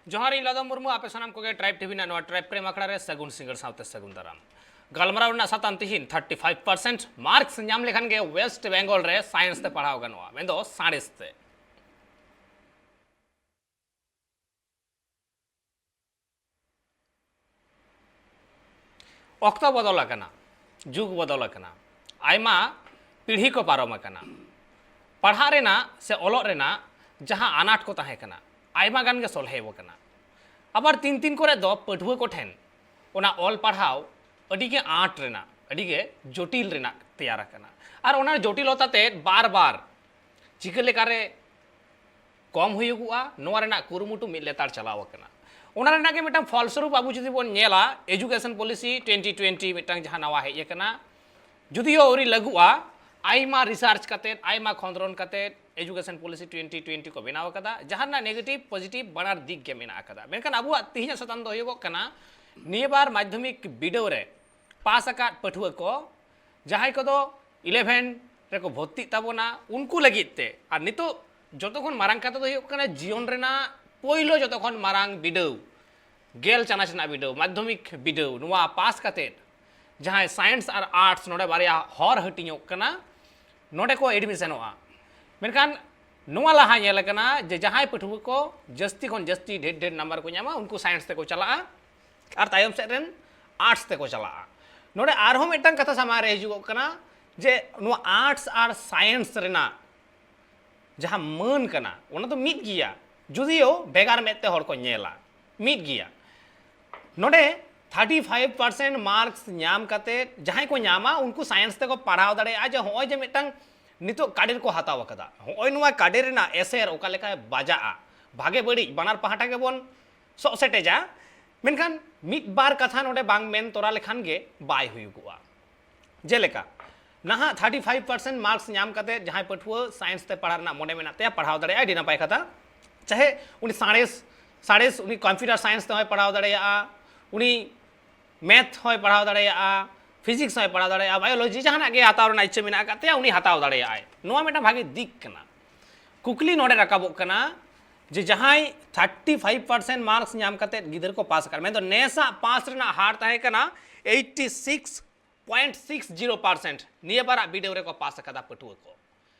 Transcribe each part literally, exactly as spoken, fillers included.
ᱡᱚᱦᱟᱨ, ᱤᱧ ᱞᱟᱫᱚᱢ ᱢᱩᱨᱢᱩ᱾ ᱟᱯᱮ ᱥᱟᱱᱟᱢ ᱠᱚᱜᱮ ᱴᱨᱟᱭᱤᱵᱽ ᱴᱤᱵᱷᱤ ᱨᱮᱱᱟᱜ ᱱᱚᱣᱟ ᱴᱨᱟᱭᱤᱵᱽ ᱯᱨᱮᱢ ᱟᱠᱷᱲᱟ ᱨᱮ ᱥᱟᱹᱜᱩᱱ ᱥᱤᱸᱜᱟᱹᱲ ᱥᱟᱶᱛᱮ ᱥᱟᱹᱜᱩᱱ ᱫᱟᱨᱟᱢ᱾ ᱜᱟᱞᱢᱟᱨᱟᱣ ᱨᱮᱱᱟᱜ ᱥᱟᱛᱟᱢ ᱛᱤᱦᱤᱧ, ᱛᱷᱟᱨᱴᱤ ᱯᱷᱟᱭᱤᱵᱷ ᱯᱟᱨᱥᱮᱱᱴ ᱢᱟᱨᱠᱥ ᱧᱟᱢ ᱞᱮᱠᱷᱟᱱ ᱜᱮ ᱳᱭᱮᱥᱴ ᱵᱮᱝᱜᱚᱞ ᱨᱮ ᱥᱟᱭᱮᱱᱥ ᱛᱮ ᱯᱟᱲᱦᱟᱣ ᱜᱟᱱᱚᱜᱼᱟ, ᱢᱮᱱᱫᱚ ᱥᱟᱬᱮᱥ ᱛᱮ᱾ ᱚᱠᱛᱚ ᱵᱚᱫᱚᱞ ᱟᱠᱟᱱᱟ, ᱡᱩᱜᱽ ᱵᱚᱫᱚᱞ ᱟᱠᱟᱱᱟ, ᱟᱭᱢᱟ ᱯᱤᱲᱦᱤ ᱠᱚ ᱯᱟᱨᱚᱢ ᱟᱠᱟᱱᱟ᱾ ᱯᱟᱲᱦᱟᱜ ᱨᱮᱱᱟᱜ ᱥᱮ ᱚᱞᱚᱜ ᱨᱮᱱᱟᱜ ᱡᱟᱦᱟᱸ ᱟᱱᱟᱴ ᱠᱚ ᱛᱟᱦᱮᱸ ᱠᱟᱱᱟ, ᱟᱭᱢᱟ ᱜᱟᱱ ᱜᱮ ᱥᱚᱞᱦᱮ ᱟᱠᱟᱱᱟ᱾ ᱟᱵᱟᱨ ᱛᱤᱱ ᱛᱤᱱ ᱠᱚᱨᱮ ᱫᱚ ᱯᱟᱹᱴᱷᱩᱣᱟᱹ ᱠᱚᱴᱷᱮᱱ ᱚᱱᱟ ᱚᱞ ᱯᱟᱲᱦᱟᱣ ᱟᱹᱰᱤ ᱜᱮ ᱟᱸᱴ ᱨᱮᱱᱟᱜ, ᱟᱹᱰᱤ ᱜᱮ ᱡᱚᱴᱤᱞ ᱨᱮᱱᱟᱜ ᱛᱮᱭᱟᱨ ᱟᱠᱟᱱᱟ᱾ ᱟᱨ ᱚᱱᱟ ᱡᱚᱴᱤᱞᱚᱛᱟ ᱛᱮ ᱵᱟᱨ ᱵᱟᱨ ᱪᱤᱠᱟᱹ ᱞᱮᱠᱟᱨᱮ ᱠᱚᱢ ᱦᱩᱭᱩᱜᱚᱜᱼᱟ, ᱱᱚᱣᱟ ᱨᱮᱱᱟᱜ ᱠᱩᱨᱩᱢᱩᱴᱩ ᱢᱤᱫ ᱞᱮᱛᱟᱲ ᱪᱟᱞᱟᱣ ᱟᱠᱟᱱᱟ᱾ ᱚᱱᱟ ᱨᱮᱱᱟᱜ ᱜᱮ ᱢᱤᱫᱴᱟᱝ ᱯᱷᱚᱞᱥᱚᱨᱩᱯ ᱟᱵᱚ ᱡᱩᱫᱤ ᱵᱚᱱ ᱧᱮᱞᱟ, ᱮᱡᱩᱠᱮᱥᱚᱱ ᱯᱚᱞᱤᱥᱤ ᱴᱩᱭᱮᱱᱴᱤ ᱴᱩᱭᱮᱱᱴᱤ ᱢᱤᱫᱴᱟᱝ ᱡᱟᱦᱟᱸ ᱱᱟᱣᱟ ᱦᱮᱡ ᱟᱠᱟᱱᱟ, ᱡᱩᱫᱤᱭᱳ ᱟᱹᱣᱨᱤ ᱞᱟᱹᱜᱩᱜᱼᱟ, ᱟᱭᱢᱟ ᱨᱤᱥᱟᱨᱪ ᱠᱟᱛᱮᱫ, ᱟᱭᱢᱟ ᱠᱷᱚᱸᱫᱽᱨᱚᱱ ᱠᱟᱛᱮᱫ ᱮᱡᱩᱠᱮᱥᱚᱱ ᱯᱚᱞᱤᱥᱤ ᱴᱩᱭᱮᱱᱴᱤ ᱴᱩᱭᱮᱱᱴᱤ ᱠᱚ ᱵᱮᱱᱟᱣ ᱟᱠᱟᱫᱟ, ᱡᱟᱦᱟᱸ ᱨᱮᱱᱟᱜ ᱱᱮᱜᱮᱴᱤᱵᱷ ᱯᱚᱡᱤᱴᱤᱵᱷ ᱵᱟᱱᱟᱨ ᱫᱤᱠ ᱜᱮ ᱢᱮᱱᱟᱜ ᱟᱠᱟᱫᱟ᱾ ᱢᱮᱱᱠᱷᱟᱱ ᱟᱵᱚᱣᱟᱜ ᱛᱮᱦᱮᱧᱟᱜ ᱥᱟᱛᱟᱢ ᱫᱚ ᱦᱩᱭᱩᱜᱚᱜ ᱠᱟᱱᱟ, ᱱᱤᱭᱟᱹ ᱵᱟᱨ ᱢᱟᱫᱽᱫᱷᱚᱢᱤᱠ ᱵᱤᱰᱟᱹᱣ ᱨᱮ ᱯᱟᱥ ᱟᱠᱟᱫ ᱯᱟᱹᱴᱷᱩᱣᱟᱹ ᱠᱚ, ᱡᱟᱦᱟᱸᱭ ᱠᱚᱫᱚ ᱤᱞᱮᱵᱷᱮᱱ ᱨᱮᱠᱚ ᱵᱷᱚᱨᱛᱤᱜ ᱛᱟᱵᱚᱱᱟ, ᱩᱱᱠᱩ ᱞᱟᱹᱜᱤᱫ ᱛᱮ᱾ ᱟᱨ ᱱᱤᱛᱚᱜ ᱡᱚᱛᱚ ᱠᱷᱚᱱ ᱢᱟᱨᱟᱝ ᱠᱟᱛᱷᱟ ᱫᱚ ᱦᱩᱭᱩᱜ ᱠᱟᱱᱟ, ᱡᱤᱭᱚᱱ ᱨᱮᱱᱟᱜ ᱯᱳᱭᱞᱳ ᱡᱚᱛᱚ ᱠᱷᱚᱱ ᱢᱟᱨᱟᱝ ᱵᱤᱰᱟᱹᱣ, ᱜᱮᱞ ᱪᱟᱱᱟᱪ ᱨᱮᱱᱟᱜ ᱵᱤᱰᱟᱹᱣ, ᱢᱟᱫᱽᱫᱷᱚᱢᱤᱠ ᱵᱤᱰᱟᱹᱣ, ᱱᱚᱣᱟ ᱯᱟᱥ ᱠᱟᱛᱮᱫ ᱡᱟᱦᱟᱸᱭ ᱥᱟᱭᱮᱱᱥ ᱟᱨ ᱟᱨᱴᱥ ᱱᱚᱰᱮ ᱵᱟᱨᱭᱟ ᱦᱚᱨ ᱦᱟᱹᱴᱤᱧᱚᱜ ᱠᱟᱱᱟ, ᱱᱚᱰᱮ ᱠᱚ ᱮᱰᱢᱤᱥᱚᱱᱚᱜᱼᱟ᱾ ᱢᱮᱱᱠᱷᱟᱱ ᱱᱚᱣᱟ ᱞᱟᱦᱟ ᱧᱮᱞ ᱟᱠᱟᱱᱟ ᱡᱮ ᱡᱟᱦᱟᱸᱭ ᱯᱟᱹᱴᱷᱩᱣᱟᱹ ᱠᱚ ᱡᱟᱹᱥᱛᱤ ᱠᱷᱚᱱ ᱡᱟᱹᱥᱛᱤ ᱰᱷᱮᱨ ᱰᱷᱮᱨ ᱱᱟᱢᱵᱟᱨ ᱠᱚ ᱧᱟᱢᱟ, ᱩᱱᱠᱩ ᱥᱟᱭᱮᱱᱥ ᱛᱮᱠᱚ ᱪᱟᱞᱟᱜᱼᱟ ᱟᱨ ᱛᱟᱭᱚᱢ ᱥᱮᱫ ᱨᱮᱱ ᱟᱨᱴᱥ ᱛᱮᱠᱚ ᱪᱟᱞᱟᱜᱼᱟ᱾ ᱱᱚᱰᱮ ᱟᱨᱦᱚᱸ ᱢᱤᱫᱴᱟᱝ ᱠᱟᱛᱷᱟ ᱥᱟᱢᱟᱝ ᱨᱮ ᱦᱤᱡᱩᱜᱚᱜ ᱠᱟᱱᱟ ᱡᱮ ᱱᱚᱣᱟ ᱟᱨᱴᱥ ᱟᱨ ᱥᱟᱭᱮᱱᱥ ᱨᱮᱱᱟᱜ ᱡᱟᱦᱟᱸ ᱢᱟᱹᱱ ᱠᱟᱱᱟ, ᱚᱱᱟ ᱫᱚ ᱢᱤᱫ ᱜᱮᱭᱟ, ᱡᱩᱫᱤᱭᱳ ᱵᱷᱮᱜᱟᱨ ᱢᱮᱫ ᱛᱮ ᱦᱚᱲ ᱠᱚ ᱧᱮᱞᱟ, ᱢᱤᱫ ᱜᱮᱭᱟ᱾ ᱱᱚᱰᱮ ᱛᱷᱟᱨᱴᱤ ᱯᱷᱟᱭᱤᱵᱷ ᱯᱟᱨᱥᱮᱱᱴ ᱢᱟᱨᱠᱥ ᱧᱟᱢ ᱠᱟᱛᱮ ᱡᱟᱦᱟᱸᱭ ᱠᱚ ᱧᱟᱢᱟ, ᱩᱱᱠᱩ ᱥᱟᱭᱮᱱᱥ ᱛᱮᱠᱚ ᱯᱟᱲᱦᱟᱣ ᱫᱟᱲᱮᱭᱟᱜᱼᱟ᱾ ᱡᱮ ᱦᱚᱸᱜᱼᱚᱭ ᱡᱮ ᱢᱤᱫᱴᱟᱝ ᱱᱤᱛᱚᱜ ᱠᱟᱰᱮᱨ ᱠᱚ ᱦᱟᱛᱟᱣ ᱟᱠᱟᱫᱟ, ᱦᱚᱸᱜᱼᱚᱭ ᱱᱚᱣᱟ ᱠᱟᱰᱮᱨ ᱨᱮᱱᱟᱜ ᱮᱥᱮᱨ ᱚᱠᱟ ᱞᱮᱠᱟᱭ ᱵᱟᱡᱟᱜᱼᱟ, ᱵᱷᱟᱜᱮ ᱵᱟᱹᱲᱤᱡ ᱵᱟᱱᱟᱨ ᱯᱟᱦᱴᱟ ᱜᱮᱵᱚᱱ ᱥᱚᱜ ᱥᱮᱴᱮᱡᱟ᱾ ᱢᱮᱱᱠᱷᱟᱱ ᱢᱤᱫ ᱵᱟᱨ ᱠᱟᱛᱷᱟ ᱱᱚᱰᱮ ᱵᱟᱝ ᱢᱮᱱ ᱛᱚᱨᱟ ᱞᱮᱠᱷᱟᱱ ᱜᱮ ᱵᱟᱭ ᱦᱩᱭᱩᱜᱚᱜᱼᱟ᱾ ᱡᱮᱞᱮᱠᱟ, ᱱᱟᱦᱟᱜ ᱛᱷᱟᱨᱴᱤ ᱯᱷᱟᱭᱤᱵᱷ ᱯᱟᱨᱥᱮᱱᱴ ᱢᱟᱨᱠᱥ ᱧᱟᱢ ᱠᱟᱛᱮ ᱡᱟᱦᱟᱸᱭ ᱯᱟᱹᱴᱷᱩᱣᱟᱹ ᱥᱟᱭᱮᱱᱥ ᱛᱮ ᱯᱟᱲᱦᱟᱜ ᱨᱮᱱᱟᱜ ᱢᱚᱱᱮ ᱢᱮᱱᱟᱜ ᱛᱟᱭᱟ, ᱯᱟᱲᱦᱟᱣ ᱫᱟᱲᱮᱭᱟᱜᱼᱟᱭ, ᱟᱹᱰᱤ ᱱᱟᱯᱟᱭ ᱠᱟᱛᱷᱟ᱾ ᱪᱟᱦᱮ ᱩᱱᱤ ᱥᱟᱬᱮᱥ, ᱥᱟᱬᱮᱥ, ᱩᱱᱤ ᱠᱚᱢᱯᱤᱭᱩᱴᱟᱨ ᱥᱟᱭᱮᱱᱥ ᱛᱮᱦᱚᱸᱭ ᱯᱟᱲᱦᱟᱣ ᱫᱟᱲᱮᱭᱟᱜᱼᱟ, ᱩᱱᱤ ᱢᱮᱛᱷ ᱦᱚᱸᱭ ᱯᱟᱲᱦᱟᱣ ᱫᱟᱲᱮᱭᱟᱜᱼᱟ, ᱯᱷᱤᱡᱤᱠᱥ ᱦᱚᱸᱭ ᱯᱟᱲᱦᱟᱣ ᱫᱟᱲᱮᱭᱟᱜᱼᱟ, ᱵᱟᱭᱳᱞᱚᱡᱤ, ᱡᱟᱦᱟᱱᱟᱜ ᱜᱮ ᱦᱟᱛᱟᱣ ᱨᱮᱱᱟᱜ ᱤᱪᱪᱷᱟᱹ ᱢᱮᱱᱟᱜ ᱟᱠᱟᱫ ᱛᱟᱭᱟ, ᱩᱱᱤ ᱦᱟᱛᱟᱣ ᱫᱟᱲᱮᱭᱟᱜᱼᱟᱭ᱾ ᱱᱚᱣᱟ ᱢᱤᱫᱴᱟᱝ ᱵᱷᱟᱜᱮ ᱫᱤᱠ ᱠᱟᱱᱟ᱾ ᱠᱩᱠᱞᱤ ᱱᱚᱰᱮ ᱨᱟᱠᱟᱵᱚᱜ ᱠᱟᱱᱟ ᱡᱮ ᱡᱟᱦᱟᱸᱭ ᱛᱷᱟᱨᱴᱤ ᱯᱷᱟᱭᱤᱵᱷ ᱯᱟᱨᱥᱮᱱᱴ ᱢᱟᱨᱠᱥ ᱧᱟᱢ ᱠᱟᱛᱮ ᱜᱤᱫᱟᱹᱨ ᱠᱚ ᱯᱟᱥ ᱟᱠᱟᱫ, ᱢᱮᱱᱫᱚ ᱱᱮᱥᱟᱜ ᱯᱟᱥ ᱨᱮᱱᱟᱜ ᱦᱟᱨ ᱛᱟᱦᱮᱸ ᱠᱟᱱᱟ eighty six point six zero percent, ᱱᱤᱭᱟᱹ ᱵᱟᱨᱟᱜ ᱵᱤᱰᱟᱹᱣ ᱨᱮᱠᱚ ᱯᱟᱥ ᱟᱠᱟᱫᱟ ᱯᱟᱹᱴᱷᱩᱣᱟᱹ ᱠᱚ᱾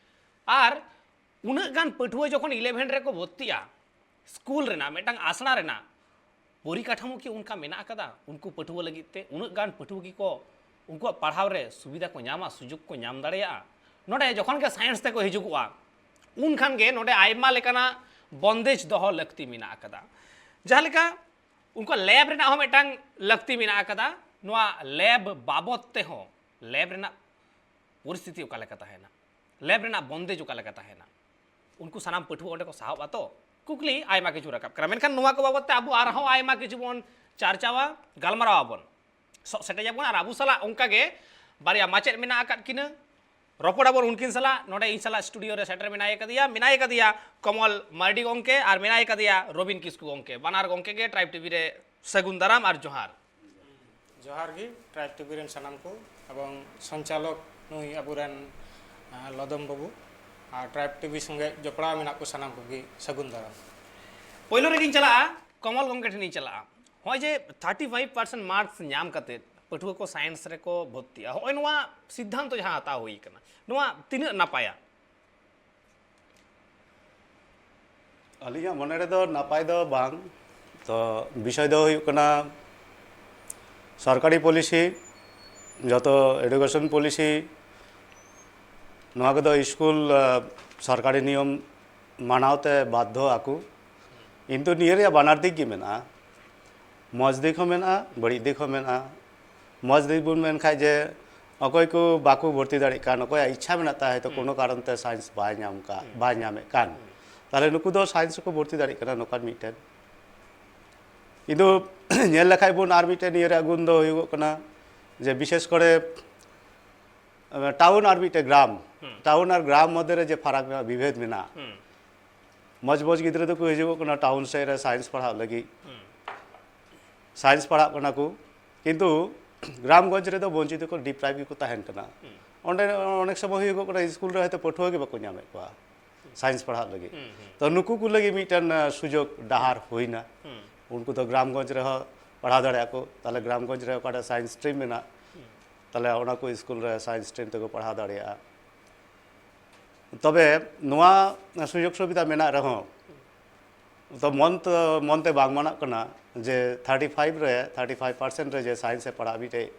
ᱟᱨ ᱩᱱᱟᱹᱜ ᱜᱟᱱ ᱯᱟᱹᱴᱷᱩᱣᱟᱹ ᱡᱚᱠᱷᱚᱱ ᱤᱞᱮᱵᱷᱮᱱ ᱨᱮᱠᱚ ᱵᱷᱚᱨᱛᱤᱜᱼᱟ, ᱥᱠᱩᱞ ᱨᱮᱱᱟᱜ, ᱢᱤᱫᱴᱟᱝ ᱟᱥᱲᱟ ᱨᱮᱱᱟᱜ ᱯᱚᱨᱤᱠᱟᱴᱷᱟᱢᱳ ᱠᱤ ᱚᱱᱠᱟ ᱢᱮᱱᱟᱜ ᱟᱠᱟᱫᱟ? ᱩᱱᱠᱩ ᱯᱟᱹᱴᱷᱩᱣᱟᱹ ᱞᱟᱹᱜᱤᱫ ᱛᱮ ᱩᱱᱟᱹᱜ ᱜᱟᱱ ᱯᱟᱹᱴᱷᱩᱣᱟᱹ ᱠᱤ ᱠᱚ ᱩᱱᱠᱩᱣᱟᱜ ᱯᱟᱲᱦᱟᱣ ᱨᱮ ᱥᱩᱵᱤᱫᱷᱟ ᱠᱚ ᱧᱟᱢᱟ, ᱥᱩᱡᱳᱜᱽ ᱠᱚ ᱧᱟᱢ ᱫᱟᱲᱮᱭᱟᱜᱼᱟ? ᱱᱚᱰᱮ ᱡᱚᱠᱷᱚᱱ ᱜᱮ ᱥᱟᱭᱮᱱᱥ ᱛᱮᱠᱚ ᱦᱤᱡᱩᱜᱚᱜᱼᱟ, ᱩᱱ ᱠᱷᱟᱱ ᱜᱮ ᱱᱚᱰᱮ ᱟᱭᱢᱟ ᱞᱮᱠᱟᱱᱟᱜ ᱵᱚᱱᱫᱮᱡᱽ ᱫᱚᱦᱚ ᱞᱟᱹᱠᱛᱤ ᱢᱮᱱᱟᱜ ᱟᱠᱟᱫᱟ᱾ ᱡᱟᱦᱟᱸ ᱞᱮᱠᱟ ᱩᱱᱠᱩᱣᱟᱜ ᱞᱮᱵᱽ ᱨᱮᱱᱟᱜ ᱦᱚᱸ ᱢᱤᱫᱴᱟᱝ ᱞᱟᱹᱠᱛᱤ ᱢᱮᱱᱟᱜ ᱟᱠᱟᱫᱟ᱾ ᱱᱚᱣᱟ ᱞᱮᱵᱽ ᱵᱟᱵᱚᱫ ᱛᱮᱦᱚᱸ, ᱞᱮᱵᱽ ᱨᱮᱱᱟᱜ ᱯᱚᱨᱤᱥᱛᱷᱤᱛᱤ ᱚᱠᱟ ᱞᱮᱠᱟ ᱛᱟᱦᱮᱱᱟ, ᱞᱮᱵᱽ ᱨᱮᱱᱟᱜ ᱵᱚᱱᱫᱮᱡᱽ ᱚᱠᱟ ᱞᱮᱠᱟ ᱛᱟᱦᱮᱱᱟ, ᱩᱱᱠᱩ ᱥᱟᱱᱟᱢ ᱯᱟᱹᱴᱷᱩᱣᱟᱹ ᱚᱸᱰᱮ ᱠᱚ ᱥᱟᱦᱚᱵ ᱟᱛᱚ, ᱠᱩᱠᱞᱤ ᱟᱭᱢᱟ ᱠᱤᱪᱷᱩ ᱨᱟᱠᱟᱵ ᱠᱟᱱᱟ᱾ ᱢᱮᱱᱠᱷᱟᱱ ᱱᱚᱣᱟ ᱠᱚ ᱵᱟᱵᱚᱫ ᱛᱮ ᱟᱵᱚ ᱟᱨᱦᱚᱸ ᱟᱭᱢᱟ ᱠᱤᱪᱷᱩ ᱵᱚᱱ ᱪᱟᱨᱪᱟᱣᱟ, ᱜᱟᱞᱢᱟᱨᱟᱣ ᱟᱵᱚᱱ, ᱥᱚᱜ ᱥᱮᱴᱮᱡ ᱟᱵᱚᱱ᱾ ᱟᱨ ᱟᱵᱚ ᱥᱟᱞᱟᱜ ᱚᱱᱠᱟ ᱜᱮ ᱵᱟᱨᱭᱟ ᱢᱟᱪᱮᱫ ᱢᱮᱱᱟᱜ ᱟᱠᱟᱫ ᱠᱤᱱᱟᱹ, ᱨᱚᱯᱚᱲ ᱟᱵᱚᱱ ᱩᱱᱠᱤᱱ ᱥᱟᱞᱟᱜ᱾ ᱱᱚᱰᱮ ᱤᱧ ᱥᱟᱞᱟᱜ ᱥᱴᱩᱰᱤᱭᱳ ᱨᱮ ᱥᱮᱴᱮᱨ ᱢᱮᱱᱟᱭ ᱠᱟᱫᱮᱭᱟ, ᱢᱮᱱᱟᱭ ᱠᱟᱫᱮᱭᱟ ᱠᱚᱢᱚᱞ ᱢᱟᱨᱰᱤ ᱜᱚᱢᱠᱮ ᱟᱨ ᱢᱮᱱᱟᱭ ᱠᱟᱫᱮᱭᱟ ᱨᱚᱵᱤᱱ ᱠᱤᱥᱠᱩ ᱜᱚᱢᱠᱮ᱾ ᱵᱟᱱᱟᱨ ᱜᱚᱢᱠᱮ ᱜᱮ ᱴᱨᱟᱭᱤᱵᱽ ᱴᱤᱵᱷᱤ ᱨᱮ ᱥᱟᱹᱜᱩᱱ ᱫᱟᱨᱟᱢ ᱟᱨ ᱡᱚᱦᱟᱨ᱾ ᱡᱚᱦᱟᱨ ᱜᱮ ᱴᱨᱟᱭᱤᱵᱽ ᱴᱤᱵᱷᱤ ᱨᱮᱱ ᱥᱟᱱᱟᱢ ᱠᱚ, ᱮᱵᱚᱝ ᱥᱚᱧᱪᱟᱞᱚᱠ ᱱᱩᱭ ᱟᱵᱚᱨᱮᱱ, ᱟᱸ, ᱞᱚᱫᱚᱢ ᱵᱟᱹᱵᱩ ᱟᱨ ᱴᱨᱟᱭᱤᱵᱽ ᱴᱤᱵᱷᱤ ᱥᱚᱸᱜᱮ ᱡᱚᱯᱲᱟᱣ ᱢᱮᱱᱟᱜ ᱠᱚ ᱥᱟᱱᱟᱢ ᱠᱚᱜᱮ ᱥᱟᱹᱜᱩᱱ ᱫᱟᱨᱟᱢ᱾ ᱯᱳᱭᱞᱳ ᱨᱮᱜᱤᱧ ᱪᱟᱞᱟᱜᱼᱟ, ᱠᱚᱢᱚᱞ ᱜᱚᱢᱠᱮ ᱴᱷᱮᱱᱤᱧ ᱪᱟᱞᱟᱜᱼᱟ᱾ ᱱᱚᱜᱼᱚᱭ ᱡᱮ ᱛᱷᱟᱨᱴᱤ ᱯᱷᱟᱭᱤᱵᱷ ᱯᱟᱨᱥᱮᱱᱴ ᱢᱟᱨᱠᱥ ᱧᱟᱢ ᱠᱟᱛᱮ ᱯᱟᱹᱴᱷᱩᱣᱟᱹ ᱠᱚ ᱥᱟᱭᱮᱱᱥ ᱨᱮᱠᱚ ᱵᱷᱚᱨᱛᱤᱜᱼᱟ, ᱱᱚᱜᱼᱚᱭ ᱱᱚᱣᱟ ᱥᱤᱫᱽᱫᱷᱟᱱᱛᱚ ᱡᱟᱦᱟᱸ ᱦᱟᱛᱟᱣ ᱦᱩᱭ ᱠᱟᱱᱟ, ᱱᱚᱣᱟ ᱛᱤᱱᱟᱹᱜ ᱱᱟᱯᱟᱭᱟ? ᱟᱹᱞᱤᱧᱟᱜ ᱢᱚᱱᱮ ᱨᱮᱫᱚ ᱱᱟᱯᱟᱭ ᱫᱚ ᱵᱟᱝ᱾ ᱛᱚ ᱵᱤᱥᱚᱭ ᱫᱚ ᱦᱩᱭᱩᱜ ᱠᱟᱱᱟ ᱥᱚᱨᱠᱟᱨᱤ ᱯᱚᱞᱤᱥᱤ, ᱡᱚᱛᱚ ᱮᱰᱩᱠᱮᱥᱚᱱ ᱯᱚᱞᱤᱥᱤ, ᱱᱚᱣᱟ ᱠᱚᱫᱚ ᱥᱠᱩᱞ, ᱟ, ᱥᱚᱨᱠᱟᱨᱤ ᱱᱤᱭᱚᱢ ᱢᱟᱱᱟᱣ ᱛᱮ ᱵᱟᱫᱽᱫᱷᱚ ᱟᱠᱚ᱾ ᱠᱤᱱᱛᱩ ᱱᱤᱭᱟᱹ ᱨᱮᱭᱟᱜ ᱵᱟᱱᱟᱨ ᱫᱤᱠ ᱜᱮ ᱢᱮᱱᱟᱜᱼᱟ, ᱢᱚᱡᱽ ᱫᱤᱠ ᱦᱚᱸ ᱢᱮᱱᱟᱜᱼᱟ, ᱵᱟᱹᱲᱤᱡ ᱫᱤᱠ ᱦᱚᱸ ᱢᱮᱱᱟᱜᱼᱟ᱾ ᱢᱚᱡᱽ ᱫᱤᱠ ᱵᱚᱱ ᱢᱮᱱ ᱠᱷᱟᱡ ᱡᱮ ᱚᱠᱚᱭ ᱠᱚ ᱵᱟᱠᱚ ᱵᱷᱚᱨᱛᱤ ᱫᱟᱲᱮᱭᱟᱜ ᱠᱟᱱ, ᱚᱠᱚᱭᱟᱜ ᱤᱪᱪᱷᱟ ᱢᱮᱱᱟᱜ ᱛᱟᱭ, ᱦᱚᱭᱛᱳ ᱦᱩᱸ᱾ ᱠᱳᱱᱳ ᱠᱟᱨᱚᱱ ᱛᱮ ᱥᱟᱭᱮᱱᱥ ᱵᱟᱭ ᱧᱟᱢ ᱠᱟ-, ᱦᱩᱸ᱾ ᱵᱟᱭ ᱧᱟᱢᱮᱫ ᱠᱟᱱ, ᱦᱩᱸ᱾ ᱛᱟᱦᱞᱮ ᱱᱩᱠᱩ ᱫᱚ ᱥᱟᱭᱮᱱᱥ ᱨᱮᱠᱚ ᱵᱷᱚᱨᱛᱤ ᱫᱟᱲᱮᱭᱟᱜ ᱠᱟᱱᱟ, ᱱᱚᱝᱠᱟᱱ ᱢᱤᱫᱴᱮᱱ᱾ ᱠᱤᱱᱛᱩ ᱧᱮᱞ ᱞᱮᱠᱷᱟᱡ ᱵᱚᱱ ᱟᱨ ᱢᱤᱫᱴᱮᱱ ᱤᱭᱟᱹ ᱨᱮᱭᱟᱜ ᱜᱩᱱ ᱫᱚ ᱦᱩᱭᱩᱜᱚᱜ ᱠᱟᱱᱟ ᱡᱮ ᱵᱤᱥᱮᱥ ᱠᱚᱨᱮ ᱴᱟᱣᱩᱱ ᱟᱨ ᱢᱤᱫᱴᱮᱱ ᱜᱨᱟᱢ, ᱦᱩᱸ᱾ ᱴᱟᱣᱩᱱ ᱟᱨ ᱜᱨᱟᱢ ᱢᱚᱫᱽᱫᱷᱮ ᱨᱮ ᱡᱮ ᱯᱷᱟᱨᱟᱠ ᱢᱮᱱᱟᱜᱼᱟ, ᱵᱤᱵᱷᱮᱫ ᱢᱮᱱᱟᱜᱼᱟ᱾ ᱦᱩᱸ᱾ ᱢᱚᱡᱽ ᱢᱚᱡᱽ ᱜᱤᱫᱽᱨᱟᱹ ᱫᱚᱠᱚ ᱦᱤᱡᱩᱜᱚᱜ ᱠᱟᱱᱟ ᱴᱟᱣᱩᱱ ᱥᱮᱫ ᱨᱮ ᱥᱟᱭᱮᱱᱥ ᱯᱟᱲᱦᱟᱜ ᱞᱟᱹᱜᱤᱫ᱾ ᱦᱩᱸ᱾ ᱥᱟᱭᱮᱱᱥ ᱯᱟᱲᱦᱟᱜ ᱠᱟᱱᱟ ᱠᱚ, ᱠᱤᱱᱛᱩ ᱜᱨᱟᱢᱜᱚᱸᱡᱽ ᱨᱮᱫᱚ ᱵᱚᱧᱪᱤᱛ ᱠᱚ, ᱰᱤᱯᱨᱟᱭᱤᱵᱷ ᱜᱮᱠᱚ ᱛᱟᱦᱮᱱ ᱠᱟᱱᱟ᱾ ᱦᱩᱸ᱾ ᱚᱸᱰᱮ ᱚᱱᱮᱠ ᱥᱚᱢᱚᱭ ᱦᱩᱭᱩᱜᱚᱜ ᱠᱟᱱᱟ ᱥᱠᱩᱞ ᱨᱮ ᱦᱚᱭᱛᱳ ᱯᱟᱹᱴᱷᱩᱣᱟᱹ ᱜᱮ ᱵᱟᱠᱚ ᱧᱟᱢᱮᱫ ᱠᱚᱣᱟ᱾ ᱦᱩᱸ᱾ ᱥᱟᱭᱮᱱᱥ ᱯᱟᱲᱦᱟᱜ ᱞᱟᱹᱜᱤᱫ᱾ ᱛᱚ ᱱᱩᱠᱩ ᱠᱚ ᱞᱟᱹᱜᱤᱫ ᱢᱤᱫᱴᱮᱱ ᱥᱩᱡᱳᱜᱽ ᱰᱟᱦᱟᱨ ᱦᱩᱭᱱᱟ᱾ ᱩᱱᱠᱩ ᱫᱚ ᱜᱨᱟᱢᱜᱚᱸᱡᱽ ᱨᱮᱦᱚᱸ ᱯᱟᱲᱦᱟᱣ ᱫᱟᱲᱮᱭᱟᱜᱼᱟ ᱠᱚ᱾ ᱛᱟᱦᱚᱞᱮ ᱜᱨᱟᱢᱜᱚᱸᱡᱽ ᱨᱮ ᱚᱠᱟᱴᱟᱜ ᱥᱟᱭᱮᱱᱥ ᱥᱴᱨᱤᱢ ᱢᱮᱱᱟᱜ, ᱛᱟᱦᱚᱞᱮ ᱚᱱᱟ ᱠᱚ ᱥᱠᱩᱞ ᱨᱮ ᱥᱟᱭᱮᱱᱥ ᱥᱴᱨᱤᱢ ᱛᱮᱠᱚ ᱯᱟᱲᱦᱟᱣ ᱫᱟᱲᱮᱭᱟᱜᱼᱟ᱾ ᱛᱚᱵᱮ ᱱᱚᱣᱟ ᱥᱩᱡᱳᱜᱽ ᱥᱩᱵᱤᱫᱷᱟ ᱢᱮᱱᱟᱜ ᱨᱮᱦᱚᱸ, ᱛᱚ ᱢᱚᱱ ᱛᱚ, ᱢᱚᱱᱛᱮ ᱵᱟᱝ ᱢᱟᱱᱟᱜ ᱠᱟᱱᱟ ᱡᱮ ᱛᱷᱟᱨᱴᱤ ᱯᱷᱟᱭᱤᱵᱷ ᱨᱮ, ᱛᱷᱟᱨᱴᱤ ᱯᱷᱟᱭᱤᱵᱷ ᱯᱟᱨᱥᱮᱱᱴ ᱨᱮ ᱡᱮ ᱥᱟᱭᱮᱱᱥ ᱮ ᱯᱟᱲᱦᱟᱜ, ᱢᱤᱫᱴᱮᱡ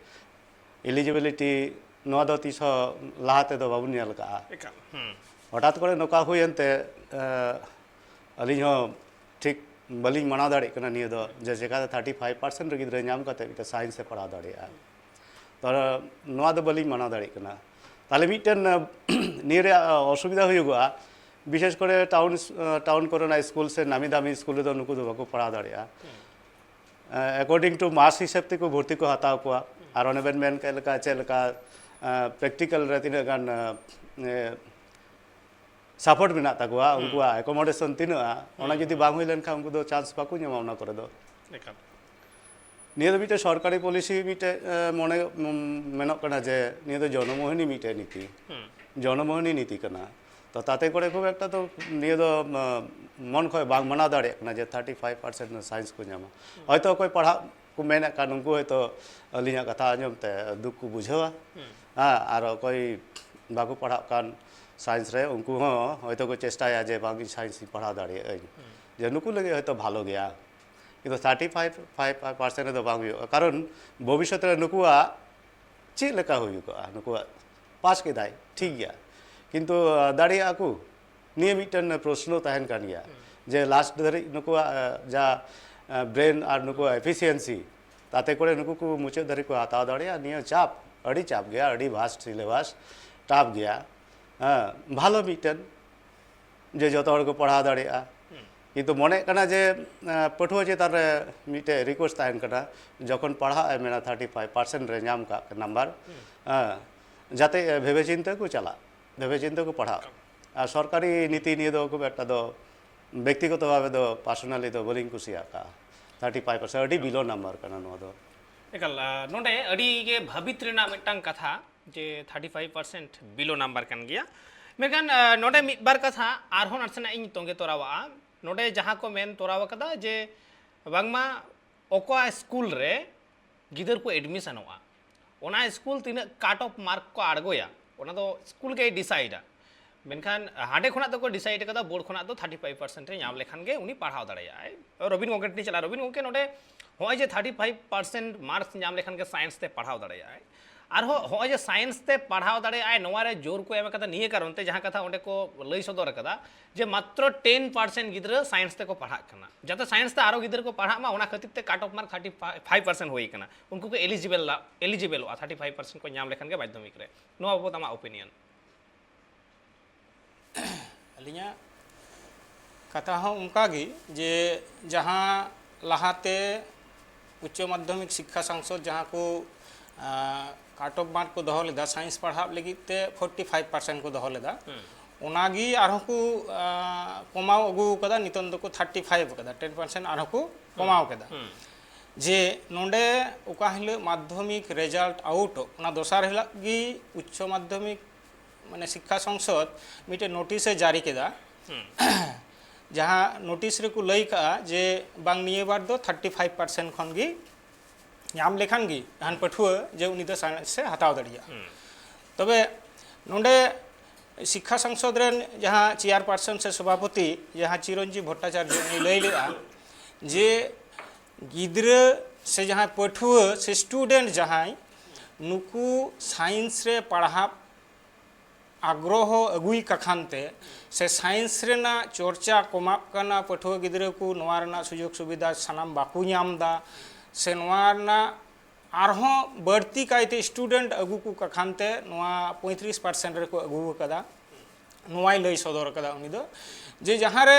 ᱮᱞᱤᱡᱤᱵᱤᱞᱤᱴᱤ, ᱱᱚᱣᱟ ᱫᱚ ᱛᱤᱥ ᱦᱚᱸ ᱞᱟᱦᱟ ᱛᱮᱫᱚ ᱵᱟᱵᱚᱱ ᱧᱮᱞ ᱠᱟᱜᱼᱟ᱾ ᱮᱠᱟᱞ᱾ ᱦᱩᱸ᱾ ᱦᱚᱴᱟᱛ ᱠᱚᱨᱮ ᱱᱚᱝᱠᱟ ᱦᱩᱭᱮᱱ ᱛᱮ, ᱮ, ᱟᱹᱞᱤᱧ ᱦᱚᱸ ᱴᱷᱤᱠ ᱵᱟᱹᱞᱤᱧ ᱢᱟᱱᱟᱣ ᱫᱟᱲᱮᱭᱟᱜ ᱠᱟᱱᱟ ᱱᱤᱭᱟᱹ ᱫᱚ, ᱡᱮ ᱪᱮᱠᱟᱛᱮ ᱛᱷᱟᱨᱴᱤ ᱯᱷᱟᱭᱤᱵᱷ ᱯᱟᱨᱥᱮᱱᱴ ᱨᱮ ᱜᱤᱫᱽᱨᱟᱹ ᱧᱟᱢ ᱠᱟᱛᱮ ᱢᱤᱫᱴᱮᱱ ᱥᱟᱭᱮᱱᱥ ᱮ ᱯᱟᱲᱦᱟᱣ ᱫᱟᱲᱮᱭᱟᱜᱼᱟ᱾ ᱛᱚ ᱱᱚᱣᱟ ᱫᱚ ᱵᱟᱹᱞᱤᱧ ᱢᱟᱱᱟᱣ ᱫᱟᱲᱮᱭᱟᱜ ᱠᱟᱱᱟ᱾ ᱛᱟᱦᱚᱞᱮ ᱢᱤᱫᱴᱮᱱ, ᱮ, ᱱᱤᱭᱟᱹ ᱨᱮᱭᱟᱜ, ᱮ, ᱚᱥᱩᱵᱤᱫᱷᱟ ᱦᱩᱭᱩᱜᱚᱜᱼᱟ, ᱵᱤᱥᱮᱥ ᱠᱚᱨᱮ ᱴᱟᱣᱩᱱ, ᱮ, ᱴᱟᱣᱩᱱ ᱠᱚᱨᱮᱱᱟᱜ ᱥᱠᱩᱞ ᱥᱮ ᱱᱟᱢᱤ ᱫᱟᱢᱤ ᱥᱠᱩᱞ ᱨᱮᱫᱚ ᱱᱩᱠᱩ ᱫᱚ ᱵᱟᱠᱚ ᱯᱟᱲᱦᱟᱣ ᱫᱟᱲᱮᱭᱟᱜᱼᱟ᱾ ᱮᱠᱚᱨᱰᱤᱝ ᱴᱩ ᱢᱟᱥ ᱦᱤᱥᱟᱹᱵ ᱛᱮᱠᱚ ᱵᱷᱚᱨᱛᱤ ᱠᱚ ᱦᱟᱛᱟᱣ ᱠᱚᱣᱟ᱾ ᱟᱨ ᱚᱱᱮ ᱵᱮᱱ ᱢᱮᱱ ᱠᱮᱫ ᱞᱮᱠᱟ, ᱪᱮᱫ ᱞᱮᱠᱟ, ᱮ, ᱯᱨᱮᱠᱴᱤᱠᱟᱞ ᱨᱮ ᱛᱤᱱᱟᱹᱜ ᱜᱟᱱ, ᱮ, ᱮ, ᱥᱟᱯᱳᱨᱴ ᱢᱮᱱᱟᱜ ᱛᱟᱠᱚᱣᱟ, ᱩᱱᱠᱩᱣᱟᱜ ᱮᱠᱳᱢᱳᱰᱮᱥᱚᱱ ᱛᱤᱱᱟᱹᱜᱼᱟ, ᱚᱱᱟ ᱡᱩᱫᱤ ᱵᱟᱝ ᱦᱩᱭ ᱞᱮᱱᱠᱷᱟᱱ ᱩᱱᱠᱩ ᱫᱚ ᱪᱟᱱᱥ ᱵᱟᱠᱚ ᱧᱟᱢᱟ ᱚᱱᱟ ᱠᱚᱨᱮ ᱫᱚ᱾ ᱮᱠᱟᱞ᱾ ᱱᱤᱭᱟᱹ ᱫᱚ ᱢᱤᱫᱴᱮᱱ ᱥᱚᱨᱠᱟᱨᱤ ᱯᱚᱞᱤᱥᱤ ᱢᱤᱫᱴᱮᱱ, ᱮ, ᱢᱚᱱᱮ, ᱩᱢ, ᱢᱮᱱᱚᱜ ᱠᱟᱱᱟ ᱡᱮ ᱱᱤᱭᱟᱹ ᱫᱚ ᱡᱚᱱᱚᱢᱳᱦᱤᱱᱤ ᱢᱤᱫᱴᱮᱱ ᱱᱤᱛᱤ᱾ ᱡᱚᱱᱚᱢᱳᱦᱤᱱᱤ ᱱᱤᱛᱤ ᱠᱟᱱᱟ᱾ ᱛᱚ ᱛᱟᱛᱮ ᱠᱚᱨᱮ ᱠᱷᱩᱵ ᱮᱠᱴᱟ ᱫᱚ ᱱᱤᱭᱟᱹ ᱫᱚ, ᱮ, ᱢᱚᱱ ᱠᱷᱚᱱ ᱵᱟᱝ ᱢᱟᱱᱟᱣ ᱫᱟᱲᱮᱭᱟᱜ ᱠᱟᱱᱟ ᱡᱮ ᱛᱷᱟᱨᱴᱤ ᱯᱷᱟᱭᱤᱵᱷ ᱯᱟᱨᱥᱮᱱᱴ ᱥᱟᱭᱮᱱᱥ ᱠᱚ ᱧᱟᱢᱟ᱾ ᱦᱚᱭᱛᱳ ᱚᱠᱚᱭ ᱯᱟᱲᱦᱟᱜ ᱠᱚ ᱢᱮᱱᱮᱫ ᱠᱟᱱ, ᱩᱱᱠᱩ ᱦᱚᱭᱛᱳ ᱟᱹᱞᱤᱧᱟᱜ ᱠᱟᱛᱷᱟ ᱟᱸᱡᱚᱢ ᱛᱮ ᱫᱩᱠ ᱠᱚ ᱵᱩᱡᱷᱟᱹᱣᱟ᱾ ᱦᱮᱸ, ᱟᱨ ᱚᱠᱚᱭ ᱵᱟᱠᱚ ᱯᱟᱲᱦᱟᱜ ᱠᱟᱱ ᱥᱟᱭᱮᱱᱥ ᱨᱮ, ᱩᱱᱠᱩ ᱦᱚᱸ ᱦᱚᱭᱛᱳ ᱠᱚ ᱪᱮᱥᱴᱟᱭᱟ ᱡᱮ ᱵᱟᱝ, ᱤᱧ ᱥᱟᱭᱮᱱᱥ ᱤᱧ ᱯᱟᱲᱦᱟᱣ ᱫᱟᱲᱮᱭᱟᱜ ᱟᱹᱧ, ᱡᱮ ᱱᱩᱠᱩ ᱞᱟᱹᱜᱤᱫ ᱦᱚᱭᱛᱳ ᱵᱷᱟᱞᱚ ᱜᱮᱭᱟ᱾ ᱠᱤᱱᱛᱩ ᱛᱷᱟᱨᱴᱤ ᱯᱷᱟᱭᱤᱵᱷ, ᱯᱷᱟᱭᱤᱵᱷ ᱯᱟᱨᱥᱮᱱᱴ ᱨᱮᱫᱚ ᱵᱟᱝ ᱦᱩᱭᱩᱜᱼᱟ, ᱠᱟᱨᱚᱱ ᱵᱷᱚᱵᱤᱥᱥᱚᱛ ᱨᱮ ᱱᱩᱠᱩᱣᱟᱜ ᱪᱮᱫ ᱞᱮᱠᱟ ᱦᱩᱭ ᱠᱚᱜᱼᱟ? ᱱᱩᱠᱩᱣᱟᱜ ᱯᱟᱥ ᱠᱮᱫᱟᱭ, ᱴᱷᱤᱠ ᱜᱮᱭᱟ, ᱠᱤᱱᱛᱩ, ᱟ, ᱫᱟᱲᱮᱭᱟᱜᱼᱟ ᱠᱚ? ᱱᱤᱭᱟᱹ ᱢᱤᱫᱴᱮᱱ ᱯᱨᱚᱥᱱᱚ ᱛᱟᱦᱮᱱ ᱠᱟᱱ ᱜᱮᱭᱟ, ᱡᱮ ᱞᱟᱥᱴ ᱫᱷᱟᱹᱨᱤᱡ ᱱᱩᱠᱩᱣᱟᱜ, ᱟ, ᱡᱟ, ᱟ, ᱵᱨᱮᱱ ᱟᱨ ᱱᱩᱠᱩᱣᱟᱜ ᱮᱯᱷᱤᱥᱤᱭᱮᱱᱥᱤ, ᱛᱟᱛᱮ ᱠᱚᱨᱮ ᱱᱩᱠᱩ ᱠᱚ ᱢᱩᱪᱟᱹᱫ ᱫᱷᱟᱹᱨᱤᱡ ᱠᱚ ᱦᱟᱛᱟᱣ ᱫᱟᱲᱮᱭᱟᱜᱼᱟ᱾ ᱱᱤᱭᱟᱹ ᱪᱟᱯ, ᱟᱹᱰᱤ ᱪᱟᱯ ᱜᱮᱭᱟ, ᱟᱹᱰᱤ ᱵᱷᱟᱥᱴ ᱥᱤᱞᱮᱵᱟᱥ, ᱴᱟᱯ ᱜᱮᱭᱟ᱾ ᱦᱮᱸ, ᱵᱷᱟᱞᱚ ᱢᱤᱫᱴᱮᱱ ᱡᱮ ᱡᱚᱛᱚ ᱦᱚᱲ ᱠᱚ ᱯᱟᱲᱦᱟᱣ ᱫᱟᱲᱮᱭᱟᱜᱼᱟ᱾ ᱠᱤᱱᱛᱩ ᱢᱚᱱᱮᱜ ᱠᱟᱱᱟ ᱡᱮ, ᱮ, ᱯᱟᱹᱴᱷᱩᱣᱟᱹ ᱪᱮᱛᱟᱱ ᱨᱮ ᱢᱤᱫᱴᱮᱡ ᱨᱤᱠᱩᱭᱮᱥᱴ ᱛᱟᱦᱮᱱ ᱠᱟᱱᱟ, ᱡᱚᱠᱷᱚᱱ ᱯᱟᱲᱦᱟᱜ ᱮ ᱢᱮᱱᱟ, ᱛᱷᱟᱨᱴᱤ ᱯᱷᱟᱭᱤᱵᱷ ᱯᱟᱨᱥᱮᱱᱴ ᱨᱮ ᱧᱟᱢ ᱠᱟᱜ ᱱᱟᱢᱵᱟᱨ, ᱦᱮᱸ, ᱡᱟᱛᱮ ᱵᱷᱮᱵᱮ ᱪᱤᱱᱛᱟᱹ ᱠᱚ ᱪᱟᱞᱟᱜ, ᱵᱷᱮᱵᱮ ᱪᱤᱱᱛᱟᱹ ᱠᱚ ᱯᱟᱲᱦᱟᱜ᱾ ᱟᱨ ᱥᱚᱨᱠᱟᱨᱤ ᱱᱤᱛᱤ ᱱᱤᱭᱮ ᱫᱚ ᱠᱷᱩᱵ ᱮᱠᱴᱟ ᱫᱚ ᱵᱮᱠᱛᱤᱜᱚᱛᱚ ᱵᱷᱟᱵᱮ ᱫᱚ, ᱯᱟᱨᱥᱚᱱᱟᱞᱤ ᱫᱚ ᱵᱟᱹᱞᱤᱧ ᱠᱩᱥᱤᱭᱟᱜ ᱠᱟᱜᱼᱟ, ᱛᱷᱟᱨᱴᱤ ᱯᱷᱟᱭᱤᱵᱷ ᱯᱟᱨᱥᱮᱱᱴ ᱟᱹᱰᱤ ᱵᱤᱞᱳ ᱱᱟᱢᱵᱟᱨ ᱠᱟᱱᱟ ᱱᱚᱣᱟ ᱫᱚ᱾ ᱮᱠᱟᱞ, ᱟ, ᱱᱚᱰᱮ ᱟᱹᱰᱤ ᱜᱮ ᱵᱷᱟᱹᱵᱤᱛ ᱨᱮᱱᱟᱜ ᱢᱤᱫᱴᱟᱝ ᱠᱟᱛᱷᱟ, ᱡᱮ ᱛᱷᱟᱨᱴᱤ ᱯᱷᱟᱭᱤᱵᱷ ᱯᱟᱨᱥᱮᱱᱴ ᱵᱤᱞᱳ ᱱᱟᱢᱵᱟᱨ ᱠᱟᱱ ᱜᱮᱭᱟ᱾ ᱢᱮᱱᱠᱷᱟᱱ ᱱᱚᱰᱮ ᱢᱤᱫ ᱵᱟᱨ ᱠᱟᱛᱷᱟ ᱟᱨᱦᱚᱸ ᱱᱟᱥᱮᱱᱟᱜ ᱤᱧ ᱛᱚᱸᱜᱮ ᱛᱚᱨᱟᱣᱟᱜᱼᱟ᱾ ᱱᱚᱰᱮ ᱡᱟᱦᱟᱸ ᱠᱚ ᱢᱮᱱ ᱛᱚᱨᱟᱣ ᱟᱠᱟᱫᱟ ᱡᱮ ᱵᱟᱝᱢᱟ ᱚᱠᱟ ᱥᱠᱩᱞ ᱨᱮ ᱜᱤᱫᱟᱹᱨ ᱠᱚ ᱮᱰᱢᱤᱥᱚᱱᱚᱜᱼᱟ, ᱚᱱᱟ ᱥᱠᱩᱞ ᱛᱤᱱᱟᱹᱜ ᱠᱟᱴ ᱚᱯᱷ ᱢᱟᱨᱠ ᱠᱚ ᱟᱬᱜᱚᱭᱟ, ᱚᱱᱟ ᱫᱚ ᱥᱠᱩᱞ ᱜᱮᱭ ᱰᱤᱥᱟᱭᱤᱰᱟ᱾ ᱢᱮᱱᱠᱷᱟᱱ ᱦᱟᱸᱰᱮ ᱠᱷᱚᱱᱟᱜ ᱫᱚᱠᱚ ᱰᱤᱥᱟᱭᱤᱰ ᱟᱠᱟᱫᱟ, ᱵᱳᱨᱰ ᱠᱷᱚᱱᱟᱜ ᱫᱚ ᱛᱷᱟᱨᱴᱤ ᱯᱷᱟᱭᱤᱵᱷ ᱯᱟᱨᱥᱮᱱᱴ ᱨᱮ ᱧᱟᱢ ᱞᱮᱠᱷᱟᱱ ᱜᱮ ᱩᱱᱤ ᱯᱟᱲᱦᱟᱣ ᱫᱟᱲᱮᱭᱟᱜᱼᱟᱭ᱾ ᱨᱚᱵᱤᱱ ᱜᱚᱢᱠᱮ ᱴᱷᱮᱱ ᱪᱟᱞᱟᱜᱼᱟ, ᱨᱚᱵᱤᱱ ᱜᱚᱢᱠᱮ, ᱱᱚᱰᱮ ᱦᱚᱸᱜᱼᱚᱭ ᱡᱮ ᱛᱷᱟᱨᱴᱤ ᱯᱷᱟᱭᱤᱵᱷ ᱯᱟᱨᱥᱮᱱᱴ ᱢᱟᱨᱠᱥ ᱧᱟᱢ ᱞᱮᱠᱷᱟᱱ ᱜᱮ ᱥᱟᱭᱮᱱᱥ ᱛᱮ ᱯᱟᱲᱦᱟᱣ ᱫᱟᱲᱮᱭᱟᱜᱼᱟᱭ, ᱟᱨᱦᱚᱸ ᱦᱚᱸᱜᱼᱚᱭ ᱡᱮ ᱥᱟᱭᱮᱱᱥ ᱛᱮ ᱯᱟᱲᱦᱟᱣ ᱫᱟᱲᱮᱭᱟᱜᱼᱟᱭ, ᱱᱚᱣᱟ ᱨᱮ ᱡᱳᱨ ᱠᱚ ᱮᱢ ᱟᱠᱟᱫᱟ ᱱᱤᱭᱟᱹ ᱠᱟᱨᱚᱱ ᱛᱮ, ᱡᱟᱦᱟᱸ ᱠᱟᱛᱷᱟ ᱚᱸᱰᱮ ᱠᱚ ᱞᱟᱹᱭ ᱥᱚᱫᱚᱨ ᱟᱠᱟᱫᱟ ᱡᱮ ᱢᱟᱛᱨᱚ ᱴᱮᱱ ᱯᱟᱨᱥᱮᱱᱴ ᱜᱤᱫᱽᱨᱟᱹ ᱥᱟᱭᱮᱱᱥ ᱛᱮᱠᱚ ᱯᱟᱲᱦᱟᱜ ᱠᱟᱱᱟ, ᱡᱟᱛᱮ ᱥᱟᱭᱮᱱᱥ ᱛᱮ ᱟᱨᱚ ᱜᱤᱫᱽᱨᱟᱹ ᱠᱚ ᱯᱟᱲᱦᱟᱜ ᱢᱟ, ᱚᱱᱟ ᱠᱷᱟᱹᱛᱤᱨ ᱛᱮ ᱠᱟᱴ of mark thirty five percent ᱦᱩᱭ ᱟᱠᱟᱱᱟ᱾ ᱩᱱᱠᱩ ᱠᱚ ᱮᱞᱤᱡᱤᱵᱮᱞ, ᱮᱞᱤᱡᱤᱵᱮᱞᱚᱜᱼᱟ, ᱛᱷᱟᱨᱴᱤ ᱯᱷᱟᱭᱤᱵᱷ ᱯᱟᱨᱥᱮᱱᱴ ᱠᱚ ᱧᱟᱢ ᱞᱮᱠᱷᱟᱱ ᱜᱮ ᱢᱟᱫᱽᱫᱷᱚᱢᱤᱠ ᱨᱮ᱾ ᱱᱚᱣᱟ ᱵᱟᱵᱚᱛ ᱟᱢᱟᱜ ᱚᱯᱤᱱᱤᱭᱚᱱ? ᱟᱹᱞᱤᱧᱟᱜ ᱠᱟᱛᱷᱟ ᱦᱚᱸ ᱚᱱᱠᱟ ᱜᱮ ᱡᱮ ᱡᱟᱦᱟᱸ ᱞᱟᱦᱟᱛᱮ ᱩᱪᱪᱚ ᱢᱟᱫᱽᱫᱷᱚᱢᱤᱠ ᱥᱤᱠᱠᱷᱟ ᱥᱟᱝᱥᱚᱫᱽ ᱡᱟᱦᱟᱸ ᱠᱚ ᱠᱟᱴ ᱚᱯᱷ ᱢᱟᱨᱠ ᱠᱚ ᱫᱚᱦᱚ ᱞᱮᱫᱟ ᱥᱟᱭᱮᱱᱥ ᱯᱟᱲᱦᱟᱣ ᱞᱟᱹᱜᱤᱫ ᱛᱮ ᱯᱷᱳᱨᱴᱤ ᱯᱷᱟᱭᱤᱵᱷ ᱯᱟᱨᱥᱮᱱᱴ ᱠᱚ ᱫᱚᱦᱚ ᱞᱮᱫᱟ, ᱚᱱᱟᱜᱮ ᱟᱨᱦᱚᱸ ᱠᱚ ᱠᱚᱢᱟᱣ ᱟᱹᱜᱩ ᱟᱠᱟᱫᱟ᱾ ᱱᱤᱛᱚᱝ ᱫᱚᱠᱚ ᱛᱷᱟᱨᱴᱤ ᱯᱷᱟᱭᱤᱵᱷ ᱟᱠᱟᱫᱟ, ᱴᱮᱱ ᱯᱟᱨᱥᱮᱱᱴ ᱟᱨᱦᱚᱸ ᱠᱚ ᱠᱚᱢᱟᱣ ᱠᱮᱫᱟ᱾ ᱡᱮ ᱱᱚᱰᱮ ᱚᱠᱟ ᱦᱤᱞᱳᱜ ᱢᱟᱫᱽᱫᱷᱚᱢᱤᱠ ᱨᱮᱡᱟᱞᱴ ᱟᱣᱩᱴᱚᱜ, ᱚᱱᱟ ᱫᱚᱥᱟᱨ ᱦᱤᱞᱳᱜ ᱜᱮ ᱩᱪᱪᱚ ᱢᱟᱫᱽᱫᱷᱚᱢᱤᱠ ᱢᱟᱱᱮ ᱥᱤᱠᱠᱷᱟ ᱥᱚᱝᱥᱚᱫᱽ ᱢᱤᱫᱴᱮᱱ ᱱᱳᱴᱤᱥ ᱮ ᱡᱟᱹᱨᱤ ᱠᱮᱫᱟ᱾ ᱡᱟᱦᱟᱸ ᱱᱳᱴᱤᱥ ᱨᱮᱠᱚ ᱞᱟᱹᱭ ᱠᱟᱜᱼᱟ ᱡᱮ ᱵᱟᱝ, ᱱᱤᱭᱟᱹ ᱵᱟᱨ ᱫᱚ ᱛᱷᱟᱨᱴᱤ ᱯᱷᱟᱭᱤᱵᱷ ᱯᱟᱨᱥᱮᱱᱴ ᱠᱷᱚᱱ ᱜᱮ ᱧᱟᱢ ᱞᱮᱠᱷᱟᱱ ᱜᱮ ᱡᱟᱦᱟᱱ ᱯᱟᱹᱴᱷᱩᱣᱟᱹ ᱡᱮ ᱩᱱᱤ ᱫᱚ ᱥᱟᱭᱮᱱᱥ ᱮ ᱦᱟᱛᱟᱣ ᱫᱟᱲᱮᱭᱟᱜᱼᱟ᱾ ᱛᱚᱵᱮ ᱱᱚᱰᱮ ᱥᱤᱠᱠᱷᱟ ᱥᱚᱝᱥᱚᱫᱽ ᱨᱮᱱ ᱡᱟᱦᱟᱸ ᱪᱮᱭᱟᱨ ᱯᱟᱨᱥᱚᱱ ᱥᱮ ᱥᱚᱵᱷᱟᱯᱚᱛᱤ ᱡᱟᱦᱟᱸ ᱪᱤᱨᱚᱧᱡᱤᱵ ᱵᱷᱚᱴᱴᱟᱪᱟᱨᱡᱚ ᱩᱱᱤ ᱞᱟᱹᱭ ᱞᱮᱫᱼᱟ ᱡᱮ ᱜᱤᱫᱽᱨᱟᱹ ᱥᱮ ᱡᱟᱦᱟᱸᱭ ᱯᱟᱹᱴᱷᱩᱣᱟᱹ ᱥᱮ ᱥᱴᱩᱰᱮᱱᱴ ᱡᱟᱦᱟᱸᱭ ᱱᱩᱠᱩ ᱥᱟᱭᱮᱱᱥ ᱨᱮ ᱯᱟᱲᱦᱟᱜ ᱟᱜᱽᱨᱚᱦᱚ ᱟᱹᱜᱩᱭ ᱠᱟᱠᱷᱟᱱ ᱛᱮ ᱥᱮ ᱥᱟᱭᱮᱱᱥ ᱨᱮᱱᱟᱜ ᱪᱚᱨᱪᱟ ᱠᱚᱢᱟᱜ ᱠᱟᱱᱟ, ᱯᱟᱹᱴᱷᱩᱣᱟᱹ ᱜᱤᱫᱽᱨᱟᱹ ᱠᱚ ᱱᱚᱣᱟ ᱨᱮᱱᱟᱜ ᱥᱩᱡᱳᱜᱽ ᱥᱩᱵᱤᱫᱷᱟ ᱥᱟᱱᱟᱢ ᱵᱟᱠᱚ ᱧᱟᱢ ᱮᱫᱟ, ᱥᱮ ᱱᱚᱣᱟ ᱨᱮᱱᱟᱜ ᱟᱨᱦᱚᱸ ᱵᱟᱹᱲᱛᱤ ᱠᱟᱭᱛᱮ ᱥᱴᱩᱰᱮᱱᱴ ᱟᱹᱜᱩ ᱠᱚ ᱠᱟᱠᱷᱟᱱ ᱛᱮ ᱱᱚᱣᱟ ᱯᱚᱸᱭᱛᱨᱤᱥ ᱯᱟᱨᱥᱮᱱᱴ ᱨᱮᱠᱚ ᱟᱹᱜᱩ ᱟᱠᱟᱫᱟ᱾ ᱱᱚᱣᱟᱭ ᱞᱟᱹᱭ ᱥᱚᱫᱚᱨ ᱟᱠᱟᱫᱟ ᱩᱱᱤ ᱫᱚ, ᱡᱮ ᱡᱟᱦᱟᱸ ᱨᱮ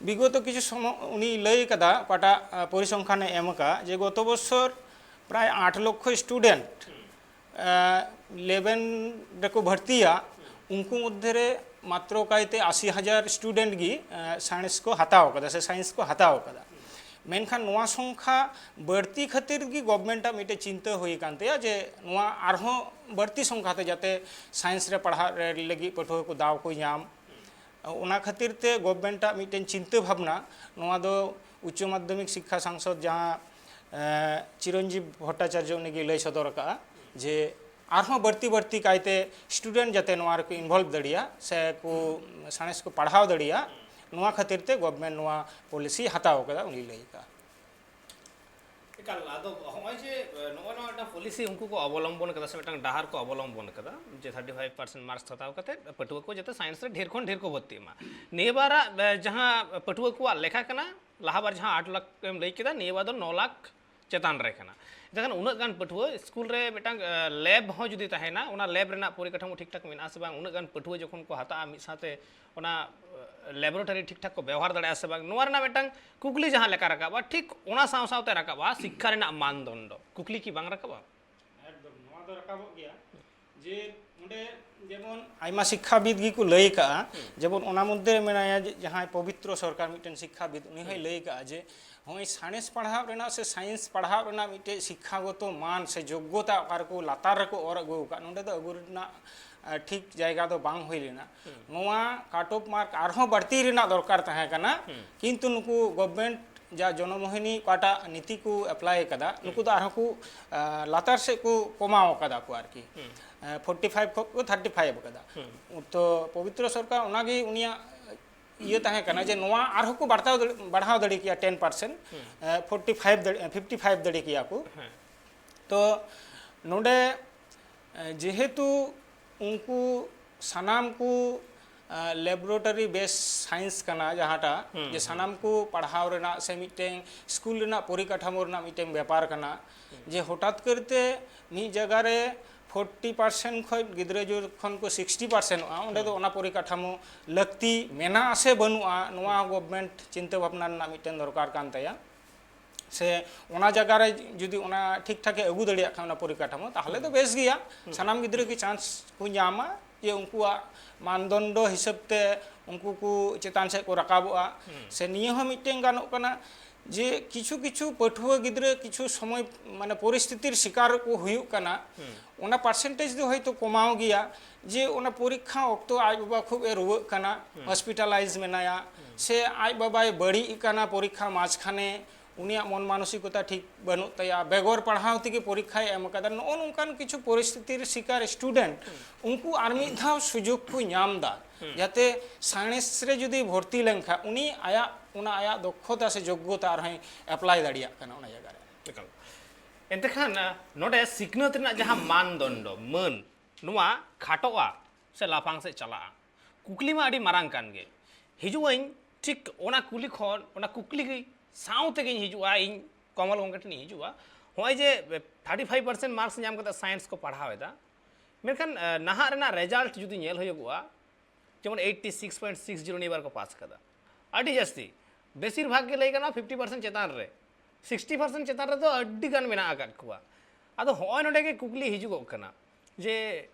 ᱵᱤᱜᱚᱛᱚ ᱠᱤᱪᱷᱩ ᱥᱚᱢᱚᱭ ᱩᱱᱤ ᱞᱟᱹᱭ ᱟᱠᱟᱫᱟ, ᱚᱠᱟᱴᱟᱜ ᱯᱚᱨᱤᱥᱚᱝᱠᱷᱟᱱᱮ ᱮᱢ ᱟᱠᱟᱫ, ᱡᱮ ᱜᱚᱛᱚ ᱵᱚᱪᱷᱚᱨ ᱯᱨᱟᱭ ᱟᱴ ᱞᱚᱠᱷᱚ ᱥᱴᱩᱰᱮᱱᱴ ᱤᱞᱮᱵᱷᱮᱱ ᱨᱮᱠᱚ ᱵᱷᱚᱨᱛᱤᱭᱟ, ᱩᱱᱠᱩ ᱢᱚᱫᱽᱫᱷᱮ ᱨᱮ ᱢᱟᱛᱨᱚ ᱠᱟᱭᱛᱮ ᱟᱥᱤ ᱦᱟᱡᱟᱨ ᱥᱴᱩᱰᱮᱱᱴ ᱜᱮ ᱥᱟᱭᱮᱱᱥ ᱠᱚ ᱦᱟᱛᱟᱣ ᱟᱠᱟᱫᱟ ᱥᱮ ᱥᱟᱭᱮᱱᱥ ᱠᱚ ᱦᱟᱛᱟᱣ ᱟᱠᱟᱫᱟ᱾ ᱢᱮᱱᱠᱷᱟᱱ ᱱᱚᱣᱟ ᱥᱚᱝᱠᱷᱟ ᱵᱟᱹᱲᱛᱤ ᱠᱷᱟᱹᱛᱤᱨ ᱜᱮ ᱜᱚᱵᱷᱢᱮᱱᱴ ᱟᱜ ᱢᱤᱫᱴᱮᱱ ᱪᱤᱱᱛᱟᱹ ᱦᱩᱭ ᱟᱠᱟᱱ ᱛᱟᱭᱟ ᱡᱮ ᱱᱚᱣᱟ ᱟᱨᱦᱚᱸ ᱵᱟᱹᱲᱛᱤ ᱥᱚᱝᱠᱷᱟ ᱛᱮ ᱡᱟᱛᱮ ᱥᱟᱭᱮᱱᱥ ᱨᱮ ᱯᱟᱲᱦᱟᱜ ᱨᱮ ᱞᱟᱹᱜᱤᱫ ᱯᱟᱹᱴᱷᱩᱣᱟᱹ ᱠᱚ ᱫᱟᱣ ᱠᱚ ᱧᱟᱢ᱾ ᱚᱱᱟ ᱠᱷᱟᱹᱛᱤᱨ ᱛᱮ ᱜᱚᱵᱷᱢᱮᱱᱴ ᱟᱜ ᱢᱤᱫᱴᱮᱱ ᱪᱤᱱᱛᱟᱹ ᱵᱷᱟᱵᱽᱱᱟ ᱱᱚᱣᱟ ᱫᱚ ᱩᱪᱪᱚ ᱢᱟᱫᱽᱫᱷᱚᱢᱤᱠ ᱥᱤᱠᱠᱷᱟ ᱥᱟᱝᱥᱚᱫᱽ ᱡᱟᱦᱟᱸ, ᱮ, ᱪᱤᱨᱚᱧᱡᱤᱵ ᱵᱷᱚᱴᱴᱟᱪᱟᱨᱡᱚ ᱩᱱᱤ ᱜᱮ ᱞᱟᱹᱭ ᱥᱚᱫᱚᱨ ᱟᱠᱟᱫᱼᱟ ᱡᱮ ᱟᱨᱦᱚᱸ ᱵᱟᱹᱲᱛᱤ ᱵᱟᱹᱲᱛᱤ ᱠᱟᱭᱛᱮ ᱥᱴᱩᱰᱮᱱᱴ ᱡᱟᱛᱮ ᱱᱚᱣᱟ ᱨᱮᱠᱚ ᱤᱱᱵᱷᱚᱞᱵᱷ ᱫᱟᱲᱮᱭᱟᱜ ᱥᱮ ᱠᱚ ᱥᱟᱬᱮᱥ ᱠᱚ ᱯᱟᱲᱦᱟᱣ ᱫᱟᱲᱮᱭᱟᱜ, ᱱᱚᱣᱟ ᱠᱷᱟᱹᱛᱤᱨ ᱛᱮ ᱜᱚᱵᱷᱢᱮᱱᱴ ᱱᱚᱣᱟ ᱯᱚᱞᱤᱥᱤ ᱦᱟᱛᱟᱣ ᱟᱠᱟᱫᱟ, ᱩᱱᱤ ᱞᱟᱹᱭ ᱟᱠᱟᱫᱼᱟ᱾ ᱮᱠᱟᱞ, ᱟᱫᱚ ᱦᱚᱸᱜᱼᱚᱭ ᱡᱮ, ᱮ, ᱱᱚᱜᱼᱚᱭ ᱱᱚᱣᱟ ᱢᱤᱫᱴᱟᱝ ᱯᱚᱞᱤᱥᱤ ᱩᱱᱠᱩ ᱠᱚ ᱚᱵᱚᱞᱚᱢᱵᱚᱱ ᱠᱟᱫᱟ ᱥᱮ ᱢᱤᱫᱴᱟᱝ ᱰᱟᱦᱟᱨ ᱠᱚ ᱚᱵᱚᱞᱚᱢᱵᱚᱱ ᱠᱟᱫᱟ ᱡᱮ ᱛᱷᱟᱨᱴᱤ ᱯᱷᱟᱭᱤᱵᱷ ᱯᱟᱨᱥᱮᱱᱴ ᱢᱟᱨᱠᱥ ᱦᱟᱛᱟᱣ ᱠᱟᱛᱮ ᱯᱟᱹᱴᱷᱩᱣᱟᱹ ᱠᱚ ᱡᱟᱛᱮ ᱥᱟᱭᱮᱱᱥ ᱨᱮ ᱰᱷᱮᱨ ᱠᱷᱚᱱ ᱰᱷᱮᱨ ᱠᱚ ᱵᱷᱚᱨᱛᱤᱜ ᱢᱟ᱾ ᱱᱤᱭᱟᱹ ᱵᱟᱨᱟᱜ, ᱮ, ᱡᱟᱦᱟᱸ ᱯᱟᱹᱴᱷᱩᱣᱟᱹ ᱠᱚᱣᱟᱜ ᱞᱮᱠᱷᱟ ᱠᱟᱱᱟ, ᱞᱟᱦᱟ ᱵᱟᱨ ᱡᱟᱦᱟᱸ ᱟᱴ ᱞᱟᱠᱷ ᱮᱢ ᱞᱟᱹᱭ ᱠᱮᱫᱟ, ᱱᱤᱭᱟᱹ ᱵᱟᱨ ᱫᱚ ᱱᱚ ᱞᱟᱠᱷ ᱪᱮᱛᱟᱱ ᱨᱮ ᱠᱟᱱᱟ᱾ ᱮᱱᱠᱷᱟᱱ ᱩᱱᱟᱹᱜ ᱜᱟᱱ ᱯᱟᱹᱴᱷᱩᱣᱟᱹ ᱥᱠᱩᱞ ᱨᱮ ᱢᱤᱫᱴᱟᱝ, ᱮ, ᱞᱮᱵ ᱦᱚᱸ ᱡᱩᱫᱤ ᱛᱟᱦᱮᱱᱟ, ᱚᱱᱟ ᱞᱮᱵ ᱨᱮᱱᱟᱜ ᱯᱚᱨᱤᱠᱟᱴᱷᱟᱢᱳ ᱴᱷᱤᱠ ᱴᱷᱟᱠ ᱢᱮᱱᱟᱜᱼᱟ ᱥᱮ ᱵᱟᱝ, ᱩᱱᱟᱹᱜ ᱜᱟᱱ ᱯᱟᱹᱴᱷᱩᱣᱟᱹ ᱡᱚᱠᱷᱚᱱ ᱠᱚ ᱦᱟᱛᱟᱜᱼᱟ ᱢᱤᱫ ᱥᱟᱶᱛᱮ ᱚᱱᱟ, ᱮ, ᱞᱮᱵᱚᱨᱮᱴᱚᱨᱤ ᱴᱷᱤᱠ ᱴᱷᱟᱠ ᱠᱚ ᱵᱮᱣᱦᱟᱨ ᱫᱟᱲᱮᱭᱟᱜᱼᱟ ᱥᱮ ᱵᱟᱝ, ᱱᱚᱣᱟ ᱨᱮᱱᱟᱜ ᱢᱤᱫᱴᱟᱝ ᱠᱩᱠᱞᱤ ᱡᱟᱦᱟᱸ ᱞᱮᱠᱟ ᱨᱟᱠᱟᱵᱼᱟ, ᱴᱷᱤᱠ ᱚᱱᱟ ᱥᱟᱶ ᱥᱟᱶᱛᱮ ᱨᱟᱠᱟᱵᱼᱟ ᱥᱤᱠᱠᱷᱟ ᱨᱮᱱᱟᱜ ᱢᱟᱱᱫᱚᱱᱰᱚ᱾ ᱠᱩᱠᱞᱤ ᱠᱤ ᱵᱟᱝ ᱨᱟᱠᱟᱵᱼᱟ? ᱮᱠᱫᱚᱢ, ᱱᱚᱣᱟ ᱫᱚ ᱨᱟᱠᱟᱵᱚᱜ ᱜᱮᱭᱟ ᱡᱮ ᱚᱸᱰᱮ ᱡᱮᱢᱚᱱ ᱟᱭᱢᱟ ᱥᱤᱠᱠᱷᱟᱵᱤᱫ ᱜᱮᱠᱚ ᱞᱟᱹᱭ ᱟᱠᱟᱫᱼᱟ, ᱡᱮᱢᱚᱱ ᱚᱱᱟ ᱢᱚᱫᱽᱫᱷᱮ ᱨᱮ ᱢᱮᱱᱟᱭᱟ ᱡᱮ ᱡᱟᱦᱟᱸᱭ ᱯᱚᱵᱤᱛᱨᱚ ᱥᱚᱨᱠᱟᱨ ᱢᱤᱫᱴᱮᱱ ᱥᱤᱠᱠᱷᱟᱵᱤᱫ, ᱩᱱᱤ ᱦᱚᱸᱭ ᱞᱟᱹᱭ ᱟᱠᱟᱫᱼᱟ ᱡᱮ ᱦᱚᱸᱜᱼᱚᱭ ᱥᱟᱬᱮᱥ ᱯᱟᱲᱦᱟᱣ ᱨᱮᱱᱟᱜ ᱥᱮ ᱥᱟᱭᱮᱱᱥ ᱯᱟᱲᱦᱟᱣ ᱨᱮᱱᱟᱜ ᱢᱤᱫᱴᱮᱡ ᱥᱤᱠᱠᱷᱟᱜᱚᱛᱚ ᱢᱟᱱ ᱥᱮ ᱡᱳᱜᱽᱜᱚᱛᱟ ᱚᱠᱟ ᱨᱮᱠᱚ ᱞᱟᱛᱟᱨ ᱨᱮᱠᱚ ᱚᱨ ᱟᱹᱜᱩ ᱟᱠᱟᱫ, ᱱᱚᱸᱰᱮ ᱫᱚ ᱟᱹᱜᱩ ᱨᱮᱱᱟᱜ, ᱟ, ᱴᱷᱤᱠ ᱡᱟᱭᱜᱟ ᱫᱚ ᱵᱟᱝ ᱦᱩᱭ ᱞᱮᱱᱟ᱾ ᱱᱚᱣᱟ ᱠᱟᱴ ᱚᱯᱷ ᱢᱟᱨᱠ ᱟᱨᱦᱚᱸ ᱵᱟᱹᱲᱛᱤ ᱨᱮᱱᱟᱜ ᱫᱚᱨᱠᱟᱨ ᱛᱟᱦᱮᱸ ᱠᱟᱱᱟ, ᱠᱤᱱᱛᱩ ᱱᱩᱠᱩ ᱜᱚᱵᱷᱢᱮᱱᱴ ᱡᱟ ᱡᱚᱱᱚᱢᱳᱦᱤᱱᱤ ᱚᱠᱟᱴᱟᱜ ᱱᱤᱛᱤ ᱠᱚ ᱮᱯᱞᱟᱭ ᱟᱠᱟᱫᱟ, ᱱᱩᱠᱩ ᱫᱚ ᱟᱨᱦᱚᱸ ᱠᱚ, ᱟ, ᱞᱟᱛᱟᱨ ᱥᱮᱫ ᱠᱚ ᱠᱚᱢᱟᱣ ᱟᱠᱟᱫᱟ ᱠᱚ ᱟᱨᱠᱤ᱾ ᱯᱷᱳᱨᱴᱤ ᱯᱷᱟᱭᱤᱵᱷ ᱠᱷᱚᱱ ᱠᱚ ᱛᱷᱟᱨᱴᱤ ᱯᱷᱟᱭᱤᱵᱷ ᱟᱠᱟᱫᱟ᱾ ᱛᱚ ᱯᱚᱵᱤᱛᱨᱚ ᱥᱚᱨᱠᱟᱨ ᱚᱱᱟᱜᱮ ᱩᱱᱤᱭᱟᱜ ᱤᱭᱟᱹ ᱛᱟᱦᱮᱸ ᱠᱟᱱᱟ ᱡᱮ ᱱᱚᱣᱟ ᱟᱨᱦᱚᱸ ᱠᱚ ᱵᱟᱲᱛᱟᱣ ᱫᱟᱲᱮ-, ᱵᱟᱲᱦᱟᱣ ᱫᱟᱲᱮ ᱠᱮᱭᱟ ᱴᱮᱱ ᱯᱟᱨᱥᱮᱱᱴ, ᱯᱷᱳᱨᱴᱤ ᱯᱷᱟᱭᱤᱵᱷ ᱫᱟᱲᱮ, ᱯᱷᱤᱯᱴᱤ ᱯᱷᱟᱭᱤᱵᱷ ᱫᱟᱲᱮ ᱠᱮᱭᱟ ᱠᱚ᱾ ᱛᱚ ᱱᱚᱰᱮ, ᱮ, ᱡᱮᱦᱮᱛᱩ ᱩᱱᱠᱩ ᱥᱟᱱᱟᱢ ᱠᱚ, ᱮ, ᱞᱮᱵᱚᱨᱮᱴᱚᱨᱤ ᱵᱮᱥ ᱥᱟᱭᱮᱱᱥ ᱠᱟᱱᱟ ᱡᱟᱦᱟᱸᱴᱟᱜ, ᱡᱮ ᱥᱟᱱᱟᱢ ᱠᱚ ᱯᱟᱲᱦᱟᱣ ᱨᱮᱱᱟᱜ ᱥᱮ ᱢᱤᱫᱴᱮᱱ ᱥᱠᱩᱞ ᱨᱮᱱᱟᱜ ᱯᱚᱨᱤᱠᱟᱴᱷᱟᱢᱳ ᱨᱮᱱᱟᱜ ᱢᱤᱫᱴᱮᱱ ᱵᱮᱯᱟᱨ ᱠᱟᱱᱟ, ᱡᱮ ᱦᱚᱴᱟᱛ ᱠᱟᱨᱛᱮ ᱢᱤᱫ ᱡᱟᱭᱜᱟ ᱨᱮ ᱯᱷᱳᱨᱴᱤ ᱯᱟᱨᱥᱮᱱᱴ ᱠᱷᱚᱱ ᱜᱤᱫᱽᱨᱟᱹ ᱡᱚᱠᱷᱚᱱ ᱠᱚ ᱥᱤᱠᱥᱴᱤ ᱯᱟᱨᱥᱮᱱᱴᱚᱜᱼᱟ, ᱚᱸᱰᱮ ᱫᱚ ᱚᱱᱟ ᱯᱚᱨᱤᱠᱟᱴᱷᱟᱢᱳ ᱞᱟᱹᱠᱛᱤ ᱢᱮᱱᱟᱜᱼᱟ ᱥᱮ ᱵᱟᱹᱱᱩᱜᱼᱟ, ᱱᱚᱣᱟ ᱜᱚᱵᱷᱢᱮᱱᱴ ᱪᱤᱱᱛᱟᱹ ᱵᱷᱟᱵᱽᱱᱟ ᱨᱮᱱᱟᱜ ᱢᱤᱫᱴᱮᱱ ᱫᱚᱨᱠᱟᱨ ᱠᱟᱱ ᱛᱟᱭᱟ᱾ ᱥᱮ ᱚᱱᱟ ᱡᱟᱭᱜᱟ ᱨᱮ ᱡᱩᱫᱤ ᱚᱱᱟ ᱴᱷᱤᱠ ᱴᱷᱟᱠ ᱮ ᱟᱹᱜᱩ ᱫᱟᱲᱮᱭᱟᱜ ᱠᱷᱟᱱ ᱚᱱᱟ ᱯᱚᱨᱤᱠᱟᱴᱷᱟᱢᱳ, ᱛᱟᱦᱚᱞᱮ ᱫᱚ ᱵᱮᱥ ᱜᱮᱭᱟ᱾ ᱥᱟᱱᱟᱢ ᱜᱤᱫᱽᱨᱟᱹ ᱜᱮ ᱪᱟᱱᱥ ᱠᱚ ᱧᱟᱢᱟ ᱡᱮ ᱩᱱᱠᱩᱣᱟᱜ ᱢᱟᱱᱫᱚᱱᱰᱚ ᱦᱤᱥᱟᱹᱵ ᱛᱮ ᱩᱱᱠᱩ ᱠᱚ ᱪᱮᱛᱟᱱ ᱥᱮᱫ ᱠᱚ ᱨᱟᱠᱟᱵᱚᱜᱼᱟ᱾ ᱥᱮ ᱱᱤᱭᱟᱹ ᱦᱚᱸ ᱢᱤᱫᱴᱮᱱ ᱜᱟᱱᱚᱜ ᱠᱟᱱᱟ ᱡᱮ ᱠᱤᱪᱷᱩ ᱠᱤᱪᱷᱩ ᱯᱟᱹᱴᱷᱩᱣᱟᱹ ᱜᱤᱫᱽᱨᱟᱹ ᱠᱤᱪᱷᱩ ᱥᱚᱢᱚᱭ ᱢᱟᱱᱮ ᱯᱚᱨᱤᱥᱛᱷᱤᱛᱤᱨ ᱥᱤᱠᱟᱨ ᱠᱚ ᱦᱩᱭᱩᱜ ᱠᱟᱱᱟ, ᱚᱱᱟ percentage ᱫᱚ ᱦᱚᱭᱛᱳ ᱠᱚᱢᱟᱣ ᱜᱮᱭᱟ, ᱡᱮ ᱚᱱᱟ ᱯᱚᱨᱤᱠᱠᱷᱟ ᱚᱠᱛᱚ ᱟᱡ ᱵᱟᱵᱟ ᱠᱷᱩᱵ ᱮ ᱨᱩᱣᱟᱹᱜ ᱠᱟᱱᱟ, hospitalize ᱢᱮᱱᱟᱭᱟ, ᱥᱮ ᱟᱡ ᱵᱟᱵᱟᱭ ᱵᱟᱹᱲᱤᱡ ᱟᱠᱟᱱᱟ ᱯᱚᱨᱤᱠᱠᱷᱟ ᱢᱟᱡᱷᱠᱷᱟᱱᱮ, ᱩᱱᱤᱭᱟᱜ ᱢᱚᱱ ᱢᱟᱱᱚᱥᱤᱠᱚᱛᱟ ᱴᱷᱤᱠ ᱵᱟᱹᱱᱩᱜ ᱛᱟᱭᱟ, ᱵᱮᱜᱚᱨ ᱯᱟᱲᱦᱟᱣ ᱛᱮᱜᱮ ᱯᱚᱨᱤᱠᱠᱷᱟᱭ ᱮᱢ ᱟᱠᱟᱫᱟ, ᱱᱚᱜᱼᱚ ᱱᱚᱝᱠᱟᱱ ᱠᱤᱪᱷᱩ ᱯᱚᱨᱤᱥᱛᱷᱤᱛᱤᱨ ᱥᱤᱠᱟᱨ student ᱩᱱᱠᱩ ᱟᱨ ᱢᱤᱫ ᱫᱷᱟᱣ ᱥᱩᱡᱳᱜᱽ ᱠᱚ ᱧᱟᱢ ᱮᱫᱟ, ᱡᱟᱛᱮ ᱥᱟᱬᱮᱥ ᱨᱮ ᱡᱩᱫᱤ ᱵᱷᱚᱨᱛᱤ ᱞᱮᱱᱠᱷᱟᱱ ᱩᱱᱤ ᱟᱭᱟᱜ ᱚᱱᱟ ᱟᱭᱟᱜ ᱫᱚᱠᱷᱚᱛᱟ ᱥᱮ ᱡᱳᱜᱽᱜᱚᱛᱟ ᱟᱨᱦᱚᱸᱭ apply ᱫᱟᱲᱮᱭᱟᱜ ᱠᱟᱱᱟ ᱚᱱᱟ ᱡᱟᱭᱜᱟ ᱨᱮ᱾ ᱮᱠᱟᱞ᱾ ᱮᱱᱛᱮ ᱠᱷᱟᱱ, ᱟ, ᱱᱚᱰᱮ ᱥᱤᱠᱷᱱᱟᱹᱛ ᱨᱮᱱᱟᱜ ᱡᱟᱦᱟᱸ ᱢᱟᱱᱫᱚᱱᱰᱚ, ᱢᱟᱹᱱ, ᱱᱚᱣᱟ ᱠᱷᱟᱴᱚᱜᱼᱟ ᱥᱮ ᱞᱟᱯᱷᱟᱝ ᱥᱮᱫ ᱪᱟᱞᱟᱜᱼᱟ? ᱠᱩᱠᱞᱤ ᱢᱟ ᱟᱹᱰᱤ ᱢᱟᱨᱟᱝ ᱠᱟᱱ ᱜᱮ᱾ ᱦᱤᱡᱩᱜ ᱟᱹᱧ ᱴᱷᱤᱠ ᱚᱱᱟ ᱠᱩᱞᱤ ᱠᱷᱚᱱ, ᱚᱱᱟ ᱠᱩᱠᱞᱤ ᱥᱟᱶ ᱛᱮᱜᱮᱧ ᱦᱤᱡᱩᱜᱼᱟ, ᱤᱧ ᱠᱚᱢᱚᱞ ᱜᱚᱢᱠᱮ ᱴᱷᱮᱱᱤᱧ ᱦᱤᱡᱩᱜᱼᱟ᱾ ᱱᱚᱜᱼᱚᱭ ᱡᱮ thirty five percent marks ᱧᱟᱢ ᱠᱟᱛᱮ science ᱠᱚ ᱯᱟᱲᱦᱟᱣ ᱮᱫᱟ, ᱢᱮᱱᱠᱷᱟᱱ, ᱟ, ᱱᱟᱦᱟᱜ ᱨᱮᱱᱟᱜ result ᱡᱩᱫᱤ ᱧᱮᱞ ᱦᱩᱭᱩᱜᱚᱜᱼᱟ, ᱡᱮᱢᱚᱱ eighty six point six zero ᱱᱤᱭᱟᱹ ᱵᱟᱨ ᱠᱚ ᱯᱟᱥ ᱠᱟᱫᱟ, ᱟᱹᱰᱤ ᱡᱟᱹᱥᱛᱤ, ᱵᱮᱥᱤᱨ ᱵᱷᱟᱜᱽ ᱜᱮ ᱞᱟᱹᱭ ᱜᱟᱱᱚᱜᱼᱟ fifty percent ᱪᱮᱛᱟᱱ ᱨᱮ, sixty percent ᱪᱮᱛᱟᱱ ᱨᱮᱫᱚ ᱟᱹᱰᱤ ᱜᱟᱱ ᱢᱮᱱᱟᱜ ᱟᱠᱟᱫ ᱠᱚᱣᱟ᱾ ᱟᱫᱚ ᱦᱚᱸᱜᱼᱚᱭ ᱱᱚᱰᱮ ᱜᱮ ᱠᱩᱠᱞᱤ ᱦᱤᱡᱩᱜᱚᱜ ᱠᱟᱱᱟ ᱡᱮ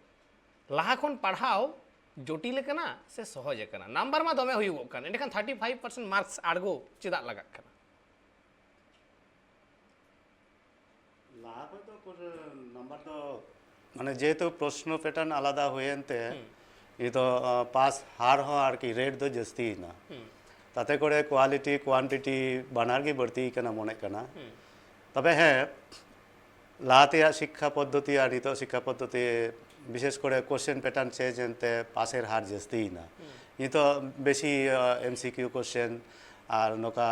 ᱞᱟᱦᱟ ᱠᱷᱚᱱ ᱯᱟᱲᱦᱟᱣ ᱡᱚᱴᱤᱞ ᱟᱠᱟᱱᱟ ᱥᱮ ᱥᱚᱦᱚᱡ ᱟᱠᱟᱱᱟ? ᱱᱟᱢᱵᱟᱨ ᱢᱟ ᱫᱚᱢᱮ ᱦᱩᱭᱩᱜᱚᱜ ᱠᱟᱱ, ᱮᱸᱰᱮᱠᱷᱟᱱ thirty five percent marks ᱟᱬᱜᱚ ᱪᱮᱫᱟᱜ ᱞᱟᱜᱟᱜ ᱠᱟᱱᱟ? ᱞᱟᱦᱟ ᱠᱷᱚᱱ ᱫᱚ ᱯᱩᱨᱟᱹ ᱱᱟᱢᱵᱟᱨ ᱫᱚ, ᱢᱟᱱᱮ, ᱡᱮᱦᱮᱛᱩ ᱯᱨᱚᱥᱱᱚ pattern ᱟᱞᱟᱫᱟ ᱦᱩᱭᱮᱱ ᱛᱮ, ᱦᱩᱸ᱾ ᱱᱤᱛᱚᱜ, ᱟ, ᱯᱟᱥ ᱦᱟᱨ ᱦᱚᱸ ᱟᱨᱠᱤ rate ᱫᱚ ᱡᱟᱹᱥᱛᱤᱭᱮᱱᱟ᱾ ᱦᱩᱸ᱾ ᱛᱟᱛᱮ ᱠᱚᱨᱮ quality quantity ᱵᱟᱱᱟᱨ ᱜᱮ ᱵᱟᱹᱲᱛᱤ ᱠᱟᱱᱟ ᱢᱚᱱᱮᱜ ᱠᱟᱱᱟ᱾ ᱦᱩᱸ᱾ ᱛᱚᱵᱮ ᱦᱮᱸ, ᱞᱟᱦᱟ ᱛᱮᱭᱟᱜ ᱥᱤᱠᱠᱷᱟ ᱯᱚᱫᱽᱫᱷᱚᱛᱤ ᱟᱨ ᱱᱤᱛᱚᱜ ᱥᱤᱠᱠᱷᱟ ᱯᱚᱫᱽᱫᱷᱚᱛᱤ, ᱵᱤᱥᱮᱥ ᱠᱚᱨᱮ question pattern change ᱮᱱᱛᱮ ᱯᱟᱥᱮᱨ ᱦᱟᱨ ᱡᱟᱹᱥᱛᱤᱭᱮᱱᱟ᱾ ᱦᱩᱸ᱾ ᱱᱤᱛᱚᱜ ᱵᱮᱥᱤ, ᱟ, M C Q question ᱟᱨ ᱱᱚᱝᱠᱟ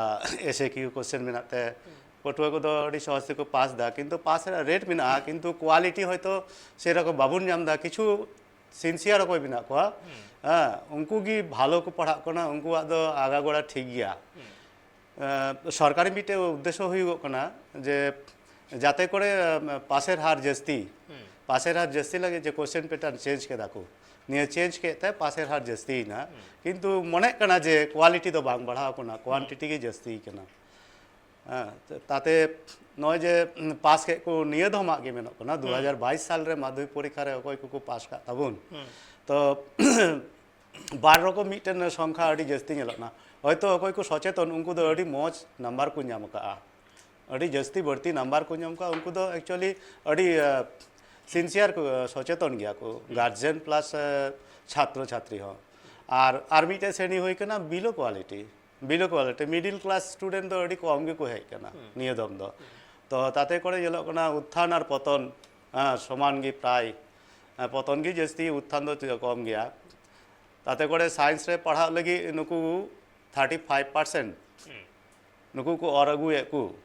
S A Q question ᱢᱮᱱᱟᱜ ᱛᱮ ᱦᱩᱸ᱾ ᱯᱟᱹᱴᱷᱩᱣᱟᱹ ᱠᱚᱫᱚ ᱟᱹᱰᱤ ᱥᱚᱦᱚᱡ ᱛᱮᱠᱚ ᱯᱟᱥ ᱮᱫᱟ, ᱠᱤᱱᱛᱩ ᱯᱟᱥ ᱨᱮᱱᱟᱜ rate ᱢᱮᱱᱟᱜᱼᱟ, ᱠᱤᱱᱛᱩ quality ᱦᱚᱭᱛᱳ ᱥᱮᱨᱚᱠᱚᱢ ᱵᱟᱵᱚᱱ ᱧᱟᱢ ᱮᱫᱟ᱾ ᱠᱤᱪᱷᱩ sincere ᱚᱠᱚᱭ ᱢᱮᱱᱟᱜ ᱠᱚᱣᱟ, ᱦᱩᱸ᱾ ᱦᱮᱸ, ᱩᱱᱠᱩ ᱜᱮ ᱵᱷᱟᱞᱚ ᱠᱚ ᱯᱟᱲᱦᱟᱜ ᱠᱟᱱᱟ, ᱩᱱᱠᱩᱣᱟᱜ ᱫᱚ ᱟᱜᱟᱜᱳᱲᱟ ᱴᱷᱤᱠ ᱜᱮᱭᱟ᱾ ᱦᱩᱸ᱾ ᱮᱸ, ᱥᱚᱨᱠᱟᱨᱤ ᱢᱤᱫᱴᱮᱡ ᱩᱫᱽᱫᱮᱥᱥᱚ ᱦᱩᱭᱩᱜᱚᱜ ᱠᱟᱱᱟ ᱡᱮ ᱡᱟᱛᱮ ᱠᱚᱨᱮ, ᱮᱸ, ᱯᱟᱥᱮᱨ ᱦᱟᱨ ᱡᱟᱹᱥᱛᱤ, ᱦᱩᱸ᱾ ᱯᱟᱥᱮᱨ ᱦᱟᱨ ᱡᱟᱹᱥᱛᱤ ᱞᱟᱹᱜᱤᱫ ᱡᱮ question pattern change ᱠᱮᱫᱟ ᱠᱚ, ᱱᱤᱭᱟᱹ change ᱠᱮᱫ ᱛᱮ ᱯᱟᱥᱮᱨ ᱦᱟᱨ ᱡᱟᱹᱥᱛᱤᱭᱮᱱᱟ, ᱦᱩᱸ᱾ ᱠᱤᱱᱛᱩ ᱢᱚᱱᱮᱜ ᱠᱟᱱᱟ ᱡᱮ quality ᱫᱚ ᱵᱟᱝ ᱵᱟᱲᱦᱟᱣ ᱠᱟᱱᱟ, ᱦᱩᱸ᱾ Quantity ᱜᱮ ᱡᱟᱹᱥᱛᱤ ᱠᱟᱱᱟ᱾ ᱦᱮᱸ, ᱛᱟᱛᱮ ᱱᱚᱜᱼᱚᱭ ᱡᱮ, ᱩᱸ, ᱯᱟᱥ ᱠᱮᱫ ᱠᱚ, ᱱᱤᱭᱟᱹ ᱫᱷᱚᱢᱟᱜ ᱜᱮ ᱢᱮᱱᱚᱜ ᱠᱟᱱᱟ, ᱦᱩᱸ᱾ ᱫᱩ ᱦᱟᱡᱟᱨ ᱵᱟᱭᱤᱥ ᱥᱟᱞ ᱨᱮ ᱢᱟᱫᱽᱫᱷᱚᱢᱤᱠ ᱯᱚᱨᱤᱠᱠᱷᱟ ᱨᱮ ᱚᱠᱚᱭ ᱠᱚᱠᱚ ᱯᱟᱥ ᱠᱟᱜ ᱛᱟᱵᱚᱱ, ᱦᱩᱸ᱾ ᱛᱚ ᱵᱟᱨ ᱨᱚᱠᱚᱢ ᱢᱤᱫᱴᱮᱱ ᱥᱚᱝᱠᱷᱟ ᱟᱹᱰᱤ ᱡᱟᱹᱥᱛᱤ ᱧᱮᱞᱚᱜ ᱠᱟᱱᱟ᱾ ᱦᱚᱭᱛᱳ ᱚᱠᱚᱭ ᱠᱚ ᱥᱚᱪᱮᱛᱚᱱ, ᱩᱱᱠᱩ ᱫᱚ ᱟᱹᱰᱤ ᱢᱚᱡᱽ ᱱᱟᱢᱵᱟᱨ ᱠᱚ ᱧᱟᱢ ᱟᱠᱟᱫᱼᱟ, ᱟᱹᱰᱤ ᱡᱟᱹᱥᱛᱤ ᱵᱟᱹᱲᱛᱤ ᱱᱟᱢᱵᱟᱨ ᱠᱚ ᱧᱟᱢ ᱟᱠᱟᱫᱼᱟ, ᱩᱱᱠᱩ ᱫᱚ actually ᱟᱹᱰᱤ ᱥᱤᱱᱥᱤᱭᱟᱨ ᱠᱚ, ᱥᱚᱪᱮᱛᱚᱱ ᱜᱮᱭᱟ ᱠᱚ, ᱜᱟᱨᱡᱮᱱ ᱯᱞᱟᱥ ᱪᱷᱟᱛᱨᱚ ᱪᱷᱟᱛᱨᱤ ᱦᱚᱸ᱾ ᱟᱨ ᱟᱨ ᱢᱤᱫᱴᱮᱱ ᱥᱨᱮᱱᱤ ᱦᱩᱭ ᱠᱟᱱᱟ below quality, below quality, middle class student ᱫᱚ ᱟᱹᱰᱤ ᱠᱚᱢ ᱜᱮᱠᱚ ᱦᱮᱡ ᱠᱟᱱᱟ ᱱᱤᱭᱟᱹ ᱫᱚᱢ ᱫᱚ᱾ ᱛᱚ ᱛᱟᱛᱮ ᱠᱚᱨᱮ ᱧᱮᱞᱚᱜ ᱠᱟᱱᱟ ᱩᱛᱛᱷᱟᱱ ᱟᱨ ᱯᱚᱛᱚᱱ, ᱦᱮᱸ, ᱥᱚᱢᱟᱱ ᱜᱮ ᱯᱨᱟᱭ, ᱦᱮᱸ, ᱯᱚᱛᱚᱱ ᱜᱮ ᱡᱟᱹᱥᱛᱤ, ᱩᱛᱛᱷᱟᱱ ᱫᱚ ᱠᱚᱢ ᱜᱮᱭᱟ᱾ ᱛᱟᱛᱮ ᱠᱚᱨᱮ ᱥᱟᱭᱮᱱᱥ ᱨᱮ ᱯᱟᱲᱦᱟᱜ ᱞᱟᱹᱜᱤᱫ ᱱᱩᱠᱩ ᱛᱷᱟᱨᱴᱤ ᱯᱷᱟᱭᱤᱵᱷ ᱯᱟᱨᱥᱮᱱᱴ ᱱᱩᱠᱩ ᱠᱚ ᱚᱨ ᱟᱹᱜᱩᱭᱮᱫ ᱠᱚ,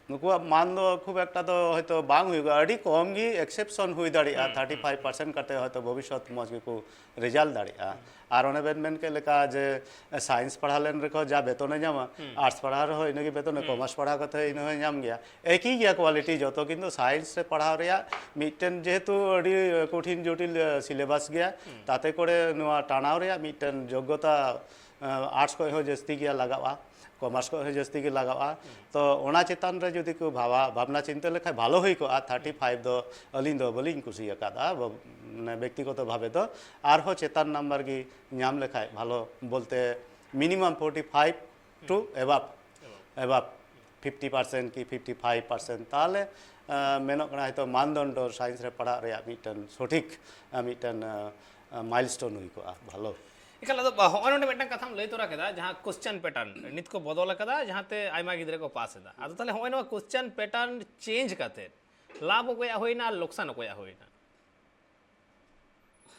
ᱱᱩᱠᱩᱣᱟᱜ ᱢᱟᱱ ᱫᱚ ᱠᱷᱩᱵ ᱮᱠᱴᱟ ᱫᱚ ᱦᱚᱭᱛᱳ ᱵᱟᱝ ᱦᱩᱭᱩᱜᱼᱟ᱾ ᱟᱹᱰᱤ ᱠᱚᱢ ᱜᱮ ᱮᱠᱥᱮᱯᱥᱚᱱ ᱦᱩᱭ ᱫᱟᱲᱮᱭᱟᱜᱼᱟ, ᱛᱷᱟᱨᱴᱤ ᱯᱷᱟᱭᱤᱵᱷ ᱯᱟᱨᱥᱮᱱᱴ ᱠᱟᱛᱮ ᱦᱚᱭᱛᱳ ᱵᱷᱚᱵᱤᱥᱥᱚᱛ ᱢᱚᱡᱽ ᱜᱮᱠᱚ ᱨᱮᱡᱟᱞᱴ ᱫᱟᱲᱮᱭᱟᱜᱼᱟ᱾ ᱟᱨ ᱚᱱᱮ ᱵᱮᱱ ᱢᱮᱱ ᱠᱮᱫ ᱞᱮᱠᱟ ᱡᱮ ᱥᱟᱭᱮᱱᱥ ᱯᱟᱲᱦᱟᱣ ᱞᱮᱱ ᱨᱮᱠᱚ ᱡᱟ ᱵᱮᱛᱚᱱᱮ ᱧᱟᱢᱟ, ᱟᱨᱴᱥ ᱯᱟᱲᱦᱟᱣ ᱨᱮᱦᱚᱸ ᱤᱱᱟᱹᱜᱮ ᱵᱮᱛᱚᱱᱮ, ᱠᱚᱢᱟᱨᱥ ᱯᱟᱲᱦᱟᱣ ᱠᱟᱛᱮ ᱤᱱᱟᱹ ᱦᱚᱸᱭ ᱧᱟᱢ ᱜᱮᱭᱟ, ᱮᱠᱤ ᱜᱮᱭᱟ ᱠᱳᱣᱟᱞᱤᱴᱤ ᱡᱚᱛᱚ᱾ ᱠᱤᱱᱛᱩ ᱥᱟᱭᱮᱱᱥ ᱨᱮ ᱯᱟᱲᱦᱟᱣ ᱨᱮᱭᱟᱜ ᱢᱤᱫᱴᱮᱱ ᱡᱮᱦᱮᱛᱩ ᱟᱹᱰᱤ ᱠᱚᱴᱷᱤᱱ ᱡᱚᱴᱤᱞ ᱥᱤᱞᱮᱵᱟᱥ ᱜᱮᱭᱟ, ᱛᱟᱛᱮ ᱠᱚᱨᱮ ᱱᱚᱣᱟ ᱴᱟᱱᱟᱣ ᱨᱮᱭᱟᱜ ᱢᱤᱫᱴᱮᱱ ᱡᱳᱜᱽᱜᱚᱛᱟ ᱟᱨᱴᱥ ᱠᱷᱚᱱ ᱦᱚᱸ ᱡᱟᱹᱥᱛᱤ ᱜᱮᱭᱟ ᱞᱟᱜᱟᱜᱼᱟ, ᱠᱚᱢᱟᱨᱥ ᱠᱷᱚᱱ ᱦᱚᱸ ᱡᱟᱹᱥᱛᱤ ᱜᱮ ᱞᱟᱜᱟᱜᱼᱟ᱾ ᱛᱚ ᱚᱱᱟ ᱪᱮᱛᱟᱱ ᱨᱮ ᱡᱩᱫᱤ ᱠᱚ ᱵᱷᱟᱵᱟ ᱵᱷᱟᱵᱽᱱᱟ ᱪᱤᱱᱛᱟᱹ ᱞᱮᱠᱷᱟᱱ ᱵᱷᱟᱞᱚ ᱦᱩᱭ ᱠᱚᱜᱼᱟ᱾ ᱛᱷᱟᱨᱴᱤ ᱯᱷᱟᱭᱤᱵᱷ ᱫᱚ ᱟᱹᱞᱤᱧ ᱫᱚ ᱵᱟᱹᱞᱤᱧ ᱠᱩᱥᱤ ᱟᱠᱟᱫᱼᱟ, ᱵᱟ-, ᱢᱟᱱᱮ ᱵᱮᱠᱛᱤᱜᱚᱛᱚ ᱵᱷᱟᱵᱮ ᱫᱚ᱾ ᱟᱨᱦᱚᱸ ᱪᱮᱛᱟᱱ ᱱᱟᱢᱵᱟᱨ ᱜᱮ ᱧᱟᱢ ᱞᱮᱠᱷᱟᱡ ᱵᱷᱟᱞᱚ, ᱵᱚᱞᱛᱮ minimum forty five to above, above fifty percent ᱠᱤ ᱯᱷᱤᱯᱴᱤ ᱯᱷᱟᱭᱤᱵᱷ ᱯᱟᱨᱥᱮᱱᱴ, ᱛᱟᱦᱚᱞᱮ ᱟᱸ, ᱢᱮᱱᱚᱜ ᱠᱟᱱᱟ ᱦᱚᱭᱛᱳ ᱢᱟᱱᱫᱚᱱᱰᱚ ᱥᱟᱭᱮᱱᱥ ᱨᱮ ᱯᱟᱲᱦᱟᱜ ᱨᱮᱭᱟᱜ ᱢᱤᱫᱴᱮᱱ ᱥᱚᱴᱷᱤᱠ, ᱟᱸ, ᱢᱤᱫᱴᱮᱱ ᱢᱟᱭᱤᱞᱥᱴᱳᱱ ᱦᱩᱭ ᱠᱚᱜᱼᱟ ᱵᱷᱟᱞᱚ᱾ ᱮᱠᱟᱞ, ᱟᱫᱚ ᱵᱟ-, ᱦᱚᱸᱜᱼᱚᱭ ᱱᱚᱰᱮ ᱢᱤᱫᱴᱟᱝ ᱠᱟᱛᱷᱟᱢ ᱞᱟᱹᱭ ᱛᱚᱨᱟ ᱠᱮᱫᱟ, ᱡᱟᱦᱟᱸ ᱠᱚᱥᱪᱮᱱ ᱯᱮᱴᱟᱨᱱ ᱱᱤᱛ ᱠᱚ ᱵᱚᱫᱚᱞ ᱟᱠᱟᱫᱟ, ᱡᱟᱦᱟᱸᱛᱮ ᱟᱭᱢᱟ ᱜᱤᱫᱽᱨᱟᱹ ᱠᱚ ᱯᱟᱥ ᱮᱫᱟ᱾ ᱟᱫᱚ ᱛᱟᱦᱚᱞᱮ ᱦᱚᱸᱜᱼᱚᱭ ᱱᱚᱣᱟ ᱠᱚᱥᱪᱮᱱ ᱯᱮᱴᱟᱨᱱ ᱪᱮᱧᱡᱽ ᱠᱟᱛᱮ ᱞᱟᱵᱷ ᱚᱠᱚᱭᱟᱜ ᱦᱩᱭᱱᱟ ᱟᱨ ᱞᱚᱠᱥᱟᱱ ᱚᱠᱚᱭᱟᱜ ᱦᱩᱭᱱᱟ?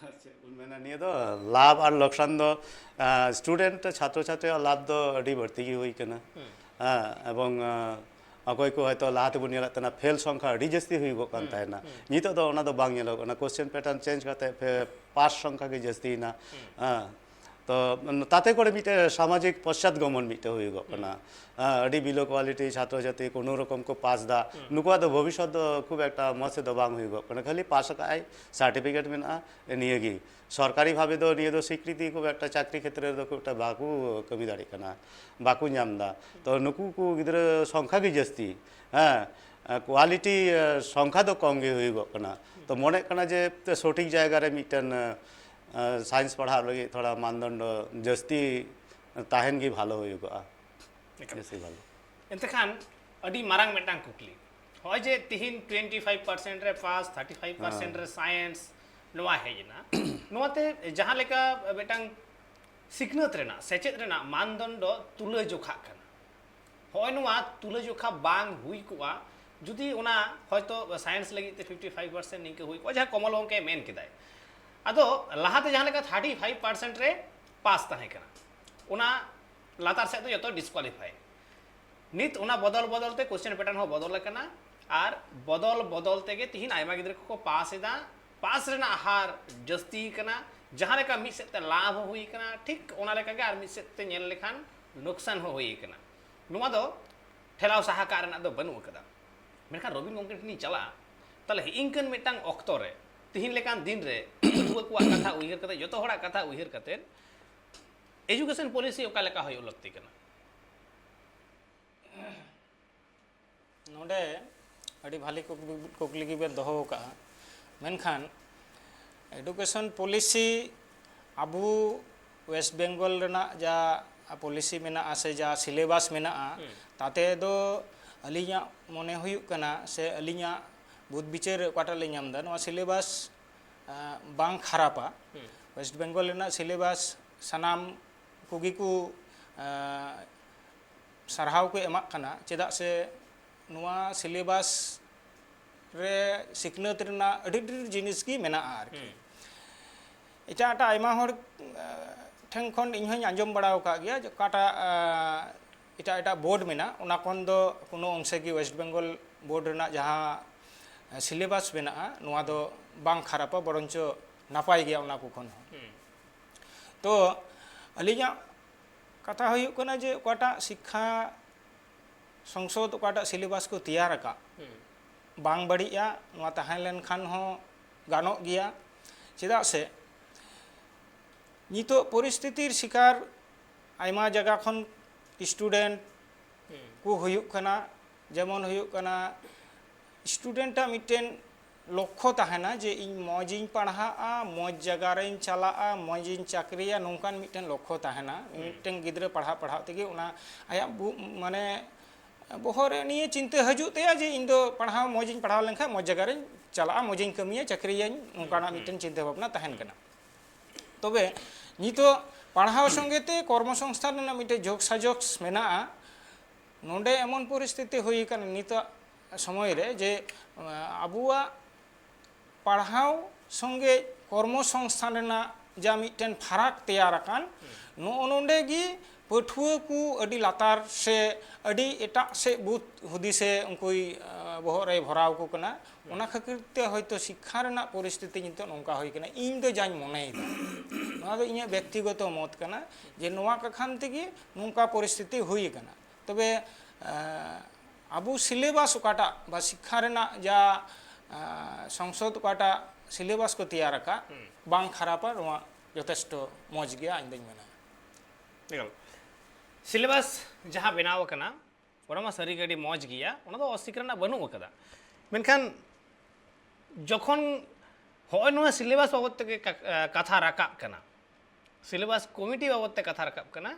ᱟᱨ ᱪᱮᱫ ᱵᱚᱱ ᱢᱮᱱᱟ, ᱱᱤᱭᱟᱹ ᱫᱚ ᱞᱟᱵᱷ ᱟᱨ ᱞᱚᱠᱥᱟᱱ ᱫᱚ, ᱟᱸ, ᱥᱴᱩᱰᱮᱱᱴ, ᱪᱷᱟᱛᱨᱚ ᱪᱷᱟᱛᱨᱤᱭᱟᱜ ᱞᱟᱵᱷ ᱫᱚ ᱟᱹᱰᱤ ᱵᱟᱹᱲᱛᱤ ᱜᱮ ᱦᱩᱭ ᱠᱟᱱᱟ᱾ ᱦᱮᱸ, ᱮᱵᱚᱝ, ᱟᱸ, ᱚᱠᱚᱭ ᱠᱚ ᱦᱚᱭᱛᱳ ᱞᱟᱦᱟ ᱛᱮᱵᱚᱱ ᱧᱮᱞᱮᱫ ᱛᱟᱦᱮᱱᱟ, ᱯᱷᱮᱞ ᱥᱚᱝᱠᱷᱟ ᱟᱹᱰᱤ ᱡᱟᱹᱥᱛᱤ ᱦᱩᱭᱩᱜᱚᱜ ᱠᱟᱱ ᱛᱟᱦᱮᱱᱟ᱾ ᱱᱤᱛᱚᱜ ᱫᱚ ᱚᱱᱟ ᱫᱚ ᱵᱟᱝ ᱧᱮᱞᱚᱜ ᱠᱟᱱᱟ᱾ ᱠᱚᱥᱪᱮᱱ ᱯᱮᱴᱟᱨᱱ ᱪᱮᱧᱡᱽ ᱠᱟᱛᱮ ᱯᱮ-, ᱯᱟᱥ ᱥᱚᱝᱠᱷᱟ ᱜᱮ ᱡᱟᱹᱥᱛᱤᱭᱮᱱᱟ᱾ ᱦᱮᱸ, ᱛᱚ ᱛᱟᱛᱮ ᱠᱚᱨᱮ ᱢᱤᱫᱴᱮᱱ ᱥᱟᱢᱟᱡᱤᱠ ᱯᱚᱥᱪᱟᱛ ᱜᱚᱢᱚᱱ ᱢᱤᱫᱴᱮᱱ ᱦᱩᱭᱩᱜᱚᱜ ᱠᱟᱱᱟ᱾ ᱦᱮᱸ, ᱟᱹᱰᱤ ᱵᱤᱞᱳ ᱠᱳᱣᱟᱞᱤᱴᱤ ᱪᱷᱟᱛᱨᱚ ᱪᱷᱟᱛᱨᱤ ᱠᱳᱱᱳ ᱨᱚᱠᱚᱢ ᱠᱚ ᱯᱟᱥ ᱫᱟ, ᱱᱩᱠᱩᱣᱟᱜ ᱫᱚ ᱵᱷᱚᱵᱤᱥᱥᱚᱛ ᱫᱚ ᱠᱷᱩᱵ ᱮᱠᱴᱟ ᱢᱚᱡᱽ ᱛᱮᱫᱚ ᱵᱟᱝ ᱦᱩᱭᱩᱜᱚᱜ ᱠᱟᱱᱟ᱾ ᱠᱷᱟᱹᱞᱤ ᱯᱟᱥ ᱟᱠᱟᱫ ᱟᱭ, ᱥᱟᱨᱴᱤᱯᱷᱤᱠᱮᱴ ᱢᱮᱱᱟᱜᱼᱟ, ᱱᱤᱭᱟᱹᱜᱮ᱾ ᱥᱚᱨᱠᱟᱨᱤ ᱵᱷᱟᱵᱮ ᱫᱚ ᱱᱤᱭᱟᱹ ᱫᱚ ᱥᱤᱠᱨᱤᱛᱤ ᱠᱷᱩᱵ ᱮᱠᱴᱟ ᱪᱟᱹᱠᱨᱤ ᱠᱷᱮᱛᱨᱮ ᱨᱮᱫᱚ ᱠᱷᱩᱵ ᱮᱠᱴᱟ ᱵᱟᱠᱚ ᱠᱟᱹᱢᱤ ᱫᱟᱲᱮᱭᱟᱜ ᱠᱟᱱᱟ, ᱵᱟᱠᱚ ᱧᱟᱢ ᱮᱫᱟ᱾ ᱛᱚ ᱱᱩᱠᱩ ᱠᱚ ᱜᱤᱫᱽᱨᱟᱹ ᱥᱚᱝᱠᱷᱟ ᱜᱮ ᱡᱟᱹᱥᱛᱤ, ᱦᱮᱸ, ᱠᱳᱣᱟᱞᱤᱴᱤ, ᱮ, ᱥᱚᱝᱠᱷᱟ ᱫᱚ ᱠᱚᱢ ᱜᱮ ᱦᱩᱭᱩᱜᱚᱜ ᱠᱟᱱᱟ᱾ ᱛᱚ ᱢᱚᱱᱮᱜ ᱠᱟᱱᱟ ᱡᱮ ᱥᱚᱴᱷᱤᱠ ᱡᱟᱭᱜᱟ ᱨᱮ ᱢᱤᱫᱴᱮᱱ, ᱮ, ᱥᱟᱭᱮᱱᱥ ᱯᱟᱲᱦᱟᱜ ᱞᱟᱹᱜᱤᱫ ᱛᱷᱚᱲᱟ ᱢᱟᱱᱫᱚᱱᱰᱚ ᱡᱟᱹᱥᱛᱤ ᱛᱟᱦᱮᱱ ᱜᱮ ᱵᱷᱟᱞᱚ ᱦᱩᱭᱩᱜᱚᱜᱼᱟ᱾ ᱮᱠᱟᱞ᱾ ᱡᱟᱹᱥᱛᱤ ᱵᱷᱟᱞᱚ᱾ ᱮᱱᱛᱮ ᱠᱷᱟᱱ ᱟᱹᱰᱤ ᱢᱟᱨᱟᱝ ᱢᱤᱫᱴᱟᱝ ᱠᱩᱠᱞᱤ, ᱱᱚᱜᱼᱚᱭ ᱡᱮ ᱛᱤᱦᱤᱧ ᱴᱩᱭᱮᱱᱴᱤ ᱯᱷᱟᱭᱤᱵᱷ ᱯᱟᱨᱥᱮᱱᱴ ᱨᱮ ᱯᱟᱥ, ᱛᱷᱟᱨᱴᱤ ᱯᱷᱟᱭᱤᱵᱷ ᱯᱟᱨᱥᱮᱱᱴ ᱨᱮ ᱥᱟᱭᱮᱱᱥ, ᱱᱚᱣᱟ ᱦᱮᱡ ᱮᱱᱟ, ᱱᱚᱣᱟᱛᱮ ᱡᱟᱦᱟᱸ ᱞᱮᱠᱟ ᱢᱤᱫᱴᱟᱝ ᱥᱤᱠᱷᱱᱟᱹᱛ ᱨᱮᱱᱟᱜ, ᱥᱮᱪᱮᱫ ᱨᱮᱱᱟᱜ ᱢᱟᱱᱫᱚᱱᱰᱚ ᱛᱩᱞᱟᱹ ᱡᱚᱠᱷᱟᱜ ᱠᱟᱱᱟ, ᱦᱚᱸᱜᱼᱚᱭ ᱱᱚᱣᱟ ᱛᱩᱞᱟᱹ ᱡᱚᱠᱷᱟ ᱵᱟᱝ ᱦᱩᱭ ᱠᱚᱜᱼᱟ ᱡᱩᱫᱤ ᱚᱱᱟ ᱦᱚᱭᱛᱳ ᱥᱟᱭᱮᱱᱥ ᱞᱟᱹᱜᱤᱫ ᱛᱮ ᱯᱷᱤᱯᱴᱤ ᱯᱷᱟᱭᱤᱵᱷ ᱯᱟᱨᱥᱮᱱᱴ ᱱᱤᱝᱠᱟᱹ ᱦᱩᱭ ᱠᱚᱜᱼᱟ, ᱡᱟᱦᱟᱸ ᱠᱚᱢᱚᱞ ᱜᱚᱢᱠᱮ ᱢᱮᱱ ᱠᱮᱫᱟᱭ᱾ ᱟᱫᱚ ᱞᱟᱦᱟᱛᱮ ᱡᱟᱦᱟᱸ ᱞᱮᱠᱟ ᱛᱷᱟᱨᱴᱤ ᱯᱷᱟᱭᱤᱵᱷ ᱯᱟᱨᱥᱮᱱᱴ ᱨᱮ ᱯᱟᱥ ᱛᱟᱦᱮᱸ ᱠᱟᱱᱟ, ᱚᱱᱟ ᱞᱟᱛᱟᱨ ᱥᱮᱫ ᱫᱚ ᱡᱚᱛᱚ ᱰᱤᱥᱠᱣᱟᱞᱤᱯᱷᱟᱭ᱾ ᱱᱤᱛ ᱚᱱᱟ ᱵᱚᱫᱚᱞ ᱵᱚᱫᱚᱞ ᱛᱮ ᱠᱚᱥᱪᱮᱱ ᱯᱮᱴᱟᱨᱱ ᱦᱚᱸ ᱵᱚᱫᱚᱞ ᱟᱠᱟᱱᱟ, ᱟᱨ ᱵᱚᱫᱚᱞ ᱵᱚᱫᱚᱞ ᱛᱮᱜᱮ ᱛᱤᱦᱤᱧ ᱟᱭᱢᱟ ᱜᱤᱫᱽᱨᱟᱹ ᱠᱚᱠᱚ ᱯᱟᱥ ᱮᱫᱟ᱾ ᱯᱟᱥ ᱨᱮᱱᱟᱜ ᱦᱟᱨ ᱡᱟᱹᱥᱛᱤ ᱟᱠᱟᱱᱟ, ᱡᱟᱦᱟᱸ ᱞᱮᱠᱟ ᱢᱤᱫ ᱥᱮᱫ ᱛᱮ ᱞᱟᱵᱷ ᱦᱚᱸ ᱦᱩᱭ ᱟᱠᱟᱱᱟ, ᱴᱷᱤᱠ ᱚᱱᱟ ᱞᱮᱠᱟᱜᱮ ᱟᱨ ᱢᱤᱫ ᱥᱮᱫ ᱛᱮ ᱧᱮᱞ ᱞᱮᱠᱷᱟᱱ ᱱᱩᱠᱥᱟᱱ ᱦᱚᱸ ᱦᱩᱭ ᱟᱠᱟᱱᱟ᱾ ᱱᱚᱣᱟ ᱫᱚ ᱴᱷᱮᱞᱟᱣ ᱥᱟᱦᱟ ᱠᱟᱜ ᱨᱮᱱᱟᱜ ᱫᱚ ᱵᱟᱹᱱᱩᱜ ᱟᱠᱟᱫᱟ᱾ ᱢᱮᱱᱠᱷᱟᱱ ᱨᱚᱵᱤᱱ ᱜᱚᱢᱠᱮ ᱴᱷᱮᱱ ᱤᱧ ᱪᱟᱞᱟᱜᱼᱟ, ᱛᱟᱦᱚᱞᱮ ᱦᱤᱸᱜᱤᱱᱠᱟᱹᱱ ᱢᱤᱫᱴᱟᱝ ᱚᱠᱛᱚ ᱨᱮ, ᱛᱤᱦᱤᱧ ᱞᱮᱠᱟᱱ ᱫᱤᱱ ᱨᱮ ᱯᱟᱹᱴᱷᱩᱣᱟᱹ ᱠᱚᱣᱟᱜ ᱠᱟᱛᱷᱟ ᱩᱭᱦᱟᱹᱨ ᱠᱟᱛᱮ, ᱡᱚᱛᱚ ᱦᱚᱲᱟᱜ ᱠᱟᱛᱷᱟ ᱩᱭᱦᱟᱹᱨ ᱠᱟᱛᱮ ᱮᱡᱩᱠᱮᱥᱚᱱ ᱯᱚᱞᱤᱥᱤ ᱚᱠᱟ ᱞᱮᱠᱟ ᱦᱩᱭᱩᱜ ᱞᱟᱹᱠᱛᱤ ᱠᱟᱱᱟ? ᱱᱚᱰᱮ ᱟᱹᱰᱤ ᱵᱷᱟᱞᱤ ᱠᱩᱠ-, ᱠᱩᱠᱞᱤ ᱜᱮᱵᱮᱱ ᱫᱚᱦᱚ ᱟᱠᱟᱫᱼᱟ᱾ ᱢᱮᱱᱠᱷᱟᱱ ᱮᱰᱩᱠᱮᱥᱚᱱ ᱯᱚᱞᱤᱥᱤ ᱟᱵᱚ ᱳᱭᱮᱥᱴ ᱵᱮᱝᱜᱚᱞ ᱨᱮᱱᱟᱜ ᱡᱟ ᱯᱚᱞᱤᱥᱤ ᱢᱮᱱᱟᱜᱼᱟ ᱥᱮ ᱡᱟ ᱥᱤᱞᱮᱵᱟᱥ ᱢᱮᱱᱟᱜᱼᱟ, ᱦᱩᱸ᱾ ᱛᱟᱛᱮ ᱫᱚ ᱟᱹᱞᱤᱧᱟᱜ ᱢᱚᱱᱮ ᱦᱩᱭᱩᱜ ᱠᱟᱱᱟ ᱥᱮ ᱟᱹᱞᱤᱧᱟᱜ ᱵᱩᱫᱽ ᱵᱤᱪᱟᱹᱨ ᱚᱠᱟᱴᱟᱜ ᱞᱤᱧ ᱧᱟᱢ ᱮᱫᱟ, ᱱᱚᱣᱟ ᱥᱤᱞᱮᱵᱟᱥ, ᱟᱸ, ᱵᱟᱝ ᱠᱷᱟᱨᱟᱯᱟ᱾ ᱦᱩᱸ᱾ ᱳᱭᱮᱥᱴ ᱵᱮᱝᱜᱚᱞ ᱨᱮᱱᱟᱜ ᱥᱤᱞᱮᱵᱟᱥ ᱥᱟᱱᱟᱢ ᱠᱚᱜᱮ ᱠᱚ, ᱟᱸ, ᱥᱟᱨᱦᱟᱣ ᱠᱚ ᱮᱢᱟᱜ ᱠᱟᱱᱟ, ᱪᱮᱫᱟᱜ ᱥᱮ ᱱᱚᱣᱟ ᱥᱤᱞᱮᱵᱟᱥ ᱨᱮ ᱥᱤᱠᱷᱱᱟᱹᱛ ᱨᱮᱱᱟᱜ ᱟᱹᱰᱤ ᱰᱷᱮᱨ ᱡᱤᱱᱤᱥ ᱜᱮ ᱢᱮᱱᱟᱜᱼᱟ ᱟᱨᱠᱤ᱾ ᱦᱩᱸ᱾ ᱮᱴᱟᱜ ᱮᱴᱟᱜ ᱟᱭᱢᱟ ᱦᱚᱲ, ᱟᱸ, ᱴᱷᱮᱱ ᱠᱷᱚᱱ ᱤᱧ ᱦᱚᱸᱧ ᱟᱸᱡᱚᱢ ᱵᱟᱲᱟ ᱟᱠᱟᱫ ᱜᱮᱭᱟ ᱡᱮ ᱚᱠᱟᱴᱟᱜ, ᱟᱸ, ᱮᱴᱟᱜ ᱮᱴᱟᱜ ᱵᱳᱨᱰ ᱢᱮᱱᱟᱜ, ᱚᱱᱟ ᱠᱷᱚᱱ ᱫᱚ ᱠᱳᱱᱳ ᱚᱝᱥᱮ ᱜᱮ ᱳᱭᱮᱥᱴ ᱵᱮᱝᱜᱚᱞ ᱵᱳᱨᱰ ᱨᱮᱱᱟᱜ ᱡᱟᱦᱟᱸ, ᱟᱸ, ᱥᱤᱞᱮᱵᱟᱥ ᱢᱮᱱᱟᱜᱼᱟ, ᱱᱚᱣᱟ ᱫᱚ ᱵᱟᱝ ᱠᱷᱟᱨᱟᱯᱟ, ᱵᱚᱨᱚᱱᱪᱚ ᱱᱟᱯᱟᱭ ᱜᱮᱭᱟ ᱚᱱᱟ ᱠᱚ ᱠᱷᱚᱱ ᱦᱚᱸ᱾ ᱦᱩᱸ᱾ ᱛᱚ ᱟᱹᱞᱤᱧᱟᱜ ᱠᱟᱛᱷᱟ ᱦᱩᱭᱩᱜ ᱠᱟᱱᱟ ᱡᱮ ᱚᱠᱟᱴᱟᱜ ᱥᱤᱠᱠᱷᱟ ᱥᱚᱝᱥᱚᱫᱽ ᱚᱠᱟᱴᱟᱜ ᱥᱤᱞᱮᱵᱟᱥ ᱠᱚ ᱛᱮᱭᱟᱨ ᱟᱠᱟᱫ, ᱦᱩᱸ᱾ ᱵᱟᱝ ᱵᱟᱹᱲᱤᱡᱼᱟ, ᱱᱚᱣᱟ ᱛᱟᱦᱮᱸ ᱞᱮᱱᱠᱷᱟᱱ ᱦᱚᱸ ᱜᱟᱱᱚᱜ ᱜᱮᱭᱟ᱾ ᱪᱮᱫᱟᱜ ᱥᱮ ᱱᱤᱛᱚᱜ ᱯᱚᱨᱤᱥᱛᱷᱤᱛᱤᱨ ᱥᱤᱠᱟᱨ ᱟᱭᱢᱟ ᱡᱟᱭᱜᱟ ᱠᱷᱚᱱ ᱥᱴᱩᱰᱮᱱᱴ ᱦᱩᱸ᱾ ᱠᱚ ᱦᱩᱭᱩᱜ ᱠᱟᱱᱟ, ᱡᱮᱢᱚᱱ ᱦᱩᱭᱩᱜ ᱠᱟᱱᱟ ᱥᱴᱩᱰᱮᱱᱴᱟᱜ ᱢᱤᱫᱴᱮᱱ ᱞᱚᱠᱠᱷᱚ ᱛᱟᱦᱮᱱᱟ ᱡᱮ ᱤᱧ ᱢᱚᱡᱽ ᱤᱧ ᱯᱟᱲᱦᱟᱜᱼᱟ, ᱢᱚᱡᱽ ᱡᱟᱭᱜᱟ ᱨᱮᱧ ᱪᱟᱞᱟᱜᱼᱟ, ᱢᱚᱡᱽ ᱤᱧ ᱪᱟᱹᱠᱨᱤᱭᱟ, ᱱᱚᱝᱠᱟᱱ ᱢᱤᱫᱴᱮᱱ ᱞᱚᱠᱠᱷᱚ ᱛᱟᱦᱮᱱᱟ᱾ ᱢᱤᱫᱴᱮᱱ ᱜᱤᱫᱽᱨᱟᱹ ᱯᱟᱲᱦᱟᱜ ᱯᱟᱲᱦᱟᱜ ᱛᱮᱜᱮ ᱚᱱᱟ ᱟᱭᱟᱜ ᱵᱩ- ᱢᱟᱱᱮ ᱵᱚᱦᱚᱜ ᱨᱮ ᱱᱤᱭᱟᱹ ᱪᱤᱱᱛᱟᱹ ᱦᱤᱡᱩᱜ ᱛᱟᱭᱟ ᱡᱮ ᱤᱧ ᱫᱚ ᱯᱟᱲᱦᱟᱣ, ᱢᱚᱡᱽ ᱤᱧ ᱯᱟᱲᱦᱟᱣ ᱞᱮᱱᱠᱷᱟᱱ ᱢᱚᱡᱽ ᱡᱟᱭᱜᱟ ᱨᱮᱧ ᱪᱟᱞᱟᱜᱼᱟ, ᱢᱚᱡᱽ ᱤᱧ ᱠᱟᱹᱢᱤᱭᱟ, ᱪᱟᱹᱠᱨᱤᱭᱟᱹᱧ, ᱱᱚᱝᱠᱟᱱᱟᱜ ᱢᱤᱫᱴᱮᱱ ᱪᱤᱱᱛᱟᱹ ᱵᱷᱟᱵᱽᱱᱟ ᱛᱟᱦᱮᱱ ᱠᱟᱱᱟ᱾ ᱛᱚᱵᱮ ᱱᱤᱛᱚᱜ ᱯᱟᱲᱦᱟᱣ ᱥᱚᱸᱜᱮ ᱛᱮ ᱠᱚᱨᱢᱚ ᱥᱚᱝᱥᱛᱷᱟᱱ ᱨᱮᱱᱟᱜ ᱢᱤᱫᱴᱮᱱ ᱡᱳᱜᱽ ᱥᱟᱡᱳᱜᱽ ᱢᱮᱱᱟᱜᱼᱟ᱾ ᱱᱚᱰᱮ ᱮᱢᱚᱱ ᱯᱚᱨᱤᱥᱛᱷᱤᱛᱤ ᱦᱩᱭ ᱟᱠᱟᱱᱟ ᱱᱤᱛᱚᱜ ᱥᱚᱢᱚᱭ ᱨᱮ ᱡᱮ, ᱟᱸ, ᱟᱵᱚᱣᱟᱜ ᱯᱟᱲᱦᱟᱣ ᱥᱚᱸᱜᱮ ᱠᱚᱨᱢᱚ ᱥᱚᱝᱥᱛᱷᱟᱱ ᱨᱮᱱᱟᱜ ᱡᱟ ᱢᱤᱫᱴᱮᱱ ᱯᱷᱟᱨᱟᱠ ᱛᱮᱭᱟᱨ ᱟᱠᱟᱱ, ᱱᱚᱜᱼᱚ ᱱᱚᱰᱮ ᱜᱮ ᱯᱟᱹᱴᱷᱩᱣᱟᱹ ᱠᱚ ᱟᱹᱰᱤ ᱞᱟᱛᱟᱨ ᱥᱮ ᱟᱹᱰᱤ ᱮᱴᱟᱜ ᱥᱮᱫ ᱵᱩᱫ ᱦᱩᱫᱤᱥᱮ ᱩᱱᱠᱩᱭ, ᱟᱸ, ᱵᱚᱦᱚᱜ ᱨᱮᱭ ᱵᱷᱚᱨᱟᱣ ᱟᱠᱚ ᱠᱟᱱᱟ᱾ ᱚᱱᱟ ᱠᱷᱟᱹᱛᱤᱨ ᱛᱮ ᱦᱚᱭᱛᱳ ᱥᱤᱠᱠᱷᱟ ᱨᱮᱱᱟᱜ ᱯᱚᱨᱤᱥᱛᱷᱤᱛᱤ ᱱᱤᱛᱚᱜ ᱱᱚᱝᱠᱟ ᱦᱩᱭ ᱠᱟᱱᱟ, ᱤᱧ ᱫᱚ ᱡᱟᱧ ᱢᱚᱱᱮᱭᱮᱫᱟ᱾ ᱱᱚᱣᱟ ᱫᱚ ᱤᱧᱟᱹᱜ ᱵᱮᱠᱛᱤᱜᱚᱛᱚ ᱢᱚᱛ ᱠᱟᱱᱟ ᱡᱮ ᱱᱚᱣᱟ ᱠᱟᱠᱷᱟᱱ ᱛᱮᱜᱮ ᱱᱚᱝᱠᱟ ᱯᱚᱨᱤᱥᱛᱷᱤᱛᱤ ᱦᱩᱭ ᱟᱠᱟᱱᱟ᱾ ᱛᱚᱵᱮ, ᱟᱸ, ᱟᱵᱚ syllabus ᱚᱠᱟᱴᱟᱜ ᱵᱟ ᱥᱤᱠᱠᱷᱟ ᱨᱮᱱᱟᱜ ᱡᱟ, ᱟᱸ, ᱥᱚᱝᱥᱚᱫ ᱚᱠᱟᱴᱟᱜ syllabus ᱠᱚ ᱛᱮᱭᱟᱨ ᱟᱠᱟᱫ, ᱵᱟᱝ ᱠᱷᱟᱨᱟᱯᱟ, ᱱᱚᱣᱟ ᱡᱚᱛᱷᱮᱥᱴᱚ ᱢᱚᱡᱽ ᱜᱮᱭᱟ, ᱤᱧ ᱫᱚᱧ ᱢᱮᱱᱟ᱾ ᱮᱠᱟᱞ᱾ Syllabus ᱡᱟᱦᱟᱸ ᱵᱮᱱᱟᱣ ᱟᱠᱟᱱᱟ, ᱚᱱᱟ ᱢᱟ ᱥᱟᱹᱨᱤ ᱜᱮ ᱟᱹᱰᱤ ᱢᱚᱡᱽ ᱜᱮᱭᱟ, ᱚᱱᱟ ᱫᱚ ᱚᱥᱤᱠᱟᱹᱨ ᱨᱮᱱᱟᱜ ᱵᱟᱹᱱᱩᱜ ᱟᱠᱟᱫᱟ᱾ ᱢᱮᱱᱠᱷᱟᱱ ᱡᱚᱠᱷᱚᱱ ᱦᱚᱸᱜᱼᱚᱭ ᱱᱚᱣᱟ syllabus ᱵᱟᱵᱚᱫ ᱛᱮᱜᱮ ᱠᱟ-, ᱠᱟᱛᱷᱟ ᱨᱟᱠᱟᱵ ᱠᱟᱱᱟ, syllabus committee ᱵᱟᱵᱚᱫ ᱛᱮ ᱠᱟᱛᱷᱟ ᱨᱟᱠᱟᱵ ᱠᱟᱱᱟ,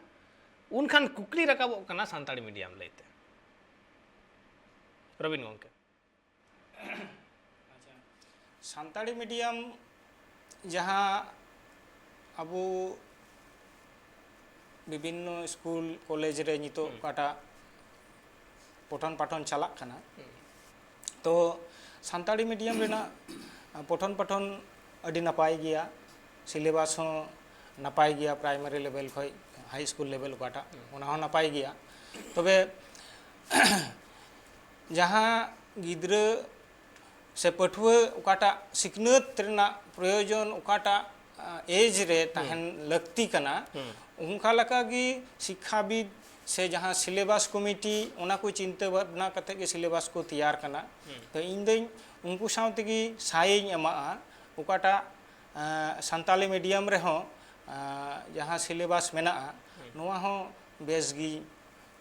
ᱩᱱᱠᱷᱟᱱ ᱠᱩᱠᱞᱤ ᱨᱟᱠᱟᱵᱚᱜ ᱠᱟᱱᱟ ᱥᱟᱱᱛᱟᱲᱤ medium ᱞᱟᱹᱭᱛᱮ᱾ ᱨᱚᱵᱤᱱ ᱜᱚᱢᱠᱮ᱾ ᱥᱟᱱᱛᱟᱲᱤ medium ᱡᱟᱦᱟᱸ ᱟᱵᱚ ᱵᱤᱵᱷᱤᱱᱱᱚ ᱥᱠᱩᱞ ᱠᱚᱞᱮᱡᱽ ᱨᱮ ᱱᱤᱛᱚᱜ ᱚᱠᱟᱴᱟᱜ ᱯᱚᱴᱷᱚᱱ ᱯᱟᱴᱷᱚᱱ ᱪᱟᱞᱟᱜ ᱠᱟᱱᱟ, ᱛᱚ ᱥᱟᱱᱛᱟᱲᱤ medium ᱨᱮᱱᱟᱜ ᱯᱚᱴᱷᱚᱱ ᱯᱟᱴᱷᱚᱱ ᱟᱹᱰᱤ ᱱᱟᱯᱟᱭ ᱜᱮᱭᱟ, syllabus ᱦᱚᱸ ᱱᱟᱯᱟᱭ ᱜᱮᱭᱟ, primary level ᱠᱷᱚᱱ high school level ᱚᱠᱟᱴᱟᱜ, ᱚᱱᱟ ᱦᱚᱸ ᱱᱟᱯᱟᱭ ᱜᱮᱭᱟ᱾ ᱛᱚᱵᱮ ᱡᱟᱦᱟᱸ ᱜᱤᱫᱽᱨᱟᱹ ᱥᱮ ᱯᱟᱹᱴᱷᱩᱣᱟᱹ ᱚᱠᱟᱴᱟᱜ ᱥᱤᱠᱷᱱᱟᱹᱛ ᱨᱮᱱᱟᱜ ᱯᱨᱚᱭᱳᱡᱚᱱ, ᱚᱠᱟᱴᱟᱜ ᱮᱡᱽ ᱨᱮ ᱛᱟᱦᱮᱱ ᱞᱟᱹᱠᱛᱤ ᱠᱟᱱᱟ, ᱚᱱᱠᱟ ᱞᱮᱠᱟᱜᱮ ᱥᱤᱠᱠᱷᱟᱵᱤᱫ ᱥᱮ ᱡᱟᱦᱟᱸ syllabus committee, ᱚᱱᱟ ᱠᱚ ᱪᱤᱱᱛᱟᱹ ᱵᱷᱟᱵᱽᱱᱟ ᱠᱟᱛᱮ ᱜᱮ syllabus ᱠᱚ ᱛᱮᱭᱟᱨ ᱠᱟᱱᱟ᱾ ᱛᱚ ᱤᱧ ᱫᱚᱧ ᱩᱱᱠᱩ ᱥᱟᱶ ᱛᱮᱜᱮ ᱥᱟᱭᱤᱧ ᱮᱢᱟᱜᱼᱟ, ᱚᱠᱟᱴᱟᱜ, ᱟᱸ, ᱥᱟᱱᱛᱟᱞᱤ medium ᱨᱮᱦᱚᱸ, ᱟᱸ, ᱡᱟᱦᱟᱸ syllabus ᱢᱮᱱᱟᱜᱼᱟ, ᱱᱚᱣᱟ ᱦᱚᱸ ᱵᱮᱥ ᱜᱮ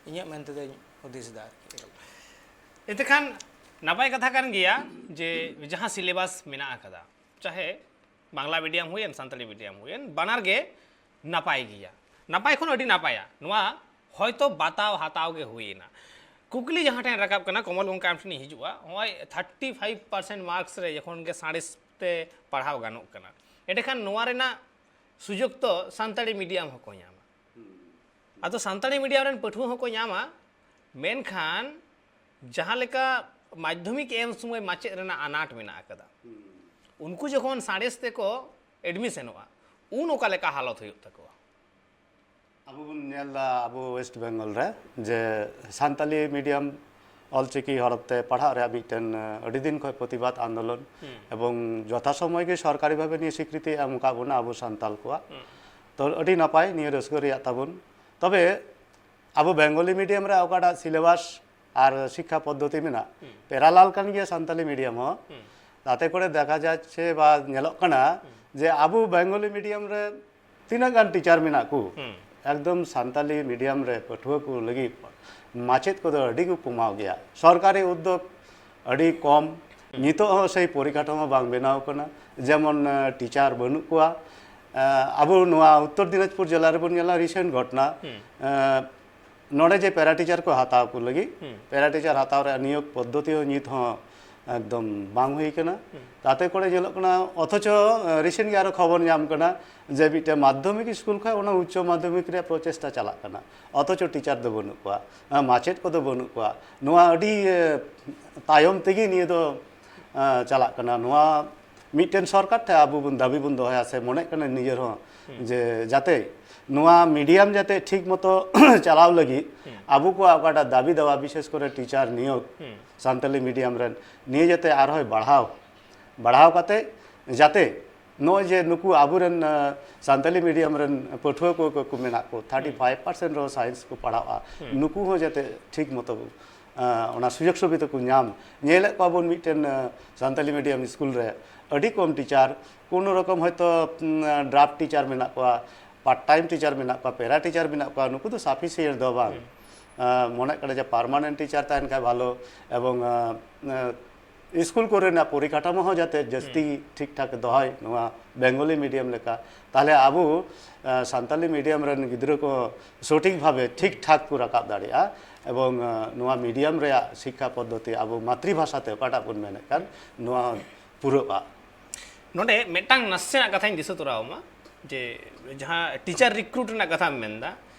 ᱤᱧᱟᱹᱜ ᱢᱮᱱ ᱛᱮᱫᱚᱧ ᱦᱩᱫᱤᱥ ᱮᱫᱟ ᱟᱨᱠᱤ᱾ ᱮᱱᱛᱮ ᱠᱷᱟᱱ ᱱᱟᱯᱟᱭ ᱠᱟᱛᱷᱟ ᱠᱟᱱ ᱜᱮᱭᱟ ᱡᱮ ᱡᱟᱦᱟᱸ ᱥᱤᱞᱮᱵᱟᱥ ᱢᱮᱱᱟᱜ ᱟᱠᱟᱫᱟ, ᱪᱟᱦᱮ ᱵᱟᱝᱞᱟ ᱢᱤᱰᱤᱭᱟᱢ ᱦᱩᱭᱮᱱ, ᱥᱟᱱᱛᱟᱲᱤ ᱢᱤᱰᱤᱭᱟᱢ ᱦᱩᱭᱮᱱ, ᱵᱟᱱᱟᱨ ᱜᱮ ᱱᱟᱯᱟᱭ ᱜᱮᱭᱟ᱾ ᱱᱟᱯᱟᱭ ᱠᱷᱚᱱ ᱟᱹᱰᱤ ᱱᱟᱯᱟᱭᱟ᱾ ᱱᱚᱣᱟ ᱦᱚᱭᱛᱚ ᱵᱟᱛᱟᱣ ᱦᱟᱛᱟᱣ ᱜᱮ ᱦᱩᱭᱮᱱᱟ᱾ ᱠᱩᱠᱞᱤ ᱡᱟᱦᱟᱸ ᱴᱷᱮᱱ ᱨᱟᱠᱟᱵ ᱠᱟᱱᱟ, ᱠᱚᱢᱚᱞ ᱜᱚᱢᱠᱮ ᱟᱢ ᱴᱷᱮᱱᱤᱧ ᱦᱤᱡᱩᱜᱼᱟ, ᱱᱚᱜᱼᱚᱭ ᱛᱷᱟᱨᱴᱤ ᱯᱷᱟᱭᱤᱵᱷ ᱯᱟᱨᱥᱮᱱᱴ ᱢᱟᱨᱠᱥ ᱨᱮ ᱡᱚᱠᱷᱚᱱ ᱜᱮ ᱥᱟᱬᱮᱥ ᱛᱮ ᱯᱟᱲᱦᱟᱣ ᱜᱟᱱᱚᱜ ᱠᱟᱱᱟ, ᱮᱸᱰᱮᱠᱷᱟᱱ ᱱᱚᱣᱟ ᱨᱮᱱᱟᱜ ᱥᱩᱡᱳᱜᱽ ᱛᱚ ᱥᱟᱱᱛᱟᱲᱤ ᱢᱤᱰᱤᱭᱟᱢ ᱦᱚᱸᱠᱚ ᱧᱟᱢᱟ᱾ ᱟᱫᱚ ᱥᱟᱱᱛᱟᱲᱤ ᱢᱤᱰᱤᱭᱟᱢ ᱨᱮᱱ ᱯᱟᱹᱴᱷᱩᱣᱟᱹ ᱦᱚᱸᱠᱚ ᱧᱟᱢᱟ, ᱢᱮᱱᱠᱷᱟᱱ ᱡᱟᱦᱟᱸ ᱞᱮᱠᱟ ᱢᱟᱫᱽᱫᱷᱚᱢᱤᱠ ᱮᱢ ᱥᱚᱢᱚᱭ ᱢᱟᱪᱮᱫ ᱨᱮᱱᱟᱜ ᱟᱱᱟᱴ ᱢᱮᱱᱟᱜ ᱟᱠᱟᱫᱟ, ᱩᱱᱠᱩ ᱡᱚᱠᱷᱚᱱ ᱥᱟᱬᱮᱥ ᱛᱮᱠᱚ ᱮᱰᱢᱤᱥᱚᱱᱚᱜᱼᱟ, ᱩᱱ ᱚᱠᱟ ᱞᱮᱠᱟ ᱦᱟᱞᱚᱛ ᱦᱩᱭᱩᱜ ᱛᱟᱠᱚᱣᱟ? ᱟᱵᱚ ᱵᱚᱱ ᱧᱮᱞ ᱮᱫᱟ ᱟᱵᱚ ᱳᱭᱮᱥᱴ ᱵᱮᱝᱜᱚᱞ ᱨᱮ ᱡᱮ ᱥᱟᱱᱛᱟᱞᱤ ᱢᱤᱰᱤᱭᱟᱢ ᱚᱞᱪᱤᱠᱤ ᱦᱚᱨᱚᱯ ᱛᱮ ᱯᱟᱲᱦᱟᱜ ᱨᱮᱭᱟᱜ ᱢᱤᱫᱴᱮᱱ ᱟᱹᱰᱤ ᱫᱤᱱ ᱠᱷᱚᱱ ᱯᱨᱚᱛᱤᱵᱟᱫ ᱟᱱᱫᱳᱞᱚᱱ, ᱮᱵᱚᱝ ᱡᱚᱛᱷᱟ ᱥᱚᱢᱚᱭ ᱜᱮ ᱥᱚᱨᱠᱟᱨᱤ ᱵᱷᱟᱵᱮ ᱱᱤᱭᱟᱹ ᱥᱤᱠᱨᱤᱛᱤ ᱮᱢ ᱟᱠᱟᱫ ᱵᱚᱱᱟ ᱟᱵᱚ ᱥᱟᱱᱛᱟᱞ ᱠᱚᱣᱟᱜ᱾ ᱛᱚ ᱟᱹᱰᱤ ᱱᱟᱯᱟᱭ, ᱱᱤᱭᱟᱹ ᱨᱟᱹᱥᱠᱟᱹ ᱨᱮᱭᱟᱜ ᱛᱟᱵᱚᱱ᱾ ᱛᱚᱵᱮ ᱟᱵᱚ ᱵᱮᱝᱜᱚᱞᱤ ᱢᱤᱰᱤᱭᱟᱢ ᱨᱮ ᱚᱠᱟᱴᱟᱜ ᱥᱤᱞᱮᱵᱟᱥ ᱟᱨ ᱥᱤᱠᱠᱷᱟ ᱯᱚᱫᱽᱫᱷᱚᱛᱤ ᱢᱮᱱᱟᱜ, ᱯᱮᱨᱟᱞᱟᱞ ᱠᱟᱱ ᱜᱮᱭᱟ ᱥᱟᱱᱛᱟᱞᱤ ᱢᱤᱰᱤᱭᱟᱢ ᱦᱚᱸ᱾ ᱛᱟᱛᱮ ᱠᱚᱨᱮ ᱫᱮᱠᱷᱟ ᱡᱟᱪᱪᱷᱮ ᱵᱟ ᱧᱮᱞᱚᱜ ᱠᱟᱱᱟ ᱡᱮ ᱟᱵᱚ ᱵᱮᱝᱜᱚᱞᱤ ᱢᱤᱰᱤᱭᱟᱢ ᱨᱮ ᱛᱤᱱᱟᱹᱜ ᱜᱟᱱ ᱴᱤᱪᱟᱨ ᱢᱮᱱᱟᱜ ᱠᱚ, ᱮᱠᱫᱚᱢ ᱥᱟᱱᱛᱟᱞᱤ ᱢᱤᱰᱤᱭᱟᱢ ᱨᱮ ᱯᱟᱹᱴᱷᱩᱣᱟᱹ ᱠᱚ ᱞᱟᱹᱜᱤᱫ ᱢᱟᱪᱮᱫ ᱠᱚᱫᱚ ᱟᱹᱰᱤ ᱠᱚ ᱠᱚᱢᱟᱣ ᱜᱮᱭᱟ᱾ ᱥᱚᱨᱠᱟᱨᱤ ᱩᱫᱽᱫᱳᱜᱽ ᱟᱹᱰᱤ ᱠᱚᱢ, ᱱᱤᱛᱚᱜ ᱦᱚᱸ ᱥᱮᱭ ᱯᱚᱨᱤᱠᱟᱴᱷᱟᱢᱳ ᱵᱟᱝ ᱵᱮᱱᱟᱣ ᱠᱟᱱᱟ, ᱡᱮᱢᱚᱱ ᱴᱤᱪᱟᱨ ᱵᱟᱹᱱᱩᱜ ᱠᱚᱣᱟ᱾ ᱟᱵᱚ ᱱᱚᱣᱟ ᱩᱛᱛᱚᱨ ᱫᱤᱱᱟᱡᱽᱯᱩᱨ ᱡᱮᱞᱟ ᱨᱮᱵᱚᱱ ᱧᱮᱞᱟ ᱨᱤᱥᱮᱱᱴ ᱜᱷᱚᱴᱱᱟ, ᱱᱚᱰᱮ ᱡᱮ ᱯᱮᱨᱟ ᱴᱤᱪᱟᱨ ᱠᱚ ᱦᱟᱛᱟᱣ ᱠᱚ ᱞᱟᱹᱜᱤᱫ, ᱯᱮᱨᱟ ᱴᱤᱪᱟᱨ ᱦᱟᱛᱟᱣ ᱨᱮᱭᱟᱜ ᱱᱤᱭᱳᱜᱽ ᱯᱚᱫᱽᱫᱷᱚᱛᱤ ᱦᱚᱸ ᱱᱤᱛ ᱦᱚᱸ ᱮᱠᱫᱚᱢ ᱵᱟᱝ ᱦᱩᱭ ᱠᱟᱱᱟ᱾ ᱛᱟᱛᱮ ᱠᱚᱨᱮ ᱧᱮᱞᱚᱜ ᱠᱟᱱᱟ, ᱚᱛᱷᱚᱪᱚ ᱨᱤᱥᱮᱱᱴ ᱜᱮ ᱟᱨᱚ ᱠᱷᱚᱵᱚᱨ ᱧᱟᱢ ᱠᱟᱱᱟ ᱡᱮ ᱢᱤᱫᱴᱮᱱ ᱢᱟᱫᱽᱫᱷᱚᱢᱤᱠ ᱥᱠᱩᱞ ᱠᱷᱚᱱ ᱚᱱᱟ ᱩᱪᱪᱚ ᱢᱟᱫᱽᱫᱷᱚᱢᱤᱠ ᱨᱮᱭᱟᱜ ᱯᱨᱚᱪᱮᱥᱴᱟ ᱪᱟᱞᱟᱜ ᱠᱟᱱᱟ, ᱚᱛᱷᱚᱪᱚ ᱴᱤᱪᱟᱨ ᱫᱚ ᱵᱟᱹᱱᱩᱜ ᱠᱚᱣᱟ, ᱢᱟᱪᱮᱫ ᱠᱚᱫᱚ ᱵᱟᱹᱱᱩᱜ ᱠᱚᱣᱟ᱾ ᱱᱚᱣᱟ ᱟᱹᱰᱤ ᱛᱟᱭᱚᱢ ᱛᱮᱜᱮ ᱱᱤᱭᱟᱹ ᱫᱚ ᱪᱟᱞᱟᱜ ᱠᱟᱱᱟ᱾ ᱱᱚᱣᱟ ᱢᱤᱫᱴᱮᱱ ᱥᱚᱨᱠᱟᱨ ᱴᱷᱮᱱ ᱟᱵᱚ ᱵᱚᱱ ᱫᱟᱹᱵᱤ ᱵᱚᱱ ᱫᱚᱦᱚᱭᱟ ᱥᱮ ᱢᱚᱱᱮᱜ ᱠᱟᱱᱟ ᱱᱤᱡᱮᱨ ᱦᱚᱸ ᱡᱮ ᱡᱟᱛᱮ ᱱᱚᱣᱟ ᱢᱤᱰᱤᱭᱟᱢ ᱡᱟᱛᱮ ᱴᱷᱤᱠ ᱢᱚᱛᱚ ᱪᱟᱞᱟᱣ ᱞᱟᱹᱜᱤᱫ ᱟᱵᱚ ᱠᱚᱣᱟᱜ ᱚᱠᱟᱴᱟᱜ ᱫᱟᱹᱵᱤ ᱫᱟᱣᱟ, ᱵᱤᱥᱮᱥ ᱠᱚᱨᱮ ᱴᱤᱪᱟᱨ ᱱᱤᱭᱳᱜᱽ ᱥᱟᱱᱛᱟᱞᱤ ᱢᱤᱰᱤᱭᱟᱢ ᱨᱮᱱ, ᱱᱤᱭᱟᱹ ᱡᱟᱛᱮ ᱟᱨᱦᱚᱸᱭ ᱵᱟᱲᱦᱟᱣ, ᱵᱟᱲᱦᱟᱣ ᱠᱟᱛᱮ ᱡᱟᱛᱮ ᱱᱚᱜᱼᱚᱭ ᱡᱮ ᱱᱩᱠᱩ ᱟᱵᱚᱨᱮᱱ ᱥᱟᱱᱛᱟᱞᱤ ᱢᱤᱰᱤᱭᱟᱢ ᱨᱮᱱ ᱯᱟᱹᱴᱷᱩᱣᱟᱹ ᱠᱚ ᱠᱚ ᱢᱮᱱᱟᱜ ᱠᱚ, ᱛᱷᱟᱨᱴᱤ ᱯᱷᱟᱭᱤᱵᱷ ᱯᱟᱨᱥᱮᱱᱴ ᱨᱮᱦᱚᱸ ᱥᱟᱭᱮᱱᱥ ᱠᱚ ᱯᱟᱲᱦᱟᱜᱼᱟ, ᱱᱩᱠᱩ ᱦᱚᱸ ᱡᱟᱛᱮ ᱴᱷᱤᱠ ᱢᱚᱛᱚ ᱚᱱᱟ ᱥᱩᱡᱳᱜᱽ ᱥᱩᱵᱤᱫᱷᱟ ᱠᱚ ᱧᱟᱢ᱾ ᱧᱮᱞᱮᱫ ᱠᱚᱣᱟ ᱵᱚᱱ ᱢᱤᱫᱴᱮᱱ ᱥᱟᱱᱛᱟᱞᱤ ᱢᱤᱰᱤᱭᱟᱢ ᱥᱠᱩᱞ ᱨᱮ ᱟᱹᱰᱤ ᱠᱚᱢ ᱴᱤᱪᱟᱨ, ᱠᱳᱱᱳ ᱨᱚᱠᱚᱢ ᱦᱚᱭᱛᱳ ᱰᱨᱟᱯ ᱴᱤᱪᱟᱨ ᱢᱮᱱᱟᱜ ᱠᱚᱣᱟ, ᱯᱟᱨᱴ ᱴᱟᱭᱤᱢ ᱴᱤᱪᱟᱨ ᱢᱮᱱᱟᱜ ᱠᱚᱣᱟ, ᱯᱮᱨᱟ ᱴᱤᱪᱟᱨ ᱢᱮᱱᱟᱜ ᱠᱚᱣᱟ, ᱱᱩᱠᱩ ᱫᱚ ᱥᱟᱯᱷᱤᱥᱤᱭᱮᱱᱴ ᱫᱚ ᱵᱟᱝ᱾ ᱟᱸ, ᱢᱚᱱᱮᱜ ᱠᱟᱱᱟ ᱡᱮ permanent teacher ᱛᱟᱦᱮᱱ ᱠᱷᱟᱱ ᱵᱷᱟᱞᱚ, ᱮᱵᱚᱝ, ᱟᱸ, ᱟᱸ, ᱥᱠᱩᱞ ᱠᱚᱨᱮᱱᱟᱜ ᱯᱚᱨᱤᱠᱟᱴᱷᱟᱢᱳ ᱦᱚᱸ ᱡᱟᱛᱮ ᱡᱟᱹᱥᱛᱤ ᱴᱷᱤᱠ ᱴᱷᱟᱠ ᱫᱚᱦᱚᱭ, ᱱᱚᱣᱟ ᱵᱮᱝᱜᱚᱞᱤ ᱢᱤᱰᱤᱭᱟᱢ ᱞᱮᱠᱟ᱾ ᱛᱟᱦᱞᱮ ᱟᱵᱚ, ᱟᱸ, ᱥᱟᱱᱛᱟᱞᱤ ᱢᱤᱰᱤᱭᱟᱢ ᱨᱮᱱ ᱜᱤᱫᱽᱨᱟᱹ ᱠᱚ ᱥᱚᱴᱷᱤᱠ ᱵᱷᱟᱵᱮ ᱴᱷᱤᱠ ᱴᱷᱟᱠ ᱠᱚ ᱨᱟᱠᱟᱵ ᱫᱟᱲᱮᱭᱟᱜᱼᱟ, ᱮᱵᱚᱝ, ᱟᱸ, ᱱᱚᱣᱟ ᱢᱤᱰᱤᱭᱟᱢ ᱨᱮᱭᱟᱜ ᱥᱤᱠᱠᱷᱟ ᱯᱚᱫᱽᱫᱷᱚᱛᱤ ᱟᱵᱚ ᱢᱟᱛᱨᱤᱵᱷᱟᱥᱟ ᱛᱮ ᱚᱠᱟᱴᱟᱜ ᱵᱚᱱ ᱢᱮᱱᱮᱫ ᱠᱟᱱ, ᱱᱚᱣᱟ ᱯᱩᱨᱟᱹᱜᱼᱟ᱾ ᱱᱚᱰᱮ ᱢᱤᱫᱴᱟᱝ ᱱᱟᱥᱮᱱᱟᱜ ᱠᱟᱛᱷᱟᱧ ᱫᱤᱥᱟᱹ ᱛᱚᱨᱟᱣᱟᱢᱟ, ᱡᱮ ᱡᱟᱦᱟᱸ teacher recruit ᱨᱮᱱᱟᱜ ᱠᱟᱛᱷᱟᱢ ᱢᱮᱱᱫᱟ,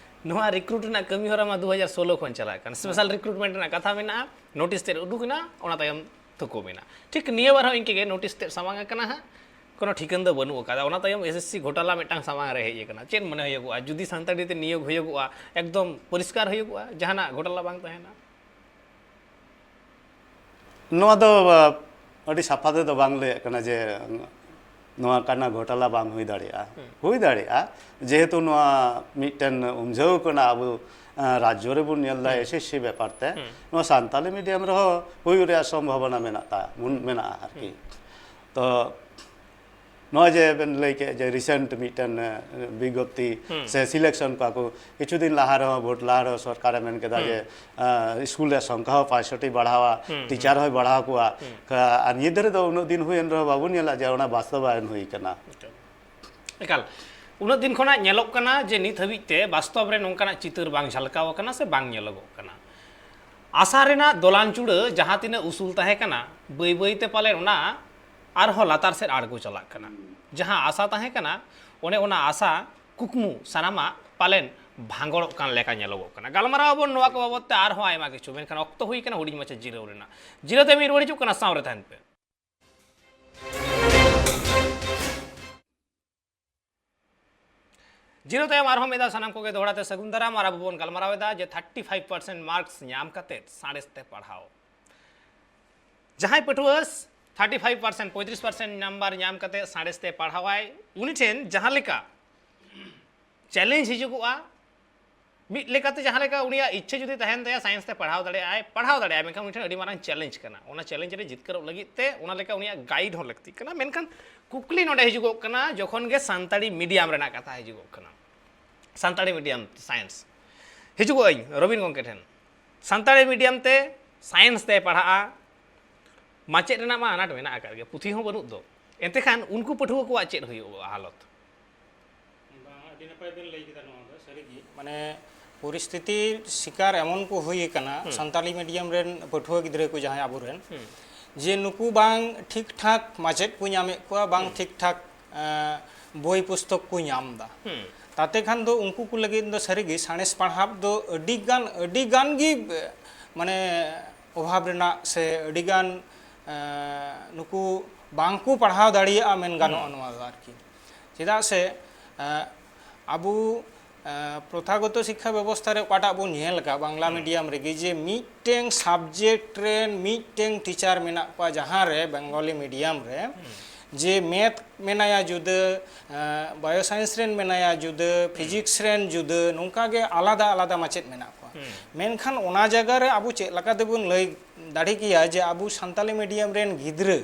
ᱱᱚᱣᱟ recruit ᱨᱮᱱᱟᱜ ᱠᱟᱹᱢᱤ ᱦᱚᱨᱟ ᱢᱟ ᱫᱩ ᱦᱟᱡᱟᱨ ᱥᱳᱞᱳ ᱠᱷᱚᱱ ᱪᱟᱞᱟᱜ ᱠᱟᱱᱟ᱾ Special recruitment ᱨᱮᱱᱟᱜ ᱠᱟᱛᱷᱟ ᱢᱮᱱᱟᱜᱼᱟ, notice ᱛᱮᱫ ᱩᱰᱩᱠ ᱮᱱᱟ, ᱚᱱᱟ ᱛᱟᱭᱚᱢ ᱛᱷᱩᱠᱩᱢ ᱮᱱᱟ᱾ ᱴᱷᱤᱠ ᱱᱤᱭᱟᱹ ᱵᱟᱨ ᱦᱚᱸ ᱤᱱᱠᱟᱹ ᱜᱮ notice ᱛᱮᱫ ᱥᱟᱢᱟᱝ ᱟᱠᱟᱱᱟ ᱦᱟᱸᱜ, ᱠᱳᱱᱳ ᱴᱷᱤᱠᱟᱹᱱ ᱫᱚ ᱵᱟᱹᱱᱩᱜ ᱟᱠᱟᱫᱟ᱾ ᱚᱱᱟ ᱛᱟᱭᱚᱢ S S C ᱜᱷᱚᱴᱟᱞᱟ ᱢᱤᱫᱴᱟᱝ ᱥᱟᱢᱟᱝ ᱨᱮ ᱦᱮᱡ ᱟᱠᱟᱱᱟ᱾ ᱪᱮᱫ ᱢᱚᱱᱮ ᱦᱩᱭᱩᱜᱚᱜᱼᱟ, ᱡᱩᱫᱤ ᱥᱟᱱᱛᱟᱲᱤ ᱛᱮ ᱱᱤᱭᱳᱜᱽ ᱦᱩᱭᱩᱜᱚᱜᱼᱟ, ᱮᱠᱫᱚᱢ ᱯᱚᱨᱤᱥᱠᱟᱨ ᱦᱩᱭᱩᱜᱚᱜᱼᱟ, ᱡᱟᱦᱟᱱᱟᱜ ᱜᱷᱚᱴᱟᱞᱟ ᱵᱟᱝ ᱛᱟᱦᱮᱱᱟ? ᱱᱚᱣᱟ ᱫᱚ, ᱟ, ᱟᱹᱰᱤ ᱥᱟᱯᱷᱟ ᱛᱮᱫᱚ ᱵᱟᱝ ᱞᱟᱹᱭᱟᱜ ᱠᱟᱱᱟ ᱡᱮ ᱱᱚᱣᱟ ᱠᱟᱱᱟ ᱜᱷᱚᱴᱟᱞᱟ ᱵᱟᱝ ᱦᱩᱭ ᱫᱟᱲᱮᱭᱟᱜᱼᱟ᱾ ᱦᱩᱭ ᱫᱟᱲᱮᱭᱟᱜᱼᱟ, ᱡᱮᱦᱮᱛᱩ ᱱᱚᱣᱟ ᱢᱤᱫᱴᱮᱱ ᱩᱢᱡᱷᱟᱹᱣ ᱠᱟᱱᱟ ᱟᱵᱚ, ᱟ, ᱨᱟᱡᱽᱡᱚ ᱨᱮᱵᱚᱱ ᱧᱮᱞ ᱮᱫᱟ S S C ᱵᱮᱯᱟᱨ ᱛᱮ᱾ ᱱᱚᱣᱟ ᱥᱟᱱᱛᱟᱞᱤ ᱢᱤᱰᱤᱭᱟᱢ ᱨᱮᱦᱚᱸ ᱦᱩᱭ ᱨᱮᱭᱟᱜ ᱥᱚᱢᱵᱷᱚᱵᱚᱱᱟ ᱢᱮᱱᱟᱜ ᱛᱟ-, ᱢᱮᱱᱟᱜᱼᱟ ᱟᱨᱠᱤ᱾ ᱛᱚ ᱱᱚᱜᱼᱚᱭ ᱡᱮ ᱵᱮᱱ ᱞᱟᱹᱭ ᱠᱮᱫ ᱡᱮ recent ᱢᱤᱫᱴᱮᱱ, ᱮ, ᱵᱤᱜᱽᱜᱚᱯᱛᱤ ᱥᱮ selection ᱠᱚᱣᱟ ᱠᱚ, ᱠᱤᱪᱷᱩ ᱫᱤᱱ ᱞᱟᱦᱟ ᱨᱮᱦᱚᱸ, ᱵᱷᱳᱴ ᱞᱟᱦᱟ ᱨᱮᱦᱚᱸ ᱥᱚᱨᱠᱟᱨᱮ ᱢᱮᱱ ᱠᱮᱫᱟ ᱡᱮ, ᱮ, ᱥᱠᱩᱞ ᱨᱮᱭᱟᱜ ᱥᱚᱝᱠᱷᱟ ᱦᱚᱸ ᱯᱟᱸᱪᱥᱚᱴᱤ ᱵᱟᱲᱦᱟᱣᱟ, teacher ᱦᱚᱸᱭ ᱵᱟᱲᱦᱟᱣ ᱠᱚᱣᱟ᱾ ᱠᱟ-, ᱟᱨ ᱱᱤᱭᱟᱹ ᱫᱷᱟᱨᱮ ᱫᱚ ᱩᱱᱟᱹᱜ ᱫᱤᱱ ᱦᱩᱭᱮᱱ ᱨᱮᱦᱚᱸ ᱵᱟᱵᱚᱱ ᱧᱮᱞᱟ ᱡᱮ ᱚᱱᱟ ᱵᱟᱥᱛᱚᱵᱟᱭᱚᱱ ᱦᱩᱭ ᱠᱟᱱᱟ᱾ ᱮᱠᱟᱞ᱾ ᱩᱱᱟᱹᱜ ᱫᱤᱱ ᱠᱷᱚᱱᱟᱜ ᱧᱮᱞᱚᱜ ᱠᱟᱱᱟ ᱡᱮ ᱱᱤᱛ ᱦᱟᱹᱵᱤᱡ ᱛᱮ ᱵᱟᱥᱛᱚᱵ ᱨᱮ ᱱᱚᱝᱠᱟᱱᱟᱜ ᱪᱤᱛᱟᱹᱨ ᱵᱟᱝ ᱡᱷᱟᱞᱠᱟᱣ ᱟᱠᱟᱱᱟ ᱥᱮ ᱵᱟᱝ ᱧᱮᱞᱚᱜᱚᱜ ᱠᱟᱱᱟ᱾ ᱟᱥᱟ ᱨᱮᱱᱟᱜ ᱫᱚᱞᱟᱱ ᱪᱩᱲᱟᱹ ᱡᱟᱦᱟᱸ ᱛᱤᱱᱟᱹᱜ ᱩᱥᱩᱞ ᱛᱟᱦᱮᱸ ᱠᱟᱱᱟ, ᱵᱟᱹᱭ ᱵᱟᱹᱭ ᱛᱮ ᱯᱟᱞᱮᱱ ᱚᱱᱟ ᱟᱨᱦᱚᱸ ᱞᱟᱛᱟᱨ ᱥᱮᱫ ᱟᱬᱜᱚ ᱪᱟᱞᱟᱜ ᱠᱟᱱᱟ᱾ ᱡᱟᱦᱟᱸ ᱟᱥᱟ ᱛᱟᱦᱮᱸ ᱠᱟᱱᱟ, ᱚᱱᱮ ᱚᱱᱟ ᱟᱥᱟ ᱠᱩᱠᱢᱩ ᱥᱟᱱᱟᱢᱟᱜ ᱯᱟᱞᱮᱱ ᱵᱷᱟᱸᱜᱚᱲᱚᱜ ᱠᱟᱱ ᱞᱮᱠᱟ ᱧᱮᱞᱚᱜᱚᱜ ᱠᱟᱱᱟ᱾ ᱜᱟᱞᱢᱟᱨᱟᱣ ᱟᱵᱚᱱ ᱱᱚᱣᱟ ᱠᱚ ᱵᱟᱵᱚᱫ ᱛᱮ ᱟᱨᱦᱚᱸ ᱟᱭᱢᱟ ᱠᱤᱪᱷᱩ, ᱢᱮᱱᱠᱷᱟᱱ ᱚᱠᱛᱚ ᱦᱩᱭ ᱠᱟᱱᱟ ᱦᱩᱰᱤᱧ ᱢᱟᱪᱷᱟ ᱡᱤᱨᱟᱹᱣ ᱨᱮᱱᱟᱜ᱾ ᱡᱤᱨᱟᱹᱣ ᱛᱟᱭᱚᱢ ᱨᱩᱣᱟᱹᱲ ᱦᱤᱡᱩᱜ ᱠᱟᱱᱟ, ᱥᱟᱶ ᱨᱮ ᱛᱟᱦᱮᱱ ᱯᱮ᱾ ᱡᱤᱨᱟᱹᱣ ᱛᱟᱭᱚᱢ ᱟᱨᱦᱚᱸ ᱢᱤᱫ ᱫᱷᱟᱣ ᱥᱟᱱᱟᱢ ᱠᱚᱜᱮ ᱫᱚᱦᱲᱟ ᱛᱮ ᱥᱟᱹᱜᱩᱱ ᱫᱟᱨᱟᱢ᱾ ᱟᱨ ᱟᱵᱚ ᱵᱚᱱ ᱜᱟᱞᱢᱟᱨᱟᱣ ᱮᱫᱟ ᱡᱮ thirty five percent marks ᱧᱟᱢ ᱠᱟᱛᱮ ᱥᱟᱬᱮᱥ ᱛᱮ ᱯᱟᱲᱦᱟᱣ᱾ ᱡᱟᱦᱟᱸᱭ ᱯᱟᱹᱴᱷᱩᱣᱟᱹ thirty five percent, ᱯᱚᱸᱭᱛᱨᱤᱥ percent number ᱧᱟᱢ ᱠᱟᱛᱮ ᱥᱟᱬᱮᱥ ᱛᱮ ᱯᱟᱲᱦᱟᱣᱟᱭ, ᱩᱱᱤ ᱴᱷᱮᱱ ᱡᱟᱦᱟᱸ ᱞᱮᱠᱟ challenge ᱦᱤᱡᱩᱜᱚᱜᱼᱟ, ᱢᱤᱫ ᱞᱮᱠᱟᱛᱮ ᱡᱟᱦᱟᱸ ᱞᱮᱠᱟ ᱩᱱᱤᱭᱟᱜ ᱤᱪᱪᱷᱟᱹ ᱡᱩᱫᱤ ᱛᱟᱦᱮᱱ ᱛᱟᱭᱟ science ᱛᱮ ᱯᱟᱲᱦᱟᱣ ᱫᱟᱲᱮᱭᱟᱜᱼᱟᱭ, ᱯᱟᱲᱦᱟᱣ ᱫᱟᱲᱮᱭᱟᱜᱼᱟᱭ, ᱢᱮᱱᱠᱷᱟᱱ ᱩᱱᱤ ᱴᱷᱮᱱ ᱟᱹᱰᱤ ᱢᱟᱨᱟᱝ challenge ᱠᱟᱱᱟ᱾ ᱚᱱᱟ challenge ᱨᱮ ᱡᱤᱛᱠᱟᱹᱨᱚᱜ ᱞᱟᱹᱜᱤᱫ ᱛᱮ ᱚᱱᱟ ᱞᱮᱠᱟ ᱩᱱᱤᱭᱟᱜ guide ᱦᱚᱸ ᱞᱟᱹᱠᱛᱤᱜ ᱠᱟᱱᱟ᱾ ᱢᱮᱱᱠᱷᱟᱱ ᱠᱩᱠᱞᱤ ᱱᱚᱰᱮ ᱦᱤᱡᱩᱜᱚᱜ ᱠᱟᱱᱟ, ᱡᱚᱠᱷᱚᱱ ᱜᱮ ᱥᱟᱱᱛᱟᱲᱤ medium ᱨᱮᱱᱟᱜ ᱠᱟᱛᱷᱟ ᱦᱤᱡᱩᱜᱚᱜ ᱠᱟᱱᱟ, ᱥᱟᱱᱛᱟᱲᱤ medium science, ᱦᱤᱡᱩᱜᱚᱜ ᱟᱹᱧ ᱨᱚᱵᱤᱱ ᱜᱚᱢᱠᱮ ᱴᱷᱮᱱ᱾ ᱥᱟᱱᱛᱟᱲᱤ ᱢᱤᱰᱤᱭᱟᱢ ᱛᱮ ᱥᱟᱭᱮᱱᱥ ᱛᱮᱭ ᱯᱟᱲᱦᱟᱜᱼᱟ, ᱢᱟᱪᱮᱫ ᱨᱮᱱᱟᱜ ᱢᱟ ᱟᱱᱟᱴ ᱢᱮᱱᱟᱜ ᱟᱠᱟᱫ ᱜᱮ, ᱯᱩᱛᱷᱤ ᱦᱚᱸ ᱵᱟᱹᱱᱩᱜ ᱫᱚ᱾ ᱮᱱᱛᱮ ᱠᱷᱟᱱ ᱩᱱᱠᱩ ᱯᱟᱹᱴᱷᱩᱣᱟᱹ ᱠᱚᱣᱟᱜ ᱪᱮᱫ ᱦᱩᱭᱩᱜᱼᱟ ᱦᱟᱞᱚᱛ? ᱵᱟᱝ, ᱟᱹᱰᱤ ᱱᱟᱯᱟᱭ ᱵᱮᱱ ᱞᱟᱹᱭ ᱠᱮᱫᱟ ᱱᱚᱣᱟ ᱫᱚ, ᱥᱟᱹᱨᱤᱜᱮ᱾ ᱢᱟᱱᱮ, ᱯᱚᱨᱤᱥᱛᱷᱤᱛᱤ ᱥᱤᱠᱟᱨ ᱮᱢᱚᱱ ᱠᱚ ᱦᱩᱭ ᱟᱠᱟᱱᱟ, ᱦᱩᱸ᱾ ᱥᱟᱱᱛᱟᱞᱤ ᱢᱤᱰᱤᱭᱟᱢ ᱨᱮᱱ ᱯᱟᱹᱴᱷᱩᱣᱟᱹ ᱜᱤᱫᱽᱨᱟᱹ ᱠᱚ ᱡᱟᱦᱟᱸᱭ ᱟᱵᱚᱨᱮᱱ, ᱦᱩᱸ᱾ ᱡᱮ ᱱᱩᱠᱩ ᱵᱟᱝ ᱴᱷᱤᱠ ᱴᱷᱟᱠ ᱢᱟᱪᱮᱫ ᱠᱚ ᱧᱟᱢᱮᱫ ᱠᱚᱣᱟ, ᱵᱟᱝ ᱦᱩᱸ᱾ ᱴᱷᱤᱠ ᱴᱷᱟᱠ, ᱮᱸ, ᱵᱳᱭ ᱯᱩᱥᱛᱚᱠ ᱠᱚ ᱧᱟᱢ ᱮᱫᱟ᱾ ᱦᱩᱸ᱾ ᱛᱟᱛᱮ ᱠᱷᱟᱱ ᱫᱚ ᱩᱱᱠᱩ ᱠᱚ ᱞᱟᱹᱜᱤᱫ ᱫᱚ ᱥᱟᱹᱨᱤᱜᱮ ᱥᱟᱬᱮᱥ ᱯᱟᱲᱦᱟᱣ ᱫᱚ ᱟᱹᱰᱤ ᱜᱟᱱ, ᱟᱹᱰᱤ ᱜᱟᱱ ᱜᱮ, ᱢᱟᱱᱮ, ᱚᱵᱷᱟᱵᱽ ᱨᱮᱱᱟᱜ ᱥᱮ ᱟᱹᱰᱤ ᱜᱟᱱ, ᱮᱸ, ᱱᱩᱠᱩ ᱵᱟᱝ ᱠᱚ ᱯᱟᱲᱦᱟᱣ ᱫᱟᱲᱮᱭᱟᱜᱼᱟ ᱢᱮᱱ ᱜᱟᱱᱚᱜᱼᱟ ᱦᱩᱸ᱾ ᱱᱚᱣᱟ ᱫᱚ ᱟᱨᱠᱤ᱾ ᱪᱮᱫᱟᱜ ᱥᱮ, ᱮᱸ, ᱟᱵᱚ, ᱮᱸ, ᱯᱨᱚᱛᱷᱟᱜᱚᱛᱚ ᱥᱤᱠᱠᱷᱟ ᱵᱮᱵᱚᱥᱛᱷᱟ ᱨᱮ ᱚᱠᱟᱴᱟᱜ ᱵᱚᱱ ᱧᱮᱞ ᱟᱠᱟᱫ ᱵᱟᱝᱞᱟ ᱦᱩᱸ᱾ ᱢᱤᱰᱤᱭᱟᱢ ᱨᱮᱜᱮ, ᱡᱮ ᱢᱤᱫᱴᱮᱱ ᱥᱟᱵᱡᱮᱠᱴ ᱨᱮᱱ ᱢᱤᱫᱴᱮᱱ ᱴᱤᱪᱟᱨ ᱢᱮᱱᱟᱜ ᱠᱚᱣᱟ ᱡᱟᱦᱟᱸ ᱨᱮ ᱵᱮᱝᱜᱚᱞᱤ ᱢᱤᱰᱤᱭᱟᱢ ᱨᱮ, ᱦᱩᱸ᱾ ᱡᱮ ᱢᱮᱛᱷ ᱢᱮᱱᱟᱭᱟ ᱡᱩᱫᱟᱹ, ᱮᱸ, ᱵᱟᱭᱳ ᱥᱟᱭᱮᱱᱥ ᱨᱮᱱ ᱢᱮᱱᱟᱭᱟ ᱡᱩᱫᱟᱹ, ᱦᱩᱸ᱾ ᱯᱷᱤᱡᱤᱠᱥ ᱨᱮᱱ ᱡᱩᱫᱟᱹ, ᱱᱚᱝᱠᱟ ᱜᱮ ᱟᱞᱟᱫᱟ ᱟᱞᱟᱫᱟ ᱢᱟᱪᱮᱫ ᱢᱮᱱᱟᱜ ᱠᱚᱣᱟ᱾ ᱦᱩᱸ᱾ ᱢᱮᱱᱠᱷᱟᱱ ᱚᱱᱟ ᱡᱟᱭᱜᱟ ᱨᱮ ᱟᱵᱚ ᱪᱮᱫ ᱞᱮᱠᱟ ᱛᱮᱵᱚᱱ ᱞᱟᱹᱭ ᱫᱟᱲᱮ ᱠᱮᱭᱟ ᱡᱮ ᱟᱵᱚ ᱥᱟᱱᱛᱟᱞᱤ ᱢᱤᱰᱤᱭᱟᱢ ᱨᱮᱱ ᱜᱤᱫᱽᱨᱟᱹ